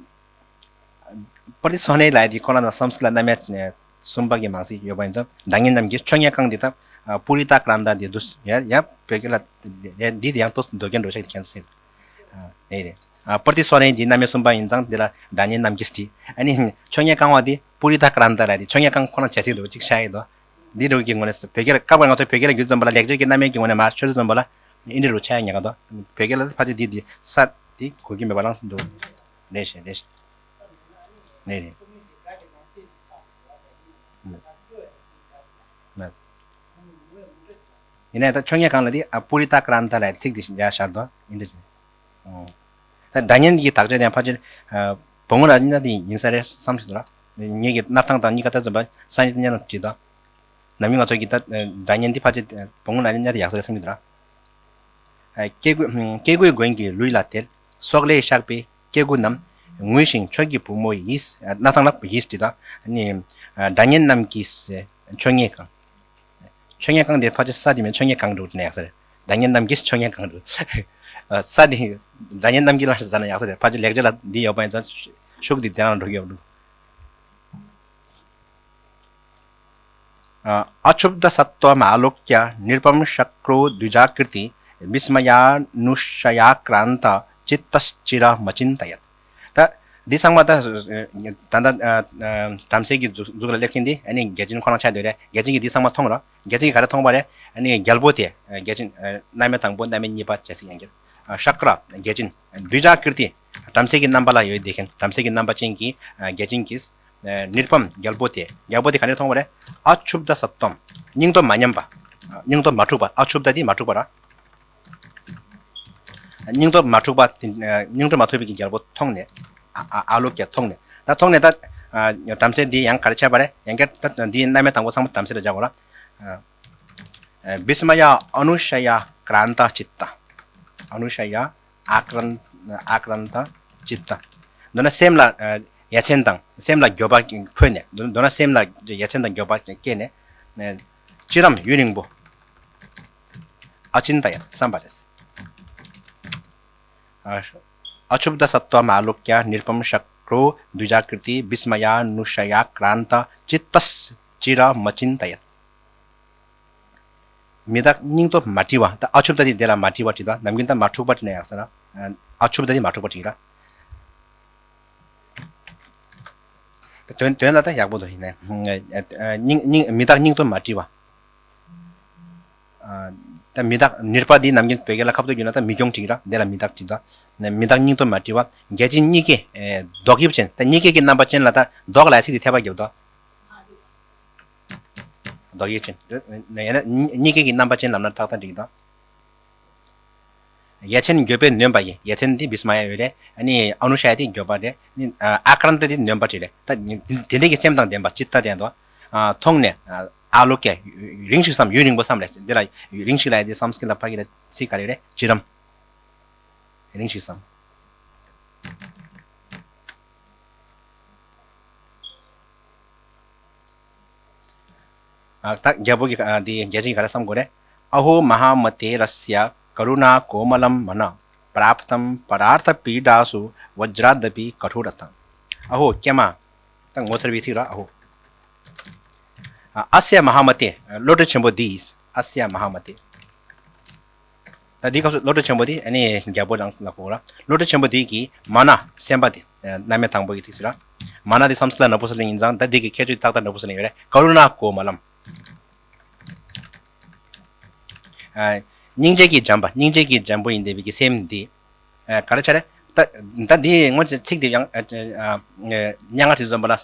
ཨ་प्रतिस्वन ལབ་ཡ་དེ་ཁོ་རང་དང་སཾ་སྐྲྀཏ་ལ་རྣམ་དབྱེ་གསུམ་པ་གི་མང་ཚིག་ཡོད་པ་ཡིན་ཙང་། སྒྲ་སྙན་རྣམས་ཀྱིས་མཆོད་མེ་བཀང་སྟེ། ད་ཨ་पुरितक्रान्तः དེ་འདུག་ཡ་ཡ་བོད་སྐད་ལ་འདི་དེ་ཡང་ཏོག་ཙམ་འདོད་རྒྱ་འགྲོ་ཤག་གི་ཁྱད་མཚར། ཨ་རེད་རེད། ཨ་प्रतिस्वन དེ་རྣམ་དབྱེ་གསུམ་པ་ཡིན་ཙང་། དེ་ལ་སྒྲ་སྙན་རྣམས་ཀྱིས་དེ་ཨ་ནི་མཆོད་མེ་བཀང་བ་དེ་पुरितक्रान्तः ལབ་ཡ་དེ་མཆོད་མེ་བཀང་ཁོ་རང་བྱ་སྲིད་འདུག་ཅིག་ཤར་ཡི་འདུག་འདི་འདྲ་གི་ངོས་ནས་བོད་སྐད་ལ་སྐབས་འགར་ང་ཚོ་བོད་སྐད་ལ་བསྒྱུར་ཙམ་པ་ལ་ལེགས་སྦྱར་གྱི་རྣམ་དབྱེ་གི་ངོས་ནས་མར་ཆོད་ཙམ་པ་ལ་ཨིན་འདྲ་རུ་ཆགས་ཡ་ཉེན་ཁ་འདུག་བོད་སྐད་ལ་ཕལ་ཆེར་འདི་འདི་ས་འདི་གོ་གི་མེད་པ་ལངས་འདུག་ལེགས་ཤིག་ལེགས་ཤིག་ལེགས་རེད། ལེགས། ཡིན་ནའི་ད་མཆོད་མེ་བཀང་ལབ་དེ་ཨ་पुरितक्रान्तः ལབ་ཚིག་དེ་ཡར་ཤར་འདུག་ཨིན་འདྲ་བྱས། ཨོ། ད་སྒྲ་སྙན་གྱི་དག་ཆ་དེ་ཕལ་ཆེར་ཨ་བུ་ངོ་ལ་ཉ་དེ་ཡིན་ས་རེད་བསམ་སོང་ལ། ངེད་ཀྱི་སྣར་ཐང་དང་གཉིས་ཀ་ད་ཙམ་པ་ས་ཉིད་དེ་ཉ་ལ་བྲིས་དང་། ནམ་རྒྱུན་ང་ཚོ་གི་ད་སྒྲ་སྙན་འདི་ཕལ་ཆེར་བུ་ངོ་ལ་ཉ་དེ་ཡག་ས་རེད་བསམ་གྱི་འདུག་ལ། ཨ་སྐྱེ་དགུ་སྐྱེ་དགུའི་མགོན་གྱི་ལུས་ལ་དེར། སོག་ལེས་གཤགས་པའི་སྐྱེ་དགུ་རྣམས། ངུ་ཞིང་ཁྱོད་ཀྱི་བུ་མོ་ཡིས། ཨ། སྣར་ཐང་ལ་ཡིས་བྲིས་དང་། ཨ་ནི། ཨ། སྒྲ་སྙན་རྣམས་ཀྱིས། ཁྱོད་ངའི་གང་། ཁྱོད་ངའི་གང་དེ་ཕལ་ཆེར་ས་དེ་མིན་ཁྱོད་ངའི་གང་འགྲོ་ནས་ཡག་ས་རེད། སྒྲ་སྙན་རྣམས་ཀྱིས་ཁྱོད་ངའི་གང་འགྲོ། ས་དེ་སྒྲ་སྙན་རྣམས་ཀྱིས་ལ་ཟ་ན་ཡག་ས་རེད། ཕལ་ཆེར་ལེགས་སྦྱར་ལ་འདི་ཡོད་པ་ཡིན་ཙང་ཤུགས་འདི་དེ་རང་འགྲོ་གི་ཡོད་འདུག། अक्षुब्धसत्त्वमालोक्य नृपं शक्रो द्विजाकृति विस्मयानुशयाक्रान्तचित्तश्चिरमचिन्तयत्। ད་འདི་ཚང་མ་ད་ད་ད་བྲམ་ཟེ་གི་གཟུགས་གཟུགས་ལ་སླེབས་མཁན་འདི་ཨ་ནི་རྒྱལ་ཆེན་ཁོ་རང་ཆགས་བསྡད་རེད། རྒྱལ་ཆེན་གྱིས་འདི་ཚང་མ་མཐོང་རོགས། རྒྱལ་ཆེན་གྱིས་ག་རེ་མཐོང་བ་རེད། ཨ་ནི་རྒྱལ་པོ་དེ་རྒྱལ་ཆེན་རྣམ་དབྱེ་དང་པོ་རྣམ་དབྱེ་གཉིས་པ་བྱ་ཚིག་ཡང་འགྱུར། ཤཀྲ་རྒྱལ་ཆེན། དུས་ཅག་ཀིརྟི། བྲམ་ཟེ་གི་རྣམ་པ་ལ་ཡོད་བསྡད་མཁན་བྲམ་ཟེ་གི་རྣམ་པ་ཅན་གྱི་རྒྱལ་ཆེན་གྱིས། ནིརྦམ་རྒྱལ་པོ་དེ་རྒྱལ་པོ་དེ་ག་ནས་མཐོང་བ་རེད། ཨ་ཆུབ་ད་སཏོམ། སྙིང་སྟོབས་མ་ཉམས་པ། སྙིང་སྟོབས་མ་འཁྲུགས་པ། ཨ་ཆུབ་ད་དེ་མ་འཁྲུགས་པ་ར། སྙིང་སྟོབས་མ་འཁྲུགས་པ་དེ་སྙིང་སྟོབས་མ་འཁྲུགས་པའི་གི་རྒྱལ་པོ་མཐོང་ནས། ཨ་ཨ་ཨ་ལོ་ཀྱ་མཐོང་ནས་ད་མཐོང་ནས་ད་བྲམ་ཟེ་འདི་ཡང་ག་རེ་བྱས་པ་རེད། ཡང་བསྐྱར་ད་འདིའི་རྣམ་དབྱེ་དང་པོ་ཚང་མ་བྲམ་ཟེ་ལ་སྦྱར་དགོས་ལ། བི་སྨ་ཡ་ཨ་ནུ་ཤ་ཡ་ཀྲཱན་ཏ་ཅིཏྟ། ཨ་ནུ་ཤ་ཡ་ཨ་ཀྲཱན་ཨ་ཀྲཱན་ཏ་ཅིཏྟ། མདོར་ན་སེམས་ལ་ཡ་མཚན་དང་སེམས་ལ་འགྱོད་པ་འཁོད་ནས། མདོར་ན་སེམས་ལ་ཡ་མཚན་དང་འགྱོད་པ་སྐྱེས་ནས། ཅི་རམ་ཡུན་རིང་པོ། ཨ་ཅིན་ཏ་ཡ་བསམ་པ་རེད། अक्षुब्धसत्त्वमालोक्य नृपं शक्रो द्विजाकृति विस्मयानुशयाक्रान्तचित्तश्चिरमचिन्तयत्। མི་རྟག་སྙིང་སྟོབས་མ་བྲི་བ། ད་ཨ་ཆུབ་ད་དེ་དེ་ལ་མ་བྲི་བ་བྲི་ད། ནམ་རྒྱུན་ད་མ་འཁྲུགས་པ་བྲི་ན་ཡག་ས་ར། ཨ་ཆུབ་ད་དེ་མ་འཁྲུགས་པ་བྲི་ར། ད་དོན་དོན་ལ་ད་ཡག་པོ་འདུག་ཡིན་ནའི། སྙིང་སྙིང་མི་རྟག་སྙིང་སྟོབས་མ་བྲི་བ། ད་མི་རྟག་ནིརྦ་དེ་ནམ་རྒྱུན་བོད་སྐད་ལ་ཁ་བཏུ་བརྒྱུད་ན་ད་མི་སྐྱོང་བྲི་ར། དེ་ལ་མི་རྟག་བྲི་ད། མི་རྟག་སྙིང་སྟོབས་མ་བྲི་བ། རྒྱལ་ཆེན་གཉིས་ཀའི་མདོག་དབྱིབས་ཅན། ད་གཉིས་ཀའི་གི་རྣམ་པ་ཅན་ལ་ད་མདོག་ལ་ཡ་ཚིག་དེ་ཐེབས་པ་རྒྱབ་ད། མདོག་དབྱིབས་ཅན། ཡང་ན་གཉིས་ཀའི་གི་རྣམ་པ་ཅན་ལབ་ན་ཏག་ཏག་འགྲིག་གི་དང་། ཡ་མཚན་འགྱོད་པས་ནོན་པ་ཡིན། ཡ་མཚན་འདི་བི་སྨ་ཡ་ཡོད་རེད། ཨ་ནི་ཨ་ནུ་ཤ་ཡ་འདི་འགྱོད་པ་རེད། ཨ་ནི་ཨ་ཀྲཱན་ཏ་འདི་ནོན་པ་འདྲ་རེད། ད་དེ་འདྲའི་གི་སེམས་དང་ལྡན་པ་ཅིཏྟ་ལྡན་དོ། མཐོང་ནས་ཨ་ལོ་ཀེ་རིང་ཞིག་བསམ། ཡུན་རིང་པོ་བསམ་རེད། འདི་ལ་རིང་ཞིག་ལ་ཡ་འདི་སམ་སྐྲིཏ་ལ་ཕ་གི་ལ་ཚིག་ག་རེ་རེད། ཅི་རམ། རིང་ཞིག་བསམ། ད་རྒྱལ་པོ་གི་འདི་རྒྱལ་ཆེན་གྱིས་ག་རེ་བསམ་དགོས་རེད། अहो महामते रस्य करुणाकोमलं मन प्राप्तं परार्थपीडासु वज्रादपि कठोरताम्। अहो ཀྱེ་མ། ད་ངོ་མཚར་བའི་ཚིག་ར། अहो། अस्य महामते། བློ་གྲོས་ཆེན་པོ་འདིས། अस्य महामते། ད་འདིའི་སྐབས་སུ་བློ་གྲོས་ཆེན་པོ་འདི་ཨ་ནི་རྒྱལ་པོ་རང་ལ་གོ་ར། བློ་གྲོས་ཆེན་པོ་འདི་གིས་མ་ན་སེམས་པ་འདི་རྣམ་དབྱེ་དང་པོ་ཡི་ཚིག་ཟེར་ར། མ་ན་འདི་སམ་སྐྲིཏ་ལ་ནོར་བུ་ཟེར་ལེ་ཡིན་ཙང་ད་འདི་གི་ཁྱད་ཆོས་ཏག་ཏག་ནོར་བུ་ཟེར་ལེ་ཡོད་རེད། करुणाकोमलम्། སྙིང་རྗེ་གི་འཇམ་པ། སྙིང་རྗེ་གི་འཇམ་པོ་ཡིན་བསྡད་པའི་གི་སེམས་འདི། ག་རེ་ཆ་རེད། ད་ད་འདི་ངོ་ཚིག་འདི་ཡང་སྙན་ངག་བྲིས་ཙམ་པ་ལ། ག་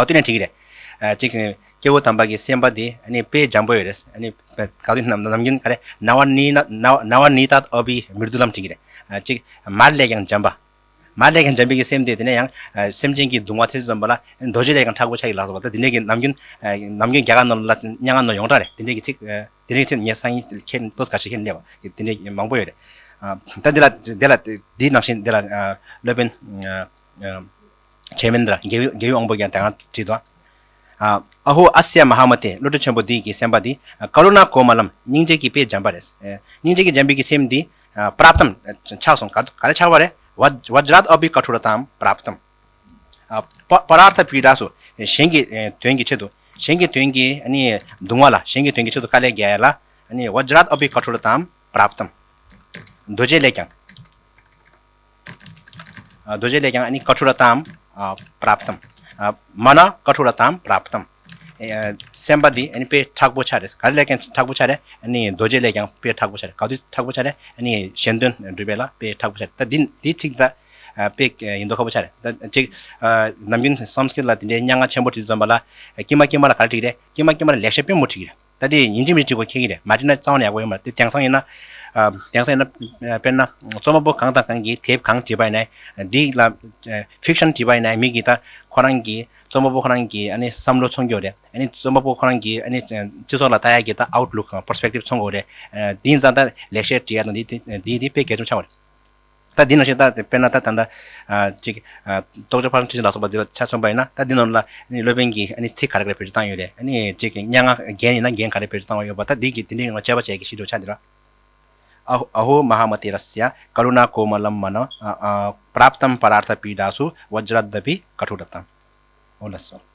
དུས་ནས་བྲིས་ཀྱི་རེད། ཨ་གཅིག་སྐྱེས་བུ་དམ་པ་གི་སེམས་པ་དེ་ཨ་ནི་དཔེ་འཇམ་པོ་ཡོད་རེད། ཨ་ནི་ག་དུས་ནམ་ནམ་རྒྱུན་ག་རེ། नवानीता नव नवानीतात् अपि मृदुलम् བྲིས་ཀྱི་རེད། ཨ་གཅིག་མར་ལས་ཀྱང་འཇམ་པ། མར་ལས་ཀྱང་འཇམ་པའི་གི་སེམས་དེ་དེ་ནས་ཡང་སེམས་ཅན་གྱི་གདུང་བ་ཐེབས་ཙམ་པ་ལ་རྡོ་རྗེ་ལས་ཀྱང་མཁྲེགས་པོ་ཆགས་ཀྱི་ལགས་སོ། ད་དེ་འདྲས་ཀྱི་ནམ་རྒྱུན་ནམ་རྒྱུན་རྒྱ་གར་ནང་ལ་སྙན་ངག་ནང་ཡོངས་གྲགས་རེད། དེ་འདྲས་ཀྱི་ཚིག་དེ་འདྲས་ཚིག་ངས་སང་ཉིན་ཁྱེད་ཏོག་ཙམ་ཁ་ཤས་ཁྱེད་སླེབས་པ་དེ་འདྲས་མང་པོ་ཡོད་རེད། ད་འདི་ལ་འདི་ལ་འདིའི་ནང་བཞིན་འདི་ལ་སློབ་དཔོན། ཆེ་མིན་དྲ་རྒྱལ་བའི་དབང་པོ་ཀྱང་དེ་སྔ་བྲིས་དོ། अहो अस्य महामते། བློ་གྲོས་ཆེན་པོ་འདི་གི་སེམས་པ་འདི། करुणाकोमलम्། སྙིང་རྗེ་གི་དཔེ་འཇམ་པ་རེད། སྙིང་རྗེ་གི་འཇམ་པའི་གི་སེམས་འདི། प्राप्तम्། ཆགས་སོང་། ག་ག་ལ་ཆགས་པ་རེད། वज्रादपि कठोरतां प्राप्तम्། परार्थपीडासु། གཞན་གྱི་དོན་གྱི་ཆེད་དུ། གཞན་གྱི་དོན་གྱི་ཨ་ནི་གདུང་བ་ལ། གཞན་གྱི་དོན་གྱི་ཆེད་དུ་དཀའ་ལས་རྒྱག་ཡ་ལ། ཨ་ནི་वज्रादपि कठोरतां प्राप्तम्། རྡོ་རྗེ་ལས་ཀྱང་། རྡོ་རྗེ་ལས་ཀྱང་ཨ་ནི་कठोरतां प्राप्तम्། मनं कठोरतां प्राप्तम्། སེམས་པ་འདི་ཨ་ནི་དཔེ་མཁྲེགས་པོ་ཆགས་རེད། ག་རེ་ལས་ཀྱང་མཁྲེགས་པོ་ཆགས་རེད། ཨ་ནི་རྡོ་རྗེ་ལས་ཀྱང་དཔེ་མཁྲེགས་པོ་ཆགས་རེད། ག་དུས་མཁྲེགས་པོ་ཆགས་རེད། ཨ་ནི་གཞན་དོན་སྒྲུབ་པ་ལ་དཔེ་མཁྲེགས་པོ་ཆགས་རེད། ད་འདི་འདི་ཚིག་ད་དཔེ་ཡིན་མདོག་ཁ་པོ་ཆགས་རེད། ད་ཅིག་ནམ་རྒྱུན་སམ་སྐྲིཏ་ལ་དེ་འདྲའི་སྙན་ངག་ཆེན་པོ་བྲིས་ཙམ་པ་ལ་དཀྱིལ་མ་དཀྱིལ་མ་ལ་ག་རེ་བྲིས་རེད། དཀྱིལ་མ་དཀྱིལ་མ་ལ་ལེགས་བཤད་དཔེ་མང་པོ་བྲིས་རེད། མ་བྲིས་ན་རྩ་བ་ནས་ཡག་པོ་ཡོད་མ་རེད། དེ་དེང་སང་ཡིན་ན། དེང་སང་ཡིན་ན་དཔེར་ན་རྩོམ་པ་པོ་གང་དང་གང་གིས་དེབ་གང་བྲིས་པ་ཡིན་ན། འདི་ལ་ཕིག་ཤན་བྲིས་པ་ཡིན་ན་མི་གིས་ད་ཁོ་རང་གི་རྩོམ་པ་པོ་ཁོ་རང་གི་ཨ་ནི་བསམ་བློ་མཚོན་རྒྱུ་རེད། ཨ་ནི་རྩོམ་པ་པོ་ཁོ་རང་གི་ཨ་ནི་སྤྱི་ཚོགས་ལ་ལྟ་ཡག་གི་ད་outlook་perspective་མཚོན་དགོས་རེད། འདི་ཡིན་ཙང་ད་ལེགས་བཤད་བྲིས་ཡག་དང་འདི་འདི་འདི་དཔེ་གལ་ཆེན་པོ་ཆགས་པ་རེད། ད་འདི་ནང་བཞིན་ད་དཔེར་ན་ད་ད་ལྟ་ཅིག་རྟོགས་བརྗོད་ཕར་ཕྱིན་ཁྲིད་ཕྱིན་ལ་སོགས་པ་འདི་ལ་ཆ་མཚོན་པ་ཡིན་ན། ད་འདི་ནང་ལ་སློབ་དཔོན་གྱིས་ཚིག་ག་རེ་ག་རེ་བེད་སྤྱོད་བཏང་ཡོད་རེད། ཅིག་སྙན་ངག་རྒྱན་ཡིན་ན་རྒྱན་ག་རེ་བེད་སྤྱོད་བཏང་ཡོད་པ། ད་འདི་གི་དེ་འདྲའི་ངང་དཔྱད་པ་བྱེད་ཀྱི་ཤེས་རྒྱུ་ཆ་འདི་ར། अहो महामतिरस्य करुणाकोमलं मनः। प्राप्तं परार्थपीडासु वज्रदपि कठोरतरम्। འོ་ལགས་སོ།